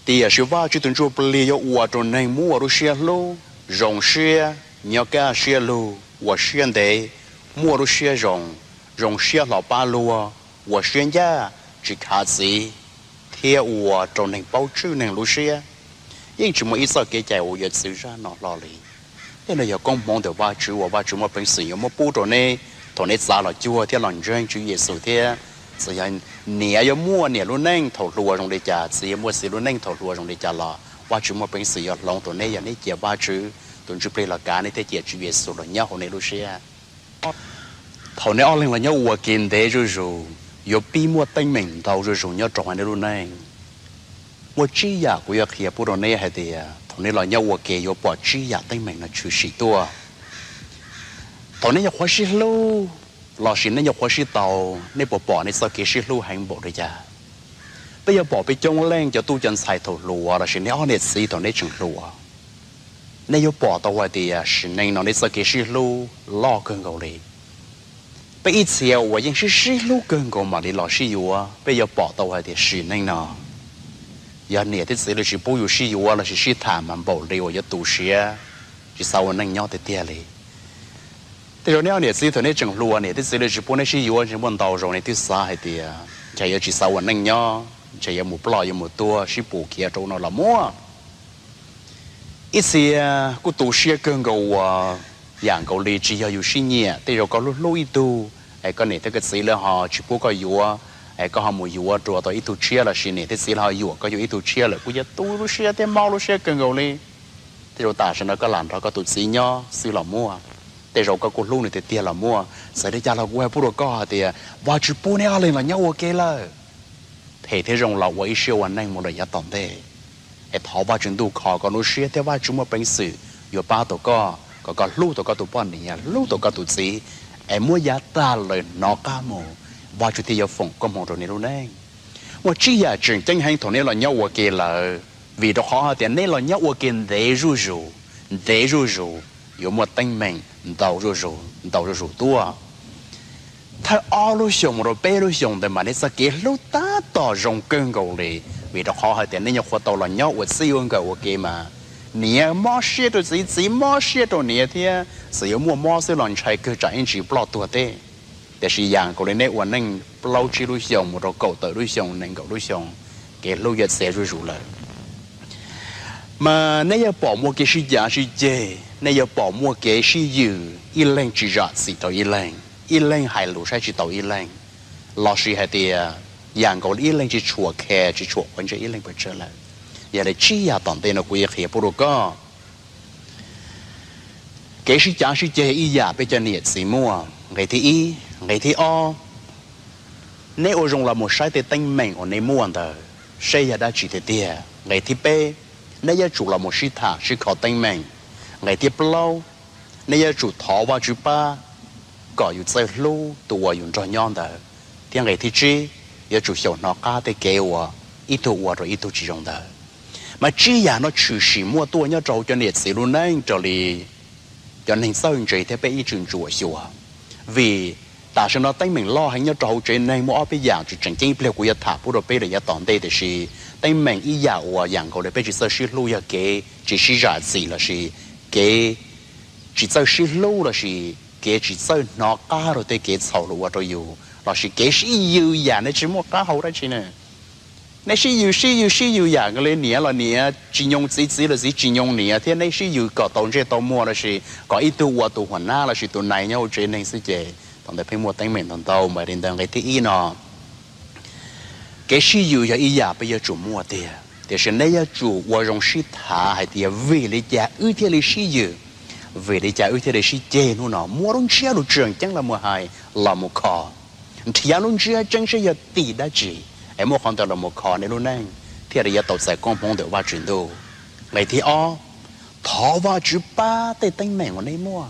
tiam sis Vajtswv tus Ntsuj Plig yuav ua rau neeg muaj lub siab hlub, zoo siab, nyob kaj siab lug, ua siab ntev, muaj lub siab zoo, zoo siab hlo pab luag, ua siab ncaj, tsis khav txiv, thiab ua rau neeg paub tswj neeg lub siab. Yeej tsis muaj ib txoj kev cai uas yuav txwv zaj no hlo li. Tej no yog koob hmoov ntawm Vajtswv uas Vajtswv muaj peev xwm yuav muab pub rau neb thaum neb txav los cuag thiab los ntseeg Tswv Yexus thiab. Txawm yog niam yuav muaj niam lub neej thaum hluas zoo li cas, txiv yuav muaj txiv lub neej thaum hluas zoo li cas los Vajtswv muaj peev xwm yuav hloov rau neb yog neb cia Vajtswv tus Ntsuj Plig los kav neb thiab cia Tswv Yexus los nyob hauv neb lub siab. Thaum neb ob leeg los nyob ua ke ntev zuj zus, yuav pib muaj teeb meem ntau zuj zus nyob rau hauv neb lub neej. Muaj tsib yam kuv yuav qhia pub rau neb hais tias thaum neb los nyob ua ke yuav pom tsib yam teeb meem no tshwm sim tuaj. Thaum neb nyuam qhuav sib hlub lossis neb nyuam qhuav sib tau, neb puas pom neb txoj kev sib hlub heev npaum li cas? Peb yuav pom peb coob leej cov tub cov ntxhais thaum hluas lossis neb ob niam txiv thaum neb tseem hluas, neb yuav pom tau hais tias sim neej no neb txoj kev sib hlub loj kawg nkaus li. Peb ib txhia uas yeej sib sib hlub kawg nkaus mam li los sib yuav, peb yuav pom tau hais tias sim neej no yog niam thiab txiv lawv tsis pub yus sib yuav lossis sib tham mas npaum li uas yuav tu siab, tsis xav ua neej nyob tiag tiag li. Tej zaum neb ob niam txiv thaum neb tseem hluas niam thiab txiv lawv tsis pub neb sib yuav, ntshe muaj ntau zaus neb twb xav hais tias ntshe yuav tsis xav ua neej nyob, ntshe yuav mus ploj yuav mus tuag sib pus khiav rau ub no los muaj. Ib txhia kuj tu siab kawg nkaus uas yam nkaus li tsis yog yus sib nyiam, tej zaum koj hlub hlub ib tug es koj niam thiab koj txiv lawv ho tsis pub koj yuav, es koj ho mus yuav dua tau ib tug tshiab lossis niam thiab txiv lawv ho yuam koj yuav ib tug tshiab lawm kuj yuav tu lub siab thiab mob lub siab kawg nkaus li. Tej zaum tam sim no koj lam nrog koj tus txiv nyob xwb los muaj, tej zaum koj kuj hlub nws tiag tiag los muaj. Txawm li cas los kuv hais pub rau koj hais tias Vajtswv pub neb ob leeg los nyob ua ke lawm, phem thiab zoo los ua ib siab ua neej mus lawm yav tom ntej. Es thov Vajtswv ntuj kho koj lub siab thiab Vajtswv muaj peev xwm yuav pab tau koj kom koj hlub tau koj tus poj niam, hlub tau koj tus txiv, es muab yav tag lawm hnov qab mus, Vajtswv thiaj yuav foom koob hmoov rau neb lub neej. Muaj tsib yam tseem ceeb heev thaum nej los nyob ua ke lawm, vim rau qhov hais tias nej los nyob ua ke ntev zuj zus, ntev zuj zus, yuav muaj teeb meem ntau zuj zus, ntau zuj zus tuaj. Thawj ob lub xyoos mus rau peb lub xyoos ntawd mas nej txoj kev hlub tab tom zoo kawg nkaus li, vim rau qhov hais tias nej nyuam qhuav tau los nyob ua txij ua nkawm ua ke mas niam mob siab rau txiv, txiv mob siab rau niam thiab, txawm yuav muaj mob xwb los ntshai kawg tsam ib ntsis ploj tuag teb. Tiam sis yam nkaus li nej ua neej plaub tsib lub xyoos mus rau kaum tawm lub xyoos, nees nkaum lub xyoos, kev hlub yuav txias zuj zus lawm. Mas nej yuav pom muaj kev sib cav sib ceg, nej yuav pom muaj kev sib yws, ib leeg tsis zam txim rau ib leeg, ib leeg hais lus saib tsis taus ib leeg, lossis hais tias yam nkaus li ib leeg tsis tshua care, tsis tshua quav ntsej ib leeg pes tsawg lawm. Yog li tsib yam tom ntej no kuv yuav qhia pub rau koj. Kev sib cav sib ceg ib yam peb cov niam txiv muaj. Nqe thib ib, nqe thib ob, neb ua zoo los mus saib tej teeb meem uas nej muaj ntawd seb yog dab tsi tiag tiag. Nqe thib peb, neb yuav tsum los mus sib tham sib kho teeb meem. Nqe thib plaub, neb yuav tsum thov Vajtswv pab kom yus txawj hlub tus uas yus nrog nyob ntawd. Thiab nqe thib tsib, yuav tsum xyaum hnov qab tej kev uas ib tug ua rau ib tug tsis zoo ntawd. Mas tsib yam no tshwm sim muaj tuaj nyob rau hauv cov niam txiv lub neej raws li cov neeg txawj ntse thiab peb ib txwm ntsuam xyuas. Vim tam sim no teeb meem loj heev nyob rau hauv tsev neeg, muaj ob peb yam tseem ceeb ib pliag kuv yuav tham pub rau peb lawm yav tom ntej, tiam sis teeb meem ib yam uas yam nkaus li peb tsis txawj sib hlub yog kev tsis sib zam txim lossis kev tsis txawj sib hlub lossis kev tsis txawj hnov qab rau tej kev txhaum luag ua rau yus lossis kev sib yws yam nej tsis muaj qab hau dab tsi na. Nej sib yws sib yws sib yws yam nkaus li niam los niam tsis nyoo txiv, txiv los txiv tsis nyoo niam, thiab nej sib yws kom tau ntsej tau muag lossis kom ib tug ua tus huam nab lossis tus nai nyob hauv tsev neeg xwb ces thaum ntawd pheej muaj teeb meem ntau ntau. Mas li ntawd nqe thib ib no, kev sib yws yog ib yam peb yuav tsum muaj tiag, tiam sis nej yuav tsum ua zoo sib tham hais tias vim li cas wb thiaj li sib yws, vim li cas wb thiaj li sib ceg hnub no, muaj lub ntsiab lus tseem ceeb los mus hais, los mus kho, nrhiav lub ntsiab tseeb seb yog tim dab tsi es muaj qhov ntawd los mus kho nej lub neej thiaj li yuav tau txais koob hmoov ntawm Vajtswv Ntuj. Nqe thib ob, thov Vajtswv pab tej teeb meem uas nej muaj.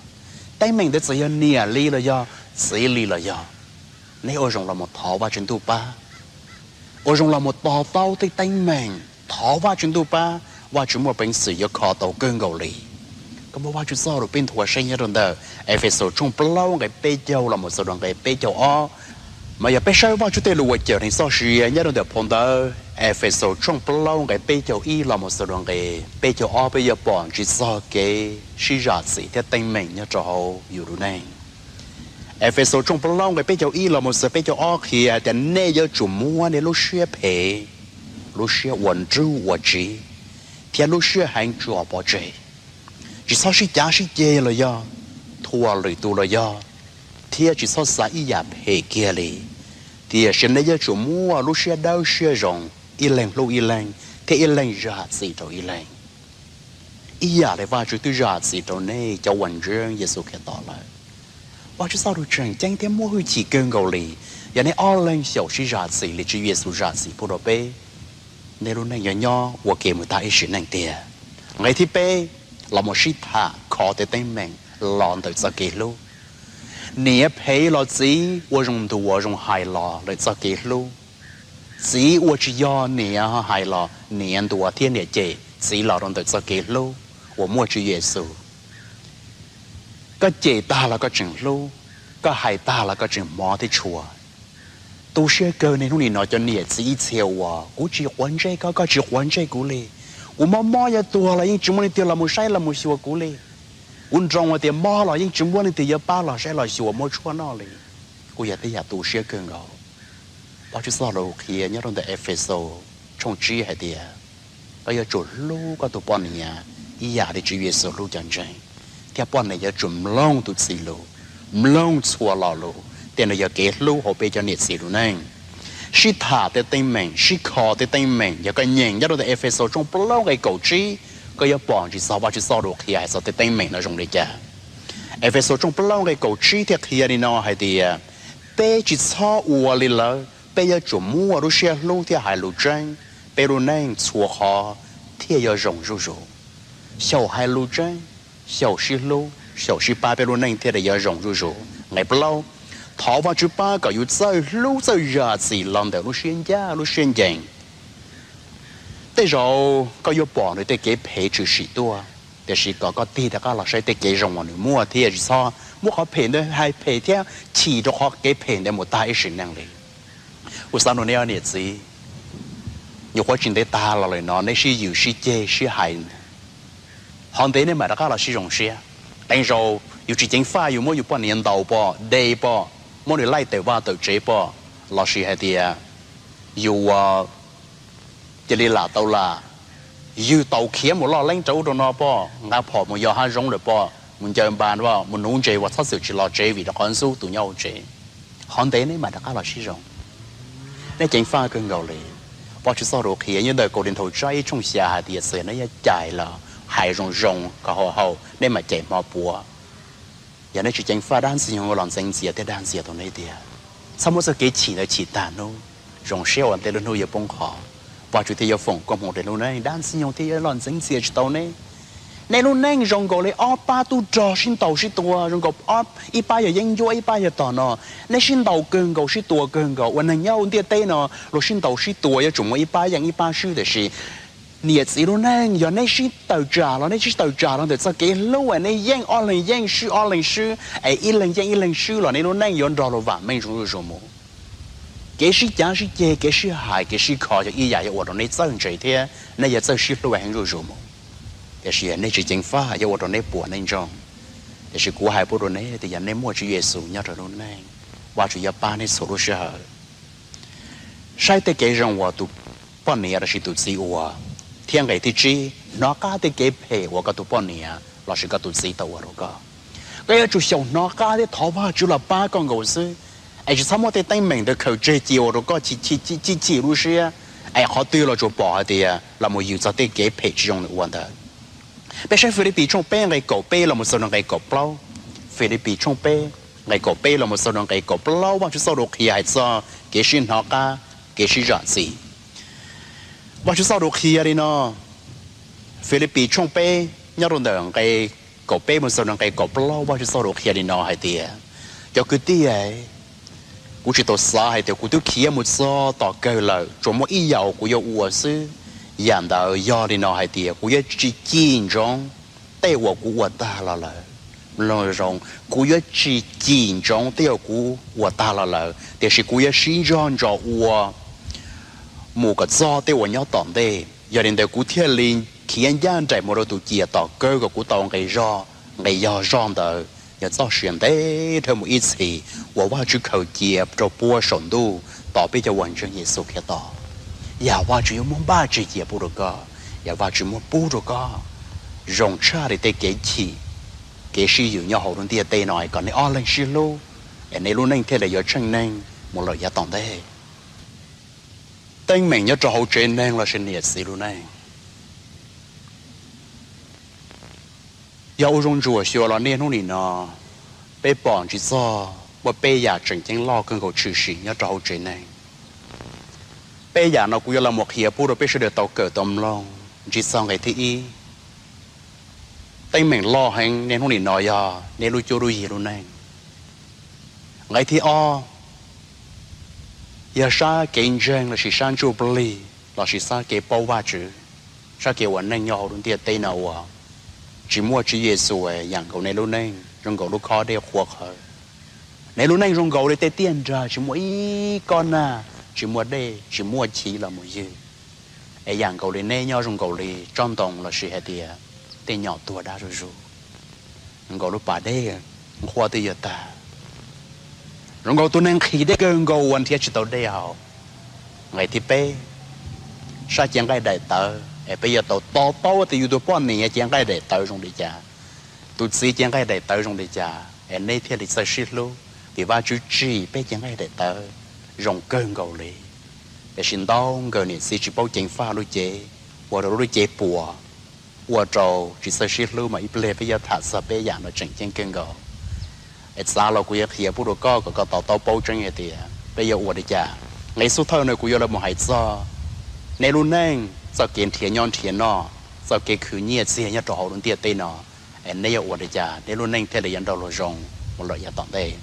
Teeb meem ntawd txawm yog niam li los yog txiv li los yog, nej ua zoo los mus thov Vajtswv Ntuj pab, ua zoo los mus to taub tej teeb meem, thov Vajtswv Ntuj pab, Vajtswv muaj peev xwm yuav kho tau kawg nkaus li. Koj muab Vajtswv txoj lus peb nthuav saib nyob rau ntawm Efexus tshooj plaub nqe peb caug los mus txog rau nqe peb caug ob. Mas yog peb saib Vajtswv tej lus uas cawm neeg txoj sia nyob rau ntawm phau ntawv Efexus tshooj plaub nqe peb caug ib los mus txog rau nqe peb caug ob, peb yuav pom ntsis txog kev sib zam txim thiab teeb meem nyob rau hauv yus lub neej. Efexus tshooj plaub nqe peb caug ib los mus txog peb caug ob qhia tias nej yuav tsum muab nej lub siab phem, lub siab ua nrub ua tsiv, thiab lub siab heev tso pov tseg. Tsis txhob sib cav sib ceg los yog thuam lwm tus los yog, thiab tsis txhob xav ib yam phem kiag li. Tiam sis nej yuav tsum muaj lub siab dawb siab zoo, ib leeg hlub ib leeg, thiab ib leeg zam txim rau ib leeg. Ib yam li Vajtswv twb zam txim rau nej cov uas ntseeg Yexus Khetos lawm. Vajtswv txoj lus tseem ceeb thiab muaj hwj chim kawg nkaus li, yog nej ob leeg xyaum sib zam txim li Tswv Yexus zam txim pub rau peb, nej lub neej yuav nyob ua ke mus tag ib sim neej tiag. Nqe thib peb, los mus sib tham kho tej teeb meem los ntawm txoj kev hlub. Niam phem los txiv ua zoo ntuas zoo hais los ntawm txoj kev hlub. Txiv ua tsis yog niam hais los niam ntuas thiab niam cem txiv los rau ntawm txoj kev hlub uas muaj Tswv Yexus. Koj cem tag los koj tseem hlub, koj hais tag los koj tseem hmov thiab tshua. Tu siab kawg niaj hnub nim no cov niam txiv ib txhia uas kuv tsis quav ntsej koj, koj tsis quav ntsej kuv li. Kuv mob mob yuav tuag los yeej tsis muaj leej twg los mus saib los mus xyuas kuv li. Kuv nroo hais tias mob los yeej tsis muaj leej twg yuav pab los saib los xyuas muab tshuaj noj li. Kuj yog tej yam tu siab kawg nkaus. Vajtswv txoj lus qhia nyob rau ntawm Efexus tshooj tsib hais tias, koj yuav tsum hlub koj tus poj niam ib yam li Tswv Yexus hlub cov ntseeg, thiab poj niam yuav tsum mloog tus txiv lus, mloog txhua lo lus. Tej no yog kev hlub hauv peb cov niam txiv lub neej. Sib tham tej teeb meem, sib kho tej teeb meem, yog koj nyeem nyob rau ntawm Efexus tshooj plaub nqe kaum tsib, koj yuav pom ntsis txog Vajtswv txoj lus qhia hais txog tej teeb meem no zoo li cas. Efexus tshooj plaub nqe kaum tsib thiaj qhia li no hais tias, peb tsis txhob ua li lawv, peb yuav tsum muaj lub siab hlub thiab hais lus tseeb, peb lub neej txhua qhov thiaj yuav zoo zuj zus. Xyaum hais lus tseeb, xyaum sib hlub, xyaum sib pab peb lub neej thiaj li yuav zoo zuj zus. Nqe plaub, Thov Vajtswv pab kom yus txawj hlub txawj zam txim los ntawm lub siab ncaj lub siab ncees. Tej zaum koj yuav pom nws tej kev phem tshwm sim tuaj, tiam sis kom koj tig rov qab los saib tej kev zoo uas nws muaj thiab tsis txhob muab qhov phem ntawd hais phem thiab chim rau qhov kev phem ntawd mus tag ib sim neej li. Kuv xav nug nej niam txiv, nyuam qhuav tsis ntev tag los lawm no nej sib yws sib ceg sib hais, ho ntev nej mam rov qab los sib zoo siab. Qee zaus yus tsis ceev faj yus muab yus poj niam ntaus pom, de pom, muab nws laij tawm vaj tawm tsev pom, lossis hais tias yus ua cia li lam tau lam, yws taus khiav mus loj leeb rau ub rau no pom, nqa phom mus yos hav zoov lawm pom, mus ncaws npas pom, mus nuv ntses uas txhob txwm tsis los tsev vim rau qhov ntxub tus nyob hauv tsev. Ho ntev nej mam rov qab los sib zoo. Nej ceev faj kawg nkaus li. Vajtswv txoj lus qhia nyob ntawm Kaus Lim Thauj Tsab ib tshooj xya hais tias txawm nej yuav cais los hais zoo zoo kom haum haum nej mam cais hmo puav. Yog nej tsis ceev faj dab ntxwg nyoog los ntxeev ntxias thiab dag ntxias tau nej tiag. Txhob muab txoj kev chim ntawd chim tag hnub, zoo siab uas tej lub hnub yuav poob qho, Vajtswv thiaj yuav foom koob hmoov rau lub neej, dab ntxwg nyoog thiaj yuav los ntxeev ntxias tsis tau nej. Nej lub neej zoo nkaus li ob pab tub rog sib ntaus sib tua, zoo nkaus ib pab yog yeeb ncuab ib pab yog tog no. Nej sib ntaus kawg nkaus sib tua kawg nkaus, ua neeg nyob hauv ntiaj teb no luag sib ntaus sib tua yuav tsum muaj ib pab yeej ib pab swb, tiam sis niam txiv lub neej yog nej sib tawm tsam los nej sib tawm tsam los ntawm txoj kev hlub es nej yeej ob leeg yeej swb ob leeg swb es ib leeg yeej ib leeg swb los nej lub neej yuav nrog luag vam meej zoo zuj zus mus. Kev sib cav sib ceg, kev sib hais, kev sib kho yog ib yam yuav ua rau nej txawj ntse thiab nej yuav txawj sib hlub heev zuj zus mus. Tiam sis nej tsis ceev faj yuav ua rau nej puas nej ntsoog. Tiam sis kuv hais pub rau nej tias yog nej muaj Tswv Yexus nyob rau lub neej, Vajtswv yuav pab nej txhua lub sij hawm. Saib tej kev zoo uas tus poj niam lossis tus txiv ua, thiab nqe thib tsib, hnov qab tej kev phem uas koj tus poj niam lossis koj tus txiv tau ua rau koj. Koj yuav tsum xyaum hnov qab thiab thov Vajtswv los pab koj nkaus xwb, es tsis txhob muab tej teeb meem ntawd khaws tseg cia ua rau koj chim chim lub siab, es qhov twg los tsuas pom hais tias los mus yws txog tej kev phem tsis zoo nws ua ntawd. Peb saib Filipis tshooj peb nqe kaum peb los mus txog rau nqe kaum plaub. Filipis tshooj peb nqe kaum peb los mus txog rau nqe kaum plaub, Vajtswv txoj lus qhia hais txog kev sib hnov qab, kev sib zam txim. Vajtswv txoj lus qhia li no, Filipis tshooj peb nyob rau ntawm nqe kaum peb mus txog rau nqe kaum plaub, Vajtswv txoj lus qhia li no hais tias, cov kwv tij, kuv tsis tau xav hais tias kuv twb khiav mus txog tom kawg lawm, tsuas muaj ib yam uas kuv yuav ua xwb. Yam ntawd yog li no hais tias kuv yuav tsis cim ntsoov tej uas kuv ua tag los lawm. Mloog zoo, kuv yuav tsis cim ntsoov tej uas kuv ua tag los lawm, tiam sis kuv yuav sib ntso ntso ua mus kom txog tej uas nyob tom ntej. Yog li ntawd kuv thiaj li khiav ncaj nraim mus rau tus ciam tom kawg kom kuv tau nqe zog, nqe yog zog ntawd yog txoj sia ntev dhawv mus ib txhis uas Vajtswv khaws cia rau puag saum ntuj tos peb cov uas ntseeg Yexus Khetos. Yog Vajtswv yuav muab npaj tseg cia pub rau koj, yog Vajtswv muab pub rau koj zoo tshaj li tej kev chim, kev sib yws nyob hauv lub ntiaj teb no, kom nej ob leeg sib hlub, es nej lub neej thiaj li yuav tsheej neeg mus lawm yav tom ntej. Teeb meem nyob rau hauv tsev neeg lossis niam txiv lub neej. Yog ua zoo ntsuam xyuas los niaj hnub nim no, peb pom ntsis txog muaj peb yam tseem ceeb loj kawg nkaus tshwm sim nyob rau hauv tsev neeg. Peb yam no kuv yuav los mus qhia pub rau peb sawv daws tau kawm tau mloog. Ntsis txog nqe thib ib, teeb meem loj heev niaj hnub nim no yog nej lub cuab lub yig lub neej. Nqe thib ob, yog sab kev ntseeg lossis sab ntsuj plig lossis sab kev paub Vajtswv, sab kev ua neej nyob hauv lub ntiaj teb no uas tsis muaj Tswv Yexus, yam nkaus nej lub neej zoo nkaus lub khob dej qhuav qhawv. Nej lub neej zoo nkaus li tej tiaj nrag tsis muaj ib kob nag, tsis muaj dej, tsis muaj chiv los mus ywg, es yam nkaus li nej nyob zoo nkaus li tsob ntoo lossis hais tias tej nyom tuag dab zuj zus, zoo nkaus lub pas dej nqhuab twb yuav tag, zoo nkaus tus neeg nqhis dej kawg nkaus uas nrhiav tsis tau dej haus. Nqe thib peb, sab cev nqaij daim tawv, es peb yuav tau to taub tias yus tus poj niam cev nqaij daim tawv zoo li cas, tus txiv cev nqaij daim tawv zoo li cas, es nej thiaj li txawj sib hlub, vim Vajtswv tsim peb cev nqaij daim tawv zoo kawg nkaus li. Tiam sis ntau nkawm niam txiv tsis paub ceev faj lub cev, ua rau lub cev puas, ua rau tsis txawj sib hlub mas ib pliag peb yuav tham txog peb yam no tseem ceeb kawg nkaus. Es txav los kuv yuav qhia pub rau koj kom koj to taub paub tseeb hais tias peb yuav ua li cas. Nqe xub thawj no kuv yuav los mus hais txog nej lub neej, txoj kev nrhiav nyob nrhiav noj, txoj kev khwv nyiaj txiag nyob rau hauv lub ntiaj teb no, es nej yuav ua li cas nej lub neej thiaj li yuav nrog luag zoo mus lawm yav tom ntej.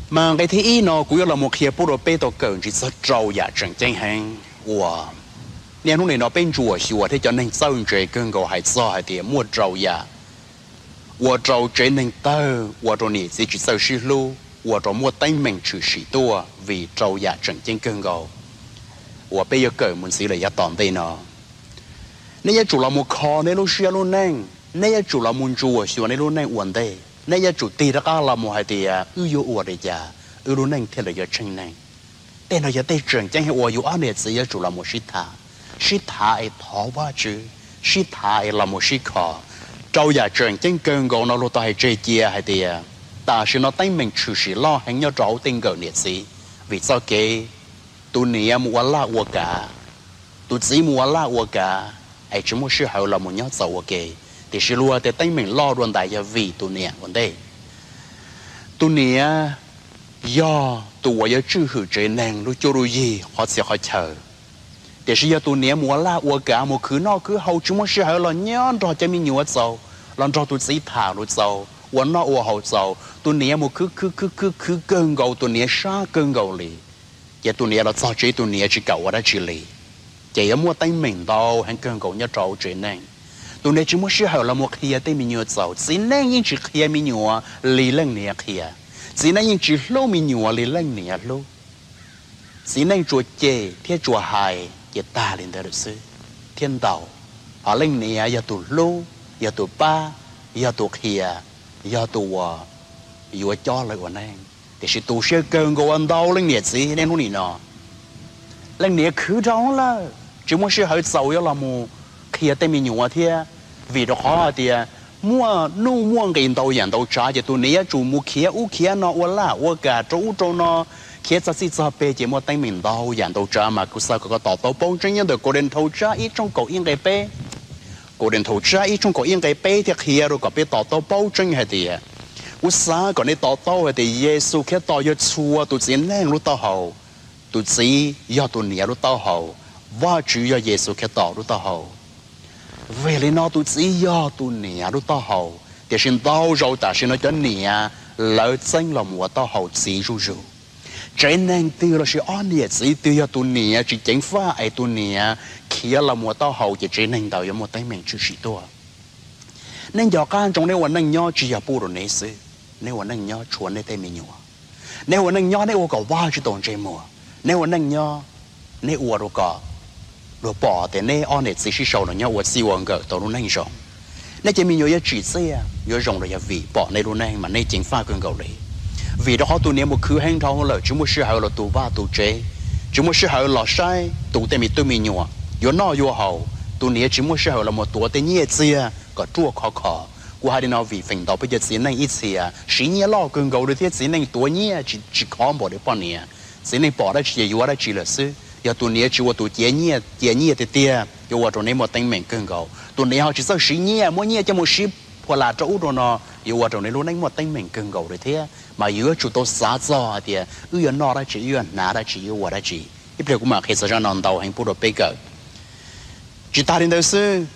Mas nqe thib ib no kuv yuav los mus qhia pub rau peb tau kawm ntsis txog rau yam tseem ceeb heev uas niaj hnub nim no peb ntsuam xyuas thiab cov neeg txawj ntse kawg nkaus hais txog hais tias muaj rau yam ua rau tsev neeg tawg, ua rau niam txiv tsis txawj sib hlub, ua rau muaj teeb meem tshwm sim tuaj vim rau yam tseem ceeb kawg nkaus uas peb yuav kawm mus ntxiv lawm yav tom ntej no. Nej yuav tsum los mus kho nej lub siab lub neej, nej yuav tsum los mus ntsuam xyuas nej lub neej ua ntej, nej yuav tsum tig rov qab los mus hais tias wb yuav ua li cas wb lub neej thiaj li yuav tsheej neeg. Tej no yog tej tseem ceeb uas yus ob niam txiv yuav tsum los mus sib tham, sib tham es thov Vajtswv, sib tham es los mus sib kho. Rau yam tseem ceeb kawg nkaus no luag tau hais tseg cia hais tias tam sim no teeb meem tshwm sim loj heev nyob rau hauv tej nkawm niam txiv, vim txoj kev tus niam mus ua laj ua kav, tus txiv mus ua laj ua kav es tsis muaj sij hawm los mus nyob txaus ua ke. Tiam sis luag tias teeb meem loj dua ntais yog vim tus niam ua ntej. Tus niam yog tus uas yuav tswj hwm tsev neeg lub cuab lub yig qhov txhia qhov chaw. Tiam sis yog tus niam mus ua laj ua kav, mus khwv noj khwv haus, tsis muaj sij hawm los nyob nrog cov me nyuam txaus, los nrog tus txiv tham lus txaus, ua noj ua haus txaus, tus niam mus khwv khwv khwv khwv khwv kawg nkaus, tus niam sab kawg nkaus li. Ces tus niam los txog tsev tus niam tsis kam ua dab tsi li. Ces yuav muaj teeb meem ntau heev kawg nkaus nyob rau tsev neeg. Tus niam tsis muaj sij hawm los mus qhia tej me nyuam txaus, txiv neej yeej tsis qhia me nyuam li leej niam qhia, txiv neej yeej tsis hlub me nyuam li leej niam hlub. Txiv neej tsuas cem thiab tsuas hais ces tag li ntawd lawm xwb thiab ntau. Hos leej niam yog tus hlub, yog tus pab, yog tus qhia, yog tus uas yuav cob lawv ua neej. Tiam sis tu siab kawg nkaus ua ntau leej niam txiv niaj hnub nim no, leej niam khwv dhau lawm, tsis muaj sij hawm txaus yuav los mus qhia tej me nyuam thiab. Vim rau qhov hais tias muaj nuj muaj nqis ntau yam ntau tsav, ces tus niam yuav tsum mus khiav ub khiav no, ua laj ua kam rau ub rau no, khiav txog txij txog peg, ces muaj teeb meem ntau yam ntau tsav. Mas kuv xav kom koj to taub paub tseeb nyob ntawm Kauleethaus tsab ib tshooj kaum ib nqe peb. Kauleethaus tsab ib tshooj kaum ib nqe peb thiaj qhia rau kom peb to taub paub tseeb hais tias, kuv xav kom nej to taub hais tias Yexus Khetos yog txhua tus txiv neej lub taub hau, tus txiv yog tus niam lub taub hau, Vajtswv yog Yexus Khetos lub taub hau. Vim li no tus txiv yog tus niam lub taub hau, tiam sis ntau zaus tam sim no cov niam lawv txeeb los mus ua taub hau txiv zuj zus. Tsev neeg twg lossis ob niam txiv twg yog tus niam tsis ceev faj es tus niam khiav los mus ua taub hau, ces tsev neeg ntawd yuav muaj teeb meem tshwm sim tuaj. Nej nco qab ntsoov, neb ua neej nyob tsis yog pub rau neb xwb, neb ua neej nyob tshuav neb tej me nyuam. Neb ua neej nyob neb ua kom Vajtswv tau ntsej muag. Neb ua neej nyob neb ua rau kom luag pom tias neb ob niam txiv sib sau los nyob ua txij ua nkawm tau lub neej zoo. Nej cov me nyuam yuav tsim txiaj yuav zoo los yog vim pom neb lub neej mas neb ceev faj kawg nkaus li. Vim rau qhov tus niam mus khwv heev dhau lawm, tsis muaj sij hawm los tu vaj tu tsev, tsis muaj sij hawm los saib tus tej me tub me nyuam yuav noj yuav haus. Tus niam tsis muaj sij hawm los mus tuav tej nyiaj txiag kom ruaj khov kho. Kuv hais li no vim feem ntau peb cov txiv neej ib txhia siv nyiaj loj kawg nkaus li thiab txiv neej tuav nyiaj tsis khov npaum li poj niam. Txiv neej pom dab tsi ces yuav dab tsi lawm xwb. Yog tus niam tsis ua tus cia nyiaj tiag tiag, yuav ua rau neb muaj teeb meem kawg nkaus. Tus niam ho tsis txawj siv nyiaj, muab nyiaj coj mus siv phuam lam rau ub rau no, yuav ua rau neb lub neej muaj teeb meem kawg nkaus li thiab. Mas yus yuav tsum tau xav txog hais tias wb yuav noj dab tsi, wb yuav hnav dab tsi, wb yuav ua dab tsi. Ib pliag kuv mam qhia txog zaj no ntau heev pub rau peb kawm. Tsis tas li ntawd xwb,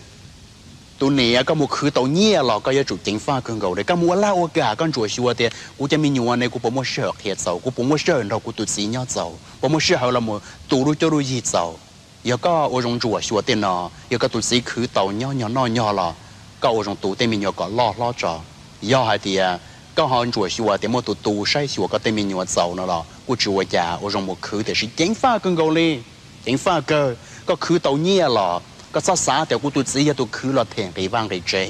tus niam koj mus khwv tau nyiaj los koj yuav tsum ceev faj kawg nkaus li. Koj mus ua laj ua kam koj ntsuam xyuas tias kuv cov me nyuam ne kuv puas muaj sij hawm qhia txaus, kuv puas muaj sij hawm nrog kuv tus txiv nyob txaus, puas muaj sij hawm los mus tu lub cuab lub yig txaus. Yog koj ua zoo ntsuam xyuas tej no, yog koj tus txiv khwv tau nyob nyog noj nyog los koj ua zoo tu tej me nyuam kom loj hlob tso. Yog hais tias koj ho ntsuam xyuas tias muaj tus tu saib xyuas koj tej me nyuam txaus no los kuj tsis ua cas, ua zoo mus khwv tiam sis ceev faj kawg nkaus li. Ceev faj kawg, koj khwv tau nyiaj los koj txhob xav tias kuv tus txiv yog tus khwv los them nqi vaj nqi tsev.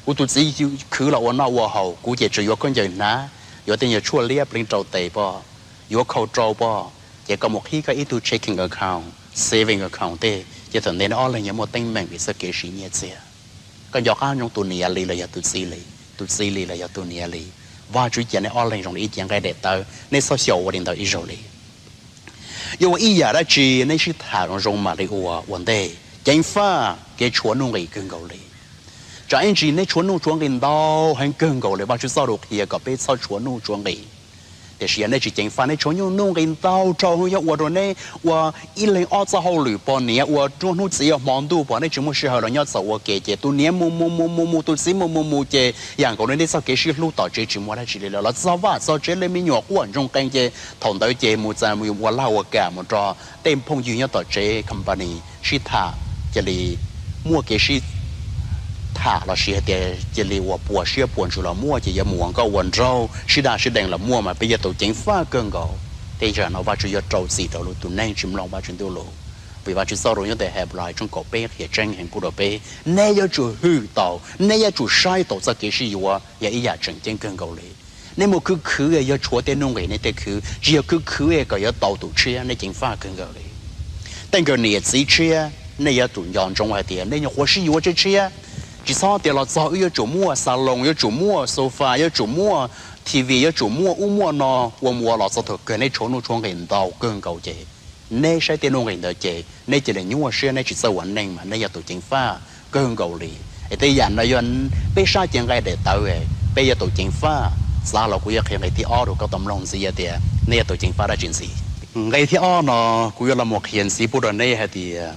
Kuv tus txiv khwv los ua noj ua haus, kuv ces tsuas yuav khaub ncaws hnav, yuav tej nyuag tshuaj liab pleev rau tes poj, yuav khau rau poj, ces koj mus qhib koj ib tug checking account, saving account tej, ces thaum ntawd neb ob leeg yuav muaj teeb meem vim txoj kev siv nyiaj txiag. Koj nco qab ntsoov tus niam li los yog tus txiv li, tus txiv li los yog tus niam li. Vajtswv cia neb ob leeg zoo li ib cev nqaij daim tawv, neb txhob xyaum ua li ntawd ib zaug li. Yuav ua ib yam dab tsi neb sib tham zoo zoo mam li ua ua ntej, ceev faj kev tshuav nuj nqis kawg nkaus li. Tsam ib ntsis neb tshuav nuj tshuav nqis ntau heev kawg nkaus li, Vajtswv txoj lus qhia kom peb txhob tshuav nuj tshuav nqis. Tiam sis yog nej tsis ceev faj, nej tshuav nyuj nuj nqis ntau rau hauv, yog ua rau nej ua ib leeg ob txoj hauj lwm, poj niam ua hnub txiv ua hmo ntuj, pom nej tsis muaj sij hawm los nyob txog ua ke, ces tus niam mus mus mus mus mus, tus txiv mus mus mus, ces yam nkaus li nej txoj kev sib hlub tom tsev tsis muaj dab tsi li lawm. Los txog vaj txog tsev, lawv me nyuam quaj ntsoog qees, ces thaum ntawd ces mus txog mus ua lag ua kam mus nrog tej phooj ywg nyob tom tsev company sib tham, cia li muaj kev sib tham los sis hais tias cia li ua puas siab puas ntsws los muaj, ces yuav mus ua nkauj ua nraug sib daj sib deev los muaj. Mas peb yuav tau ceev faj kawg nkaus. Tej zaum no Vajtswv yuav rau txim rau lwm tus neeg tsis mloog Vajtswv ntuj lus, vim Vajtswv txoj lus nyob ntawm Henplais tshooj kaum peb qhia tseeb heev pub rau peb, nej yuav tsum hwm tau, nej yuav tsum saib tau txoj kev sib yuav yog ib yam tseem ceeb kawg nkaus li. Nej mus khwv khwv yog tshuav tej nuj nqis nej thiaj khwv, tsis yog khwv khwv kom yuav tau tus tshiab, nej ceev faj kawg nkaus li. Tej nkawm niam txiv tshiab, nej yuav tsum nco ntsoov hais tias nej nyuam qhuav sib yuav tshiab tshiab, tsis txhob tias los txog wb yuav tsum muaj xas loos, yuav tsum muaj sofa, yuav tsum muaj T V, yuav tsum muaj ub muaj no, ua mus ua los txog thaum kawg nej tshuav nuj tshuav nqis ntau kawg nkaus ces nej saib tej nuj nqis ntawd ces nej cia li nyuaj siab, nej tsis txawj ua neej mas nej yog tus ceev faj kawg nkaus li. Es tej yam no yog peb sab cev nqaij daim tawv, peb yuav tus ceev faj. Xav los kuv yuav qhia nqe thib ob rau koj tau mloog ntxiv tias nej yuav tus ceev faj dab tsi ntxiv. Nqe thib ob no kuv yuav los mus qhia ntxiv pub rau nej hais tias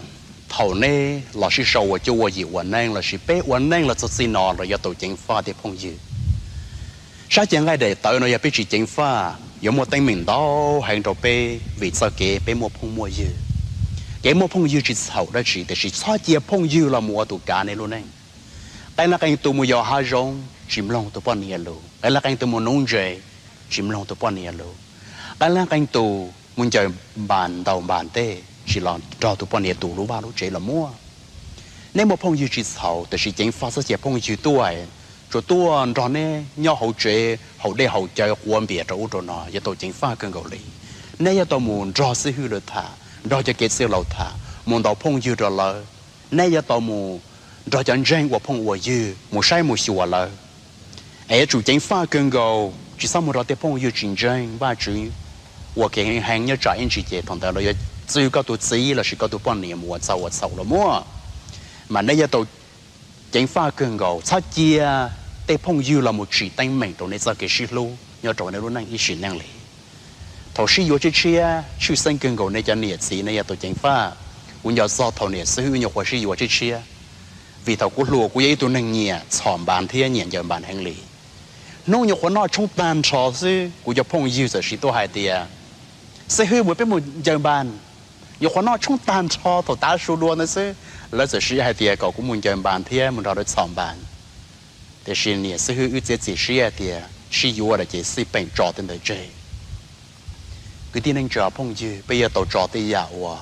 thaum nej los sib sau ua cuab ua yim ua neej lossis peb ua neej los txog txij no los yuav tus ceev faj tej phooj ywg. Sab cev nqaij daim tawv no yog peb tsis ceev faj yuav muaj teeb meem ntau heev rau peb vim txoj kev peb muaj phooj muaj ywg. Kev muaj phooj ywg tsis txhaum dab tsi, tiam sis txhob cia phooj ywg los mus ua tus kav nej lub neej. Qee leej qee tus mus yos hav zoov tsis mloog tus poj niam lus, qee leej qee tus mus nuv ntses tsis mloog tus poj niam lus, qee leej qee tus mus ncaws npas ntaus npas ntej tsis los nrog tus poj niam tus lub vaj lub tsev los muaj. Nej muaj phooj ywg tsis txhaum, tiam sis ceev faj txhob cia phooj ywg tuaj, tsuas tuaj nrog nej nyob hauv tsev haus dej haus cawv quav npias rau ub rau no, yuav tau ceev faj kawg nkaus li. Nej yuav tau mus nrog xib hwb lawv tham, nrog cov kev txwj laus tham, mus ntaus phooj ywg rau lawv. Nej yuav tau mus nrog cov ntseeg ua phooj ua ywg, mus saib mus xyuas lawv. Es yuav tsum ceev faj kawg nkaus, tsis txhob mus nrog tej phooj ywg tsis ntseeg Vajtswv ua ke heev nyob tsam ib ntsis ces thaum ntawd los yuav txwv koj tus txiv lossis koj tus poj niam mus ua txhaum ua txhaum los muaj. Mas nej yuav tau ceev faj kawg nkaus, txhob cia tej phooj ywg los mus tsim teeb meem rau nej txoj kev sib hlub nyob rau nej lub neej ib sim neej li. Thaum sib yuav tshiab tshiab, tshwj xeeb kawg nkaus nej cov niam txiv nej yuav tau ceev faj. Kuv nco txog thaum niam xib hwb nyuam qhuav sib yuav tshiab tshiab, vim thaum kuv hluas kuv yog ib tug neeg nyiam txhom npas thiab nyiam ncaws npas heev li. Hnub nyuam qhuav noj tshoob tag nrho xwb, kuv cov phooj ywg txawm siv tuaj hais tias, xib hwb, mus peb mus ncaws npas. Nyuam qhuav noj tshoob tag nrho thaum tav su dua ntawd xwb, lawv txawm siv hais tias kom kuv mus ncaws npas thiab mus nrog lawv txhom npas. Tiam sis niam xib hwb wb txiav txim siab hais tias sib yuav lawm ces xij peem tso tej ntawd tseg. Kwv tij neej tsa phooj ywg, peb yuav tau tso tej yam uas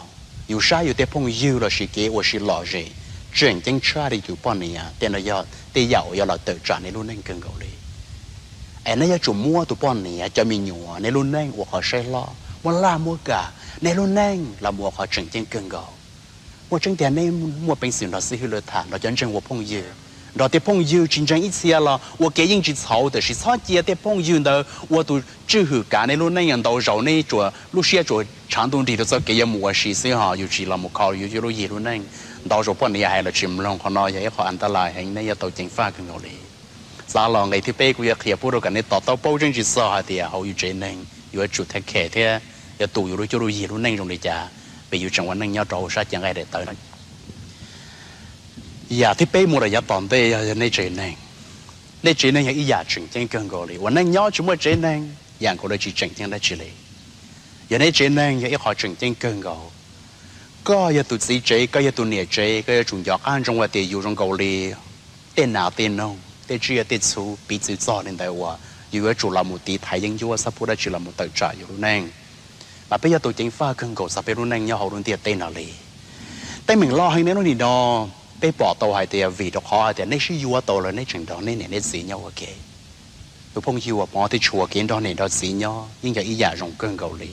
yus saib yus tej phooj ywg lossis kev ua si lom zem tseem ceeb tshaj li tus poj niam, tej no yog tej yam uas yuav los tawm tsam nej lub neej kawg nkaus li. Es nej yuav tsum muab tus poj niam, cov me nyuam, nej lub neej ua qhov saib hlob, muab laj muab kam, nej lub neej los mus ua qhov tseem ceeb kawg nkaus. Muaj tseeb tiag nej muaj peev xwm nrog xib hwb lawv tham, nrog cov ntseeg ua phooj ywg, nrog tej phooj ywg tsis ntseeg ib txhia los ua ke yeej tsis txhaum, tiam sis txhob cia tej phooj ywg ntawd ua tus tswj hwm kav nej lub neej. Ntau zaus nej tsuas lub siab tsuas tshav ntuj nrig rau txoj kev yuav mus ua si xwb, ho yus tsis los mus kho yus lub yig lub neej. Ntau zaus poj niam hais los tsis mloog, qhov no yog ib qho an ta lais heev, nej yuav tau ceev faj kawg nkaus li. Xav los nqe thib peb kuv yuav qhia pub rau kom nej to taub paub tseeb tsis txog hais tias hauv yus tsev neeg yuav tsum thev khem thiab yuav tu yus lub cuab lub yig lub neej zoo li cas, vim yus tseem ua neej nyob rau hauv sab cev nqaij daim tawv no. Yam thib peb mus rau yav tom ntej yog, yog nej tsev neeg. Nej tsev neeg yog ib yam tseem ceeb kawg nkaus li. Ua neej nyob tsis muaj tsev neeg, yam nkaus li tsis tseem ceeb dab tsi li. Yog nej tsev neeg yog ib qho tseem ceeb kawg nkaus. Koj yog tus txiv tsev, koj yog tus niam tsev, koj yuav tsum nco qab ntsoov hais tias yus zoo nkaus li tej nas tej noog, tej tsiaj tej txhu, piv txwv txog li ntawd uas yus yuav tsum los mus tiv thaiv yeeb ncuab, txhob pub dab tsi los mus tawm tsam yus lub neej. Mas peb yuav tau ceev faj kawg nkaus txog peb lub neej nyob hauv lub ntiaj teb no li. Teeb meem loj heev nej lub nim no, peb pom tau hais tias vim rau qhov hais tias nej sib yuav tau lawm nej tseem nrog nej niam nej txiv nyob ua ke. Tus phooj ywg uas pov thiab tshua kev nrog niam nrog txiv nyob yeej yog ib yam zoo kawg nkaus li.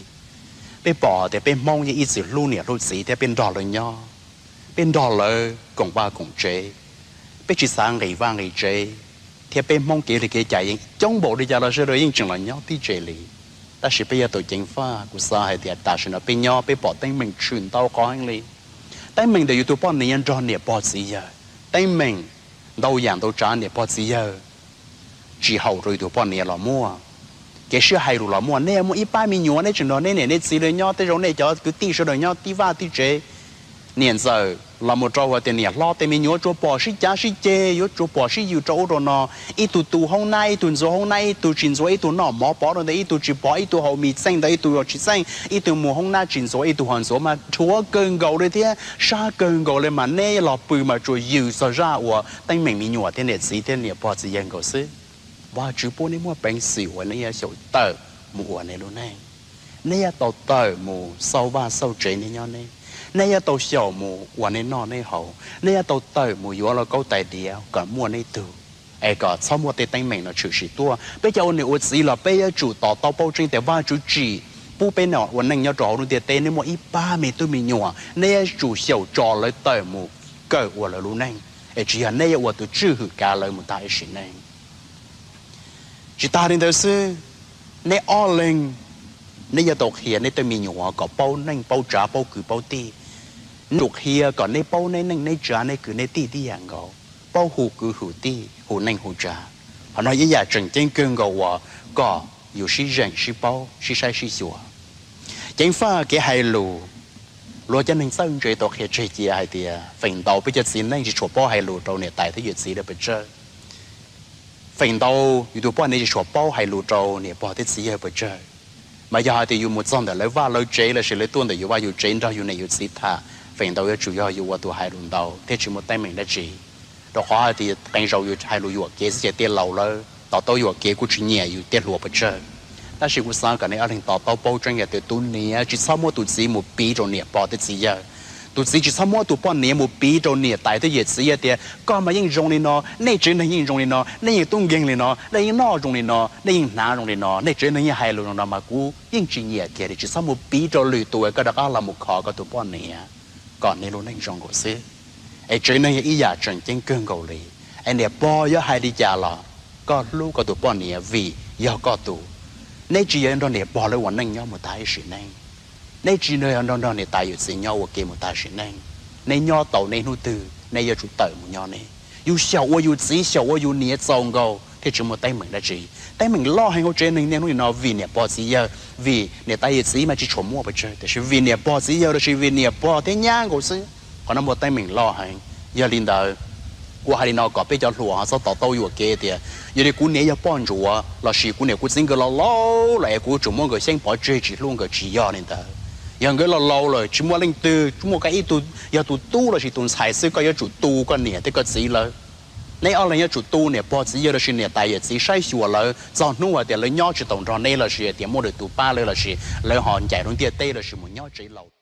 Peb pom tias peb Hmoob yeej ib txwm hlub niam hlub txiv thiab peb nrog lawv nyob, peb nrog lawv koom vaj koom tsev, peb tsis xav nqis vaj nqis tsev, thiab peb Hmoob kev li kev cai yeej coob npaum li cas los sawv daws yeej tseem los nyob tib tsev li. Tab sis peb yuav tau ceev faj, kuv xav hais tias tam sim no peb nyob peb pom teeb meem tshwm ntau qhov heev li. Teeb meem ntawm yus tus poj niam nrog niam pog txiv yawg, teeb meem ntau yam ntau tsav niam pog txiv yawg tsis haum rau yus tus poj niam los muaj. Kev sib hais lus los muaj, nej muaj ib pab me nyuam, nej tseem nrog nej niam nej txiv lawv nyob, tej zaum nej cov kwv tij sawv daws nyob tib vaj tib tsev, niam ntxawm los mus rau hais tias niam hlob, tej me nyuam tsuas pom sib cav sib ceg, yuav tsuas pom sib yws rau ub rau no. Ib tug tu hoob nab, ib tug ntxuav hoob nab, ib tug tsis ntxuav, ib tug noj mov pov rau ntawd, ib tug tsis pov, ib tug haus mis txeej ntawd, ib tug tsis txeej, ib tug mus hoob nab tsis ntxuav, ib tug ho ntxuav, mas rhuav kawg nkaus li thiab sab kawg nkaus li, mas nej los pw mas tsuas yws txog zaj uas teeb meem me nyuam thiab niam txiv thiab niam pog txiv yawg nkaus xwb. Vajtswv pub nej muaj peev xwm uas nej yuav xyaum tawm mus ua nej lub neej. Nej yuav tau tawm mus xauj vaj xauj tsev nej nyob nej. Nej yuav tau xyaum mus ua nej noj nej haus. Nej yuav tau tawm mus yuav lauj kaub tais diav kom muaj nej tug, es kom txhob muaj tej teeb meem no tshwm sim tuaj. Peb cov ua niam ua txiv los peb yuav tsum to taub paub tseeb tias Vajtswv tsim pub peb ua neej nyob rau hauv lub ntiaj teb, nej muaj ib pab me tub me nyuam, nej yuav tsum xyaum tso lawv tawm mus kawm ua lawv lub neej, es tsis yog nej yuav ua tus tswj hwm kav lawv mus tag ib sim neej. Tsis tas li ntawd xwb, nej ob leeg, nej yuav tau qhia nej tej me nyuam kom paub neej paub tsav, paub kwv paub tij. Nej yuav tsum qhia kom nej paub nej neej nej tsav, nej kwv nej tij tib yam nkaus, paub hu kwv hu tij, hu neej hu tsav. Qhov no ib yam tseem ceeb kawg nkaus uas kom yus sib zeem sib paub sib saib sib xyuas. Ceev faj kev hais lus, luag cov neeg txawj ntse tau qhia tseg cia hais tias feem ntau peb cov txiv neej tsis tshua paub hais lus rau niam tais thiab yawm txiv lawv pes tsawg. Feem ntau yus tus poj niam tsis tshua paub hais lus rau niam pog thiab txiv yawg pes tsawg. Mas yog hais tias yus mus txog ntawm lawv vaj lawv tsev lossis lawv tuaj ntawm yus vaj yus tsev nrog yus niam yus txiv tham, feem ntau yuav tsum yog yus ua tus hais lus ntau thiab tsis muaj teeb meem dab tsi. Rau qhov hais tias qee zaus yus hais lus yuam kev xwb ces tej laus lawv to taub yuam kev kuj tsis nyiam yus tej hluas pes tsawg. Tab sis kuv xav kom nej ob leeg to taub paub tseeb hais tias tus niam tsis txhob muab tus txiv mus piv rau niam pog thiab txiv yawg. Tus txiv tsis txhob muab tus poj niam mus piv rau niam tais thiab yawm txiv hais tias koj mas yeej zoo li no, nej tsev neeg yeej zoo li no, nej yeej tub nkeeg li no, nej yeej noj zoo li no, nej yeej hnav zoo li no, nej tsev neeg yeej hais lus zoo no, mas kuv yeej tsis nyiam kiag li. Tsis txhob mus piv rau lwm tus, koj rov qab los mus kho koj tus poj niam kom nej lub neej zoo nkaus xwb. Es tsev neeg yog ib yam tseem ceeb kawg nkaus li. Es niam pog yuav hais li cas los koj hlub koj tus poj niam vim yog koj tus. Neb tsis yog nrog niam pog lawv ua neej nyob mus tag ib sim neej. Neb tsis yog nrog nrog niam tais yawm txiv nyob ua ke mus tag sim neej. Neb nyob tau neb hnub twg neb yuav tsum tawm mus nyob neb. Yus xyaum ua yus txiv xyaum ua yus niam txaus nkaus thiaj tsis muaj teeb meem dab tsi. Teeb meem loj heev hauv tsev neeg niaj hnub nim no vim niam pog txiv yawg, vim niam tais yawm txiv mas tsis tshua muaj pes tsawg, tiam sis vim niam pog txiv yawg lossis vim niam pog thiab nyab nkaus xwb, qhov no muaj teeb meem loj heev. Yog li ntawd, kuv hais li no kom peb cov hluas ho txhob to taub yuam kev tias yog li kuv niam yog poj ntsuam lossis kuv niam kuv txiv nkawd laus laus lawm es kuv yuav tsum muab nkawd xyeeb pov tseg tsis hlub nkawd, tsis yog li ntawd. Yog nkawd laus laus lawm tsis muaj leej twg, muaj koj ib tug yog tus tub lossis tus ntxhais xwb, koj yuav tsum tu koj niam thiab koj txiv lawv. Neb ob leeg yuav tsum tu niam pog txiv yawg lossis niam tais yawm txiv saib xyuas lawv txog hnub hais tias lawv nyob tsis tau nrog neb lossis hais tias muaj lwm tus pab lawv lossis lawv ho ncaim lub ntiaj teb lossis mus nyob tsev laus.